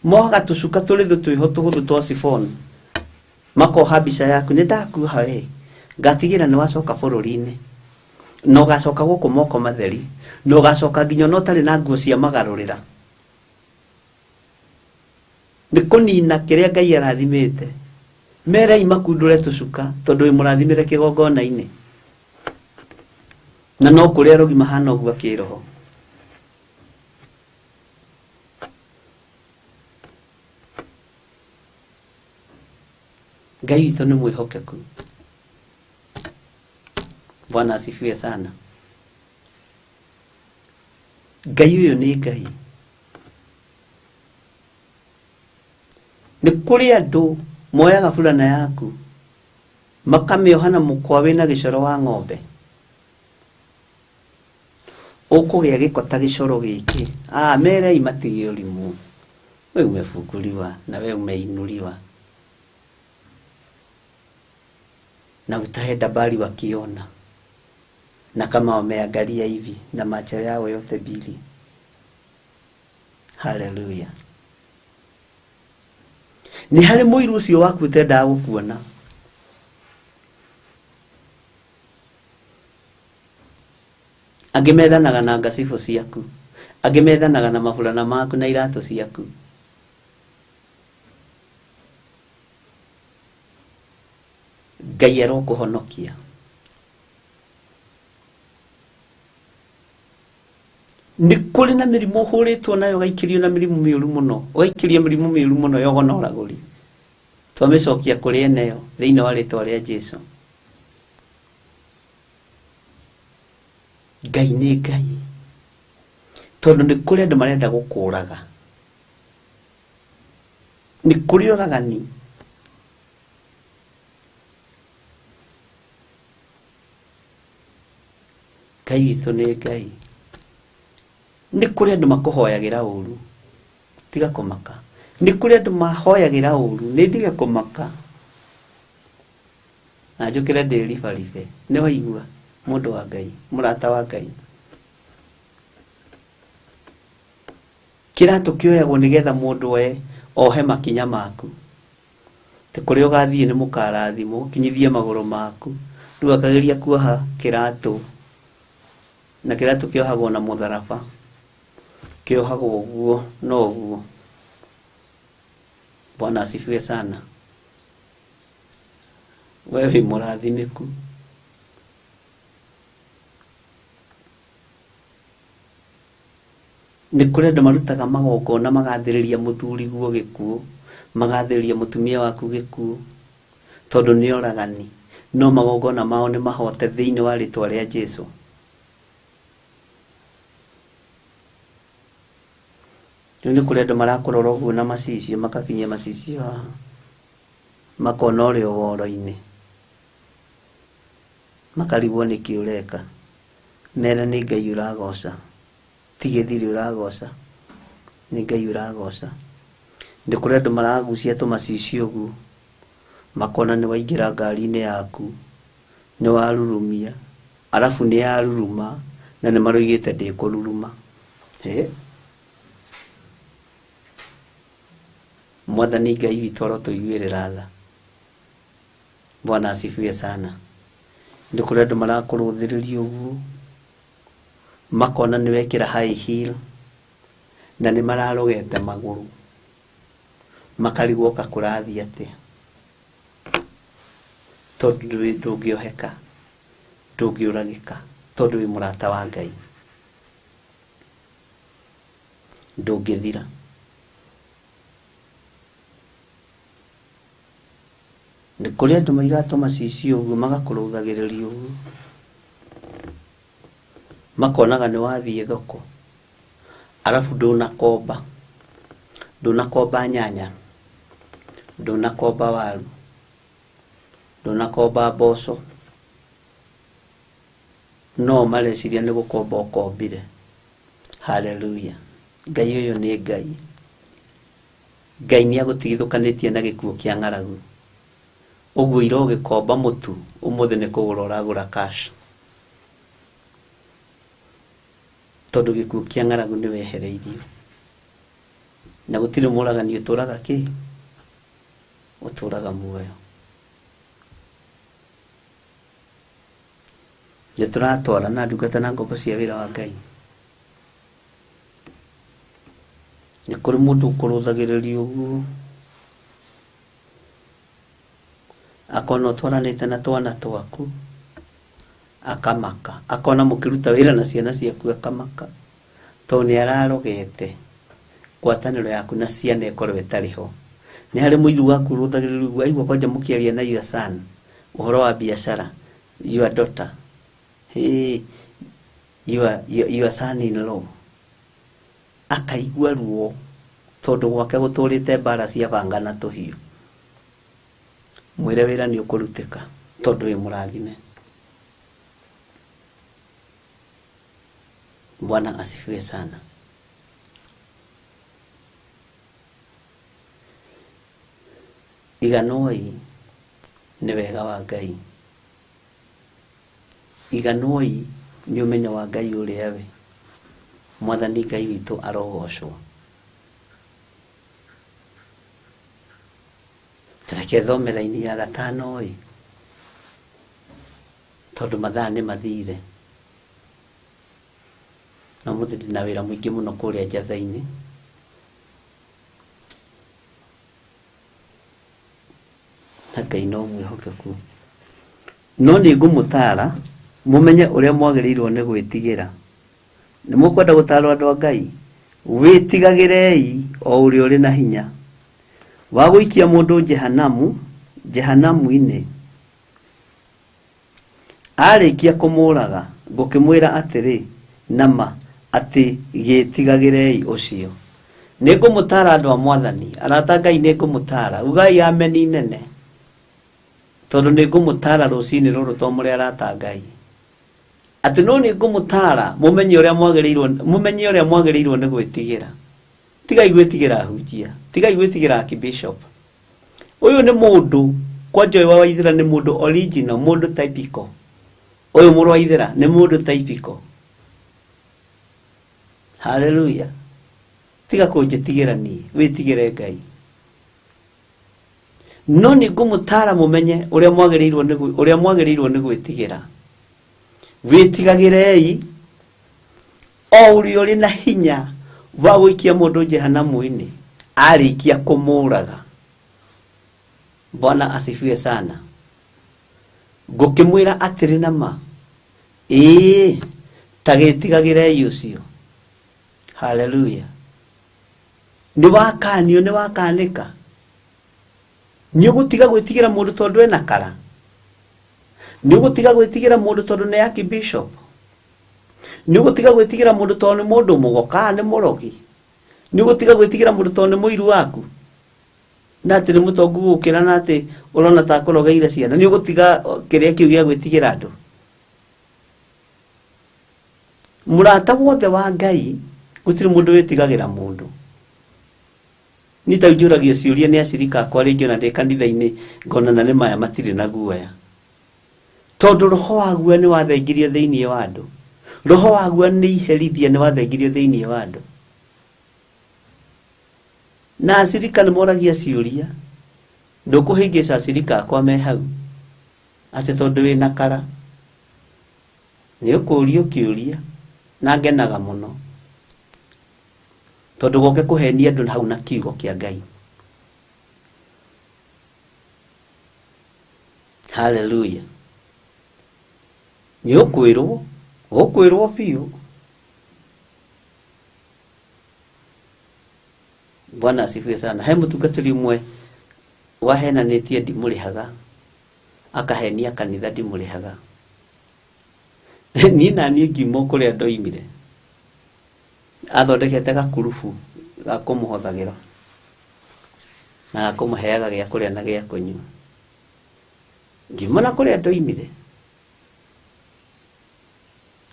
Mohaga tũcuka tũrĩ thũ twĩho tũhũthũ twa sifon. Makoha mbica yaku nĩ ndakuoha we. Ngatigĩra nĩ wacoka bũrũri-inĩ. Na ũgacoka gũkũ moko matheri. Na ũgacoka nginya ona ũtarĩ na nguo cia magarũrĩra. Nĩ kũnina kĩrĩa Ngai arathimĩte. Merei makundũre tũcuka tondũ wĩ mũrathimĩre kĩgongona-inĩ. Na no kũrĩ arogi mahana ũguo kĩroho. Ngai witũ nĩ mwĩhokeku. Bwana asifiwe sana. Ngai ũyũ nĩ Ngai. Nĩ kũrĩ andũ moyaga burana yaku makamĩoha na mũkwa wĩna gĩcoro wa ng'ombe. Ũkũgĩa gĩko ta gĩcoro gĩkĩ. Merei matige ũrimũ. We umefunguliwa na we umeinuliwa. Na utaenda mbali wakiona. Na kama wameangalia hivi na macho yao yote mbili. Hallelujah. Nĩ harĩ mũiru ũcio waku ũtendaga gũkuona. Angĩ methanaga na ngacibũ ciaku. Angĩ methanaga na maburana maku na iratũ ciaku. Ngai arokũhonokia. Nĩ kũrĩ na mĩrimũ ũhũrĩtwo nayo ũgaikĩrio na mĩrimũ mĩũru mũno. Ũgaikĩrio mĩrimũ mĩũru mũno yogo na ũragũri. Twamĩcokia kũrĩ eneo thĩinĩ wa rĩtwa rĩa Jesũ. Ngai nĩ Ngai. Tondũ nĩ kũrĩ andũ marenda gũkũraga. Nĩ kũrĩ oragani. Ngai witũ nĩ Ngai. Nĩ kũrĩ andũ makũhoyagĩra ũru. Tiga kũmaka. Nĩ kũrĩ andũ mahoyagĩra ũru. Nĩ ndige kũmaka. Na njũkĩre ndĩribaribe. Nĩ waigua mũndũ wa Ngai, mũrata wa Ngai. Kĩratũ kĩoyagwo nĩgetha mũndũ ohe makinya maku. Te kũrĩa ũgathiĩ nĩ mũkarathimwo, ũkinyithie magũrũ maku. Rĩu akageria kuoha kĩratũ. Na kĩratũ kĩohagwo na mũtharaba. Kĩohagwo ũguo na ũguo. Bwana asifiwe sana. We wĩ mũrathimĩku. Nĩ kũrĩ andũ marutaga magongona magathĩrĩria mũthuri guo gĩkuũ, magathĩrĩria mũtumia waku gĩkuũ, tondũ nĩ oragani. No magongona mao nĩ mahote thĩinĩ wa rĩtwa rĩa Jesũ. Rĩu nĩ kũrĩ andũ marakũrora ũguo na macicio, makakinyia macicio haha, makona ũrĩ o woro-inĩ, makarigwo nĩkĩ ũreka. Mere nĩ Ngai ũragoca, ti gĩthiri ũragoca, nĩ Ngai ũragoca. Nĩ kũrĩ andũ maragucia tũmacicio ũguo, makona nĩ waingĩra ngari-inĩ yaku, nĩ warurumia, arabu nĩ yaruruma, na nĩ maroigĩte ndĩkũruruma. Mwathani Ngai witũ arotũiguĩrĩra tha. Bwana asifiwe sana. Nĩ kũrĩ andũ marakũrũthĩrĩria ũguo, makona nĩ wekĩra high heel, na nĩ mararogete magũrũ, makarigwo ka kũrathiĩ atĩa. Tondũ ndũngĩoheka, ndũngĩũragĩka, tondũ wĩ mũrata wa Ngai. Ndũngĩthira. Nĩ kũrĩ andũ maigaga tũmacicio ũguo magakũrũthagĩrĩria ũguo, makonaga nĩ wathiĩ thoko arabu ndũnakomba, ndũnakomba nyanya, ndũnakomba waru, ndũnakomba mboco, no mareciria nĩ gũkomba ũkombire. Haleluya! Ngai ũyũ nĩ Ngai. Ngai nĩ agũtigithũkanĩtie na gĩkuũ kĩa ng'aragu. Ũguo ira ũgĩkomba mũtu, ũmũthĩ nĩ kũgũra ũragũra cash. Tondũ gĩkuũ kĩa ng'aragu nĩ wehereirio. Na gũtirĩ mũragani ũtũraga kĩ? Ũtũraga muoyo. Nĩ tũratwarana ndungata na ngombo cia wĩra wa Ngai. Nĩ kũrĩ mũndũ ũkũrũthagĩrĩria ũguo, akona ũtwaranĩte na twana twaku akamaka, akona mũkĩruta wĩra na ciana ciaku akamaka, tondũ nĩ ararogete ngwatanĩro yaku na ciana ĩkorwo ĩtarĩ ho. Nĩ harĩ mũiru waku ũrũthagĩrĩria ũguo, aigua kwanja mũkĩaria na your son ũhoro wa biacara, your daughter, hey, your son in law, akaigua ruo tondũ gwake gũtũrĩte mbara cia banga na tũhiũ. Mwĩre wĩra nĩ ũkũrutĩka tondũ wĩ mũrathime. Bwana asifiwe sana. Iganoi nĩ wega wa Ngai. Iganoi nĩ ũmenyo wa Ngai ũrĩa we. Mwathani Ngai witũ arogocwo. Tareke thome raini ya gatano ĩ, tondũ mathaa nĩ mathire. Na ũmũthĩ ndĩna wĩra mũingĩ mũno kũrĩa njatha-inĩ. Na Ngai no mwĩhokeku. No nĩ ngũmũtaara mũmenye ũrĩa mwagĩrĩirwo nĩ gwĩtigĩra. Nĩ mũkwenda gũtaarwo andũ a Ngai? Wĩtigagĩrei o ũrĩa ũrĩ na hinya wa gũikia mũndũ jehanamu, jehanamu-inĩ. Arĩkia kũmũraga, ngũkĩmwĩra atĩrĩ, nama atĩ gĩtigagĩrei ũcio. Nĩ ngũmũtaara andũ a Mwathani, arata Ngai nĩ ngũmũtaara. Ugai ameni nene. Tondũ nĩ ngũmũtaara rũcinĩ rũrũ to mũrĩ arata Ngai. Atĩ no nĩ ngũmũtaara mũmenye ũrĩa mwagĩrĩirwo, mũmenye ũrĩa mwagĩrĩirwo nĩ gwĩtigĩra. Tigai gwĩtigĩra ahunjia, tigai gwĩtigĩra archbishop. Ũyũ nĩ mũndũ kwanja ũyũ wa Waithera nĩ mũndũ original, mũndũ typical. Ũyũ mũrũ wa Waithera nĩ mũndũ typical. Hallelujah. Tiga kũnjĩtigĩra niĩ, wĩtigĩre Ngai. No nĩ ngũmũtaara mũmenye ũrĩa mwagĩrĩirwo nĩ ũrĩa mwagĩrĩirwo nĩ gwĩtigĩra. Wĩtigagĩrei o ũrĩa ũrĩ na hinya wa gũikia mũndũ jehanamu-inĩ arĩkia kũmũraga. Bwana asifiwe sana. Ngũkĩmwĩra atĩrĩ na ma, ĩĩ, ta gĩtigagĩrei ũcio. Haleluya. Nĩ wakanio, nĩ wakanĩka. Nĩ ũgũtiga gwĩtigĩra mũndũ tondũ ena kara. Nĩ ũgũtiga gwĩtigĩra mũndũ tondũ nĩ archbishop. Nĩ ũgũtiga gwĩtigĩra mũndũ tondũ nĩ mũndũ mũgo kana nĩ mũrogi. Nĩ ũgũtiga gwĩtigĩra mũndũ tondũ nĩ mũiru waku. Na atĩ nĩ mũtongu gũkĩra na atĩ ũrona ta akũrogeire ciana. Nĩ ũgũtiga kĩrĩa kĩu gĩa gwĩtigĩra andũ. Mũrata wothe wa Ngai gũtirĩ mũndũ wĩtigagĩra mũndũ. Niĩ ta njũragio ciũria nĩ acirika akwa rĩngĩ ona ndĩ kanitha-inĩ ngona na nĩ maya matirĩ na guoya. Tondũ roho wa guoya nĩ wathengirio thĩinĩ wa andũ. Roho wa guoya nĩ iherithia nĩ wathengirio thĩinĩ wa andũ. Na acirika nĩ moragia ciũria. Ndũkũhĩngĩca acirika akwa me hau. Atĩ tondũ wĩna kara. Nĩ ũkũũrio kĩũria na ngenaga mũno. Tondũ goke kũhenia andũ hau na kiugo kĩa Ngai. Hallelujah. Nĩ ũkwĩrwo, ũkwĩrwo biũ. Bwana asifiwe sana. He mũtungatĩri ũmwe wahenanĩtie ndimũrĩhaga. Akahenia kanitha ndimũrĩhaga. Niĩ na niĩ ngiuma o kũrĩa ndoimire. Athondekete gakurubu ga kũmũhothagĩra na ga kũmũheaga gĩa kũrĩa na gĩa kũnyua. Ngiuma na kũrĩa ndoimire.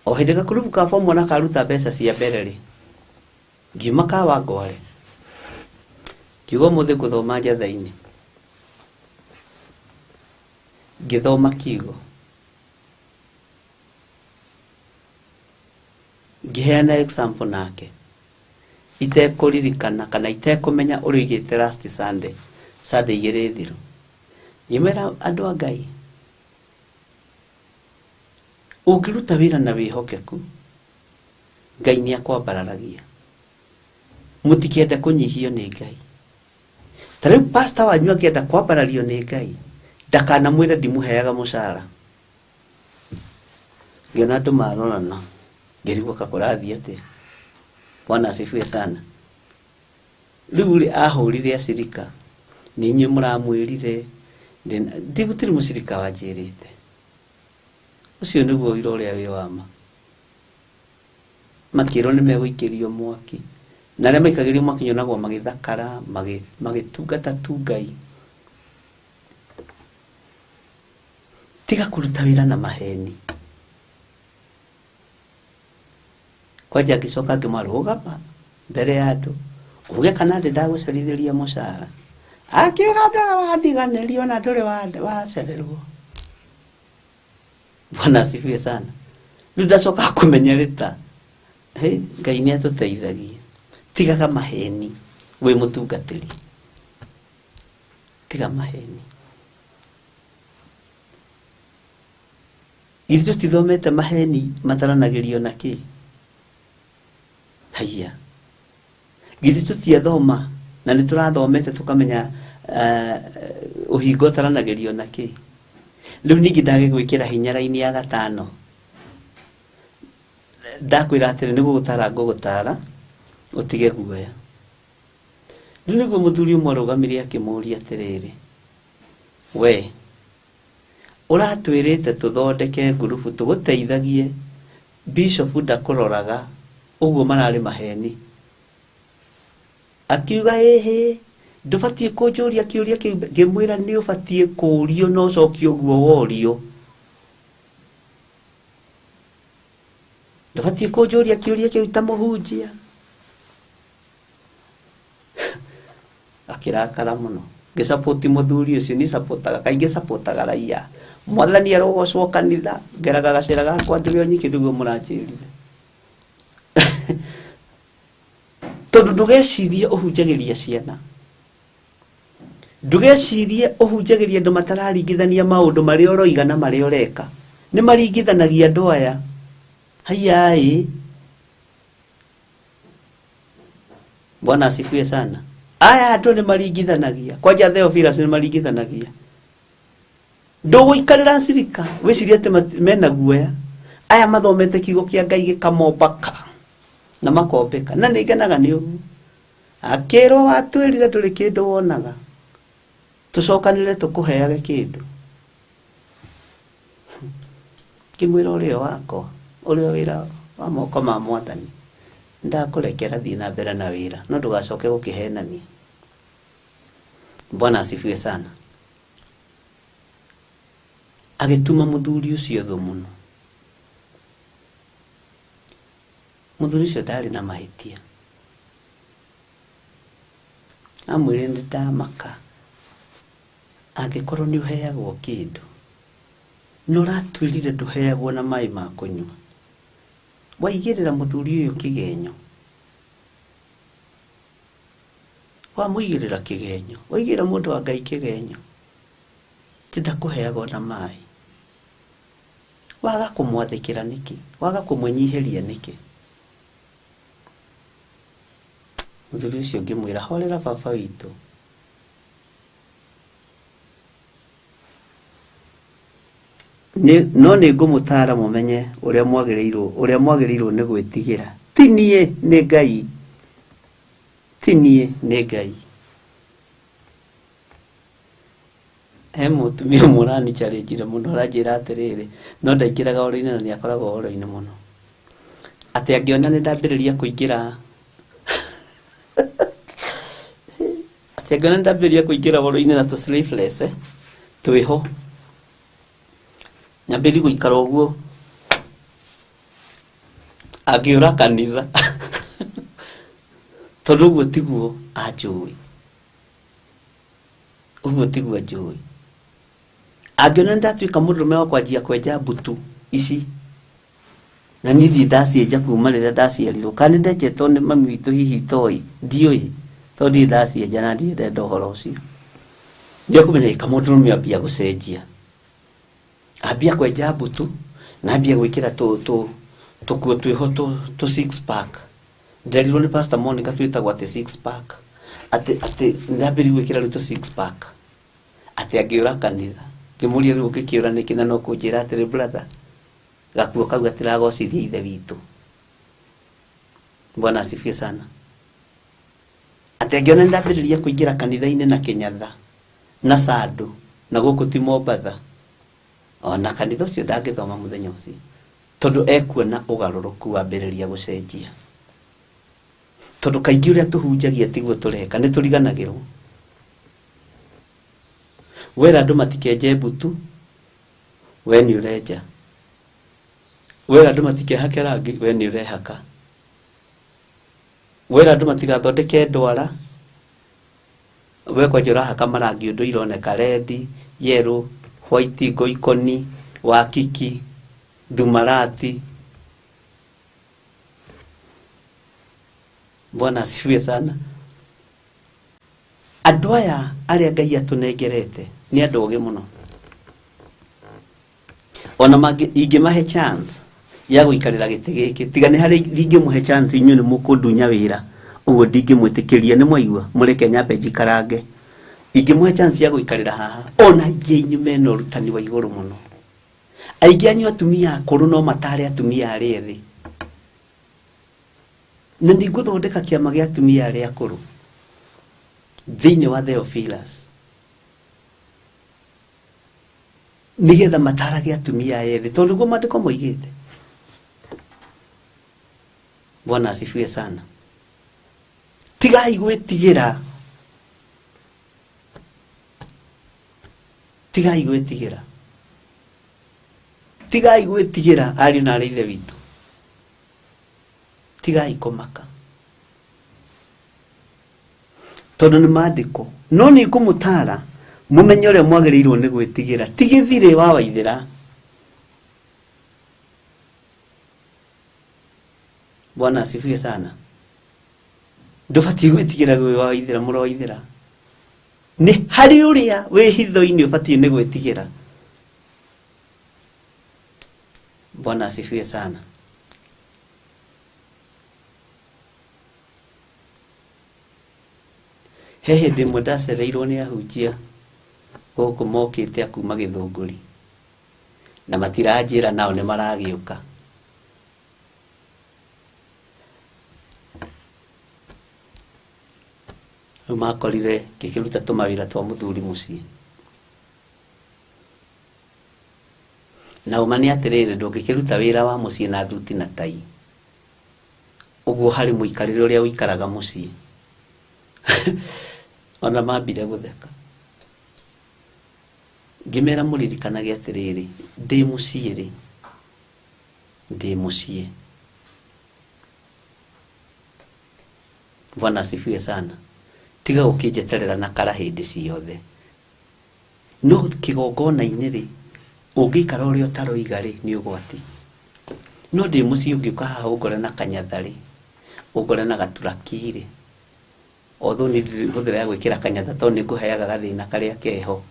O hĩndĩ gakurubu ka form 1 karuta mbeca cia mbere rĩ, ngiuma Kawangware. Ngiuga ũmũthĩ ngũthoma njatha-inĩ. Ngĩthoma kiugo. Ngĩheana example nake. Itekũririkana kana itekũmenya ũrĩa oigĩte last Sunday, Sunday igĩrĩ thiru. Ngĩmwĩra andũ a Ngai, ũngĩruta wĩra na wĩhokeku, Ngai nĩ akwambararagia. Mũtikende kũnyihio nĩ Ngai. Ta rĩu pastor wanyu angĩenda kwambarario nĩ Ngai, ndakanamwĩre ndimũheaga mũcara. Ngĩona andũ marorana, ngĩrigwo ka kũrathiĩ atĩa. Bwana asifiwe sana. Rĩu rĩ ahũrire acirika, nĩ inyuĩ mũramwĩrire, gũtirĩ mũcirika wanjĩrĩte. Ũcio nĩguo ũira ũrĩa wĩ wa ma. Makĩrwo nĩ megũikĩrio mwaki. Na arĩa maikagĩrio mwaki nyonagwo magĩthakara, magĩtungata tu Ngai. Tiga kũruta wĩra na maheni. Kwanja ngĩcoka ngĩmarũgama mbere ya andũ, uge kana ndĩ ndagũcerithĩria mũcara. Akiuga ndũrĩ wandiganĩrio na ndũrĩ wacererwo. Bwana asifiwe sana. Rĩu ndacoka kũmenya rĩta, hey, Ngai nĩ atũteithagia. Tigaga maheni wĩ mũtungatĩri. Tiga maheni. Ithuĩ tũtithomete maheni mataranagĩrio na kĩ? Haiya. Githĩ tũtiathoma na nĩ tũrathomete tũkamenya ũhinga ũtaranagĩrio na kĩ? Rĩu ningĩ ndage gwĩkĩra hinya raini ya gatano. Ndakwĩra atĩrĩ nĩ gũgũtara ngũgũtara ũtige guoya. Rĩu nĩguo mũthuri ũmwe arũgamire akĩmũũria atĩrĩrĩ, we ũratwĩrĩte tũthondeke ngurubu tũgũteithagie, bishop ndakũroraga, ũguo mararĩ maheni. Akiuga ĩhĩ, ndũbatiĩ kũnjũria kĩũria kĩu. Ngĩmwĩra nĩ ũbatiĩ kũũrio na ũcokie ũguo worio. Ndũbatiĩ kũnjũria kĩũria kĩu ta mũhunjia. Akĩrakara mũno. Ngĩsupport mũthuri ũcio, niĩ supportaga, kaingĩ supportaga raia. Mwathani arogocwo kanitha, ngeraga gacĩra gakwa ndũrĩ o nyiki nĩguo mũranjĩrire. Tondũ ndũgecirie ũhunjagĩria ciana. Ndũgecirie ũhunjagĩria andũ matararingithania maũndũ marĩa ũroiga na marĩa ũreka. Nĩ maringithanagia andũ aya. Haiya ĩ. Bwana asifiwe sana. Aya andũ nĩ maringithanagia. Kwanja Theophilus nĩ maringithanagia. Ndũgũikarĩra cirika wĩcirie atĩ mena guoya. Aya mathomete kiugo kĩa Ngai gĩkamombaka na makombĩka. Na nĩ ngenaga nĩ ũguo. Akĩrwo watwĩrire ndũrĩ kĩndũ wonaga, tũcokanĩre tũkũheage kĩndũ. Ngĩmwĩra ũrĩa wakwa, ũrĩa wĩra wa moko ma Mwathani, ndakũrekera thiĩ na mbere na wĩra, no ndũgacoke gũkĩhenania. Bwana asifiwe sana. Agĩtuma mũthuri ũcio thũ mũno. Mũthuri ũcio ndarĩ na mahĩtia. Amwĩrire nĩ ndamaka angĩkorwo nĩ ũheagwo kĩndũ na ũratwĩrire ndũheagwo na maĩ ma kũnyua, waigĩrĩra mũthuri ũyũ kĩgenyo, wamũigĩrĩra kĩgenyo, waigĩrĩra mũndũ wa Ngai kĩgenyo, ti ndakũheagwo na maĩ. Waga kũmwathĩkĩra nĩkĩ? Waga kũmwĩnyihĩria nĩkĩ? Mũthuri ũcio ngĩmwĩra horera baba witũ. No nĩ ngũmũtaara mũmenye ũrĩa mwagĩrĩirwo nĩ gwĩtigĩra. Ti niĩ, nĩ Ngai. Ti niĩ, nĩ Ngai. He mũtumia ũmwe ũrani-challenge mũno aranjĩra atĩrĩrĩ, no ndaingĩraga ũhoro-inĩ na nĩ akoragwo ũhoro-inĩ mũno, atĩ angĩona nĩ ndambĩrĩria kũingĩra atĩ angĩona nĩ ndambĩrĩria kũingĩra ũhoro-inĩ na tũ sleeveless twĩho nyambĩrĩrie gũikara ũguo angĩũra kanitha tondũ ũguo tiguo anjũĩ, ũguo tiguo anjũĩ. Angĩona nĩ ndatuĩka mũndũrũme wa kwanjia kwenja mbutu ici na niĩ ndirĩ ndacienja kuma rĩrĩa ndaciarirwo, kana nĩ ndenjetwo nĩ mami witũ hihi itoĩ, ndiũĩ, tondũ ndirĩ ndacienja na ndirĩ ndenda ũhoro ũcio. Nĩ ekũmenya ĩka mũndũrũme ambia gũcenjia, ambia kwenja mbutu na ambia gwĩkĩra tũkuo twĩho tũ six pack. Nderirwo nĩ Pastor Monica twĩtagwo atĩ six pack, atĩ ndambĩrĩria gwĩkĩra rĩu tũ six pack, atĩ angĩũra kanitha. Ngĩmũria rĩu ũngĩkĩũra nĩkĩ na no kũnjĩra atĩrĩ, brother, gakuo kau gatiragocithia ithe witũ. Bwana asifiwe sana. Atĩ angĩona nĩ ndambĩrĩria kũingĩra kanitha-inĩ na kĩnyatha na sandũ na gũkũ ti Mombatha, ona kanitha ũcio ndangĩthoma mũthenya ũcio, tondũ ekuona ũgarũrũku wambĩrĩria gũcenjia. Tondũ kaingĩ ũrĩa tũhunjagia tiguo tũreka, nĩ tũriganagĩrwo. Wera andũ matikenje mbutu, we nĩ ũrenja. Wera andũ matikehake rangi, we nĩ ũrehaka. Wera andũ matigathondeke ndwara, we kwanja ũrahaka marangi ũndũ ironeka red, yellow, white, ngoikoni, wakiki, thumarati. Bwana asifiwe sana. Andũ aya arĩa Ngai atũnengerete nĩ andũ ogĩ mũno. Ona ingĩmahe chance ya gũikarĩra gĩtĩ gĩkĩ, tiga nĩ harĩ ingĩmũhe chance inyuĩ nĩ mũkũndunya wĩra, ũguo ndingĩmwĩtĩkĩria, nĩ mwaigua, mũreke nyambe njikarange. Ingĩmũhe chance ya gũikarĩra haha, ona aingĩ anyu mena ũrutani wa igũrũ mũno. Aingĩ anyu atumia akũrũ no matare atumia arĩa ethĩ. Na nĩ ngũthondeka kĩama gĩa atumia arĩa akũrũ thĩinĩ wa Theophilus, nĩgetha matarage atumia aya ethĩ, tondũ nĩguo maandĩko moigĩte. Bwana asifiwe sana. Tigai gwĩtigĩra, tigai gwĩtigĩra, tigai gwĩtigĩra ariũ na aarĩ a Ithe witũ, tigai kũmaka, tondũ nĩ maandĩko. No nĩ ngũmũtara mũmenye ũrĩa mwagĩrĩirwo nĩ gwĩtigĩra, ti gĩthirĩ wa Waithĩra. Bwana asifiwe sana. Ndũbatiĩ gwĩtigĩra gwĩ wa Waithĩra, mũrũ wa Waithĩra. Nĩ harĩ ũrĩa wĩ hitho-inĩ ũbatiĩ nĩ gwĩtigĩra. Bwana asifiwe sana. He hĩndĩ ĩmwe ndacereirwo nĩ ahunjia gũkũ mokĩte a kuma Gĩthũngũri, na matiranjĩra nao nĩ maragĩũka. Rĩu makorire ngĩkĩruta tũmawĩra twa mũthuri mũciĩ. Na ũma nĩ atĩrĩrĩ, ndũngĩkĩruta wĩra wa mũciĩ na thuti na tai. Ũguo harĩ mũikarĩre ũrĩa ũikaraga mũciĩ. Ona mambire gũtheka. Ngĩmera mũririkanage atĩrĩrĩ, ndĩ mũciĩ rĩ, ndĩ mũciĩ. Bwana asifiwe sana. Tiga gũkĩnjeterera na kara hĩndĩ ciothe. No kĩgongona-inĩ rĩ, ũngĩikara ũrĩa ũtaroiga rĩ, nĩ ũgwati. No ndĩ mũciĩ ũngĩũka haha ũngore na kanyatha rĩ, ũngore na gaturaki rĩ, although niĩ ndirĩ hũthĩra ya gwĩkĩra kanyatha tondũ nĩ ngũheaga gathĩna karĩa keho.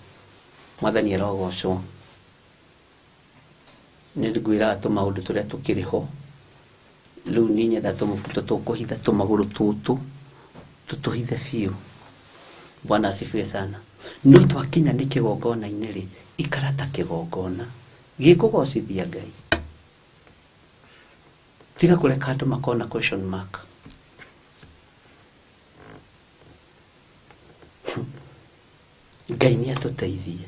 Mwathani arogocwo. Nĩ ngwĩraga tũmaũndũ tũrĩa tũkĩrĩ ho. Rĩu niĩ nyenda tũmũbuto tũkũhitha tũmagũrũ tũtũ, tũtũhithe biũ. Bwana asifiwe sana. No twakinya nĩ kĩgongona-inĩ rĩ, ikara ta kĩgongona gĩkũgocithia Ngai. Tiga kũreka andũ makona question mark. Ngai nĩ atũteithie.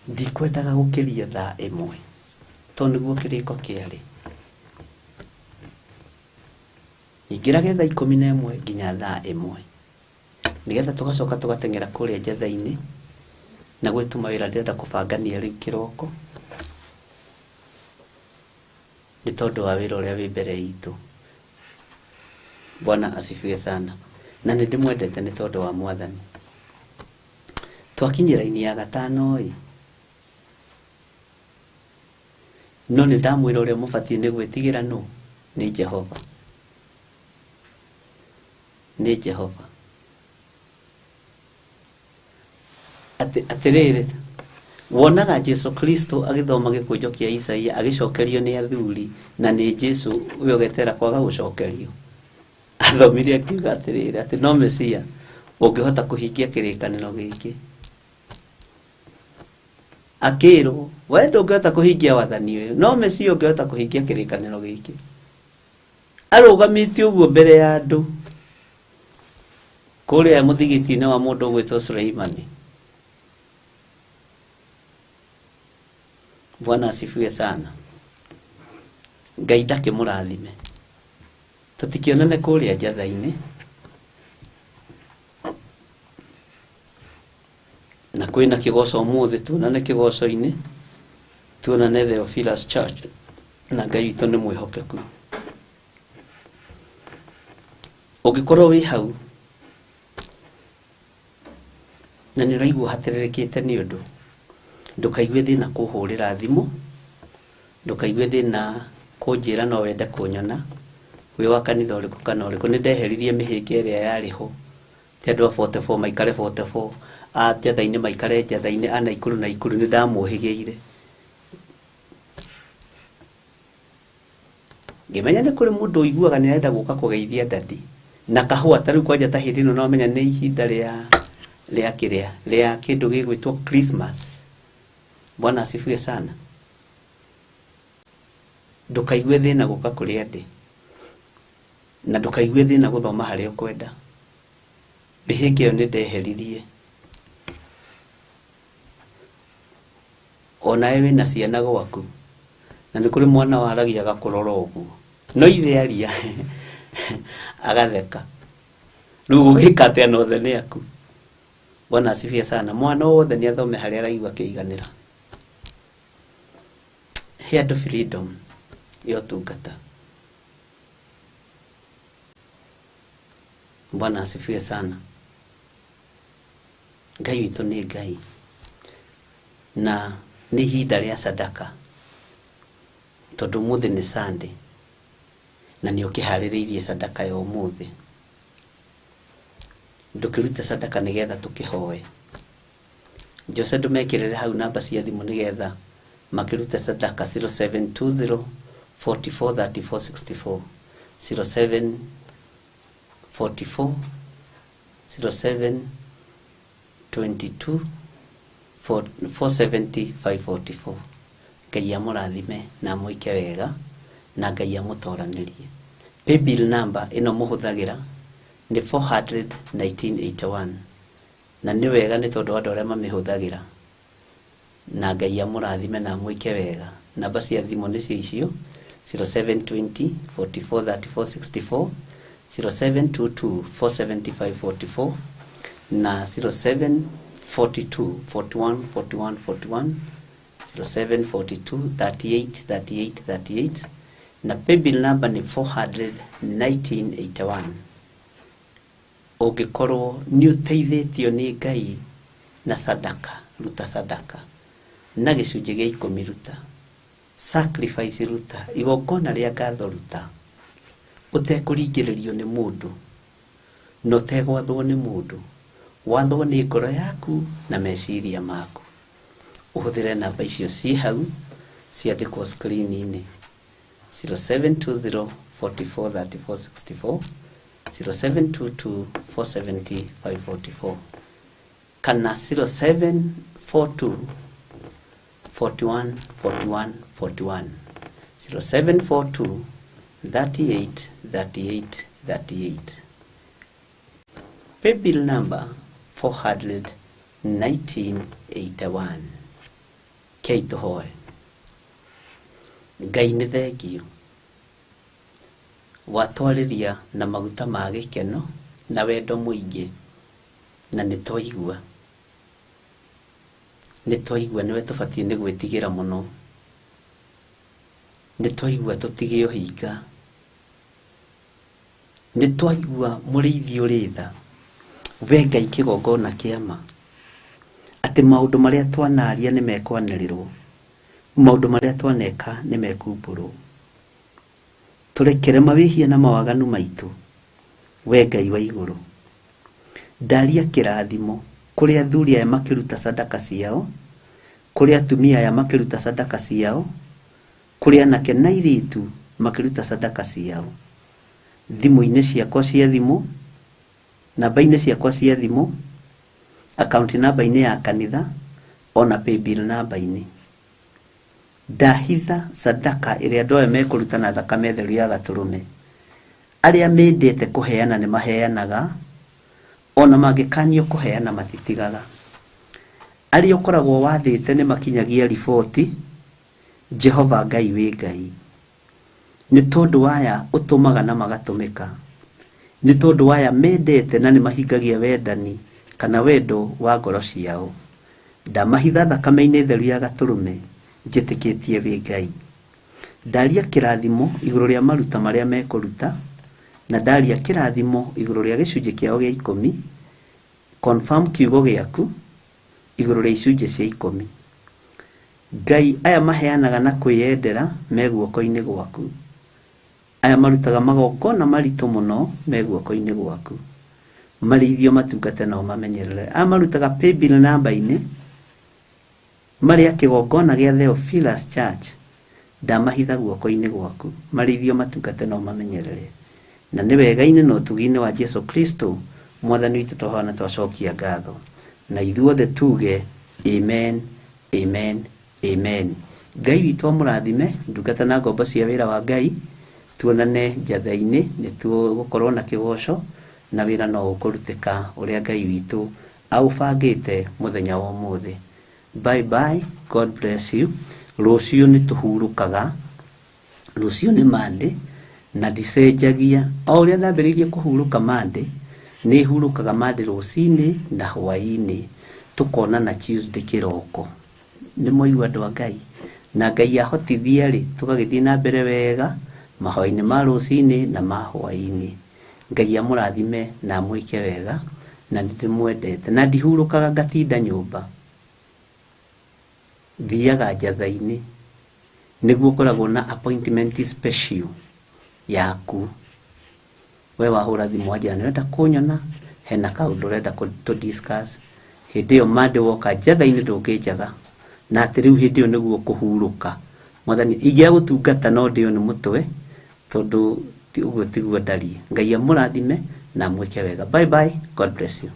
Ndikwendaga gũkĩria thaa 1 tondũ nĩguo kĩrĩko kĩarĩ. Ingĩrage thaa 11 nginya thaa 1 nĩgetha tũgacoka tũgateng'era kũrĩa njatha-inĩ na gwĩtuma wĩra ndĩrenda kũbangania rĩu kĩroko nĩ tondũ wa wĩra ũrĩa wĩ mbere itũ. Bwana asifiwe sana. Na nĩ ndĩmwendete nĩ tondũ wa Mwathani. Twakinyĩra raini ya 5 ĩ, no nĩ ndamwĩra ũrĩa mũbatiĩ nĩ gwĩtigĩra nũ? Nĩ Jehova. Nĩ Jehova. Atĩrĩrĩ, wonaga Jesu Kristo agĩthoma gĩkũnjo kĩa Isaia agĩcokerio nĩ athuri, na nĩ Jesu we ũgetera kwaga gũcokerio. Athomire akiuga atĩrĩrĩ, atĩ no Mesia ũngĩhota kũhingia kĩrĩkanĩro gĩkĩ. Akĩrwo, we ndũngĩhota kũhingia wathani ũyũ, no Mesia ũngĩhota kũhingia kĩrĩkanĩro gĩkĩ. Arũgamĩte ũguo mbere ya andũ kũrĩa mũthigiti-inĩ wa mũndũ ũgwĩtwo Suleimani. Bwana asifiwe sana. Ngai ndakĩmũrathime. Tũtikĩonane kũrĩa njatha-inĩ. Na kwĩna kĩgoco ũmũthĩ, tuonane kĩgoco-inĩ, tuonane Theophilus Church, na Ngai witũ nĩ mwĩhokeku. Ũngĩkorwo wĩ hau na nĩ ũraigua hatĩrĩrĩkĩte nĩ ũndũ, ndũkaigue thĩna kũhũrĩra thimũ, ndũkaigue thĩna kũnjĩra no wende kũnyona wĩ wa kanitha ũrĩkũ kana ũrĩkũ. Nĩ ndeheririe mĩhĩnga ĩrĩa yarĩ ho, ti andũ a 44 maikare 44, a njatha-inĩ maikare njatha-inĩ, a Naikuru Naikuru, nĩ ndamũhĩgĩire. Ngĩmenya nĩ kũrĩ mũndũ ũiguaga nĩ arenda gũka kũgeithia dadi na kahũa ta rĩu kwanja ta hĩndĩ ĩno no menya nĩ ihinda rĩa kĩrĩa rĩa kĩndũ gĩgwĩtwo Christmas. Bwana asifiwe sana. Ndũkaigue thĩna gũka kũrĩa ndĩ, na ndũkaigue thĩna gũthoma harĩa ũkwenda. Mĩhĩnga ĩyo nĩ ndeheririe. Onawe wĩna ciana gwaku, na nĩ kũrĩ mwana waragia agakũrora ũguo, no ithe aria agatheka. Rĩu ũgĩka atĩa na othe nĩ aku? Bwana asifiwe sana. Mwana wothe nĩ athome harĩa araigua akĩiganĩra. He andũ freedom ya ũtungata. Bwana asifiwe sana. Ngai witũ nĩ Ngai, na nĩ ihinda rĩa sadaka, tondũ ũmũthĩ nĩ Sunday na nĩ ũkĩharĩrĩirie sadaka ya ũmũthĩ. Ndũkĩrute sadaka nĩgetha tũkĩhoe. Jose ndũmekĩrĩre hau namba cia thimũ nĩgetha makĩrute sadaka 0720 44 34 64, 07 44 07 22 470 544. Ngai amũrathime na amwĩke wega, na Ngai amũtoranĩrie. Paybill number ĩno mũhũthagĩra nĩ 400 1981, na nĩ wega nĩ tondũ andũ arĩa mamĩhũthagĩra. Na Ngai amũrathime na amwĩke wega. Namba cia thimũ nĩcio icio 0720 44 34 64, 0722 475 44 na 0742 41 41 41, 0742 38 38 38, na paybill number nĩ 400 1981. Ũngĩkorwo nĩ ũteithĩtio nĩ Ngai na sadaka, ruta sadaka na gĩcunjĩ gĩa 10, ruta sacrifice, ruta igongona rĩa ngatho, ruta ũtekũringĩrĩrio nĩ mũndũ na ũtegwathwo nĩ mũndũ, wathwo nĩ ngoro yaku na meciria maku. Ũhũthĩre namba icio ciĩ hau ciandĩkwo screen-inĩ 0720 44 34 64, 0722 470 544 kana 0742 41 41 41, 0742 38 38 38. Paybill number 400 1981. Rekei tũhoe. Ngai nĩ thengio watwarĩria na maguta ma gĩkeno na wendo mũingĩ, na nĩ twaigua, nĩ twaigua nĩwe tũbatiĩ nĩ gwĩtigĩra mũno, nĩ twaigua tũtige ũhinga, nĩ twaigua mũrĩithi ũrĩ tha, we Ngai kĩgongona kĩa ma, atĩ maũndũ marĩa twanaria nĩ mekwanĩrĩrwo, maũndũ marĩa twaneka nĩ mekumbũrwo. Tũrekere mawĩhia na mawaganu maitũ, we Ngai wa igũrũ. Ndaria kĩrathimo kũrĩ athuri aya makĩruta sadaka ciao, kũrĩ atumia aya makĩruta sadaka ciao, kũrĩ anake na airĩtu makĩruta sadaka ciao. Thimũ-inĩ ciakwa cia thimũ, namba-inĩ ciakwa cia thimũ, akaunti namba-inĩ ya kanitha, ona paybill namba-inĩ. Ndahitha sadaka ĩrĩa andũ aya mekũruta na thakame theru ya gatũrũme. Arĩa mendete kũheana nĩ maheanaga, ona mangĩkanio kũheana matitigaga. Arĩa ũkoragwo wathĩte nĩ makinyagia riboti, Jehova Ngai wĩ Ngai. Nĩ tondũ waya ũtũmaga na magatũmĩka, nĩ tondũ waya mendete na nĩ mahingagia wendani kana wendo wa ngoro ciao. Ndamahitha thakame-inĩ theru ya gatũrũme, njĩtĩkĩtie wĩ Ngai. Ndaria kĩrathimo igũrũ rĩa maruta marĩa mekũruta, na ndaria kĩrathimo igũrũ rĩa gĩcunjĩ kĩao gĩa 10, confirm kiugo gĩaku igũrũ rĩa icunjĩ cia 10. Ngai aya maheanaga na kwĩyendera me guoko-inĩ gwaku, aya marutaga magongona maritũ mũno me guoko-inĩ gwaku, marĩithio matungate nao mamenyerere. Aya marutaga paybill namba-inĩ marĩa kĩgongona gĩa Theophilus Church, ndamahitha guoko-inĩ gwaku, marĩithio matungate nao mamenyerere. Na nĩ wega-inĩ na ũtugi-inĩ wa Jesu Kristo mwathani witũ twahoya na twacokia ngatho, na ithuothe tuge amen, amen, amen. Ngai witũ amũrathime ndungata na ngombo cia wĩra wa Ngai. Tuonane njatha-inĩ, nĩ tũgũkorwo na kĩgoco na wĩra no ũkũrutĩka ũrĩa Ngai witũ aũbangĩte mũthenya wa ũmũthĩ. Bye bye, God bless you. Rũciũ nĩ tũhurũkaga, rũciũ nĩ Monday, na ndicenjagia. O ũrĩa ndambĩrĩirie kũhurũka Monday, nĩ hurũkaga Monday rũcinĩ na hwaĩ-inĩ, tũkonana Tuesday kĩroko. Nĩ mwaigua andũ a Ngai, na Ngai ahotithia rĩ, tũgagĩthiĩ na mbere wega mahoya-inĩ ma rũcinĩ na ma hwaĩ-inĩ. Ngai amũrathime na amwĩke wega, na nĩ ndĩmwendete, na ndihurũkaga ngatinda nyũmba, thiaga njatha-inĩ nĩguo ũkoragwo na appointment special yaku. We wahũra thimũ wanjĩra nĩ ũrenda kũnyona, hena kaũndũ ũrenda tũ discuss, hĩndĩ ĩyo Monday woka njatha-inĩ ndũngĩnjaga, na atĩ rĩu hĩndĩ ĩyo nĩguo kũhurũka. Mwathani ingĩaga gũtungata no ndĩo nĩ mũtwe, tondũ ũguo tiguo ndariĩ. Ngai amũrathime na amwĩke wega. Bye bye, God bless you.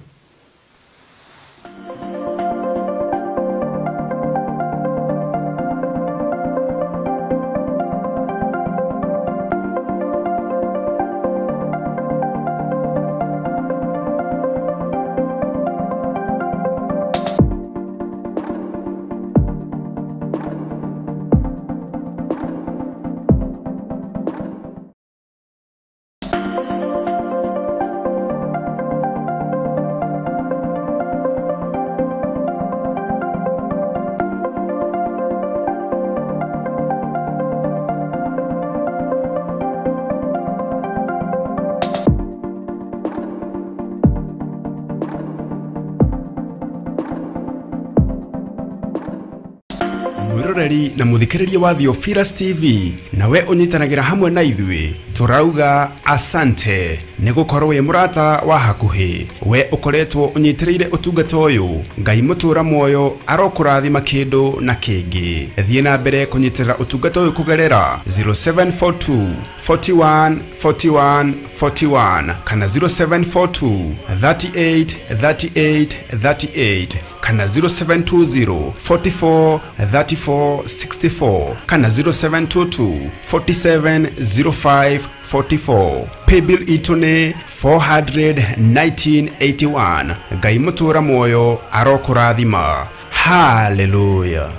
Mwiroreri na muthikiriria wa Theophilus TV, nawe ũnyitanagĩra hamwe na ithuĩ, tũrauga asante nĩ gũkorwo wĩ mũrata wa hakuhĩ. We ũkoretwo ũnyitĩrĩire ũtungata ũyũ, Ngai mũtũra muoyo arokũrathima kĩndũ na kĩngĩ. Thiĩ na mbere kũnyitĩrĩra ũtungata ũyũ kũgerera 0742 41 41 41 kana 0742 38 38 38 kana 0720 44 34 64 kana 0722 47 05 44. Paybill itũ nĩ 41981. Ngai mũtũra muoyo arokũrathima. Hallelujah.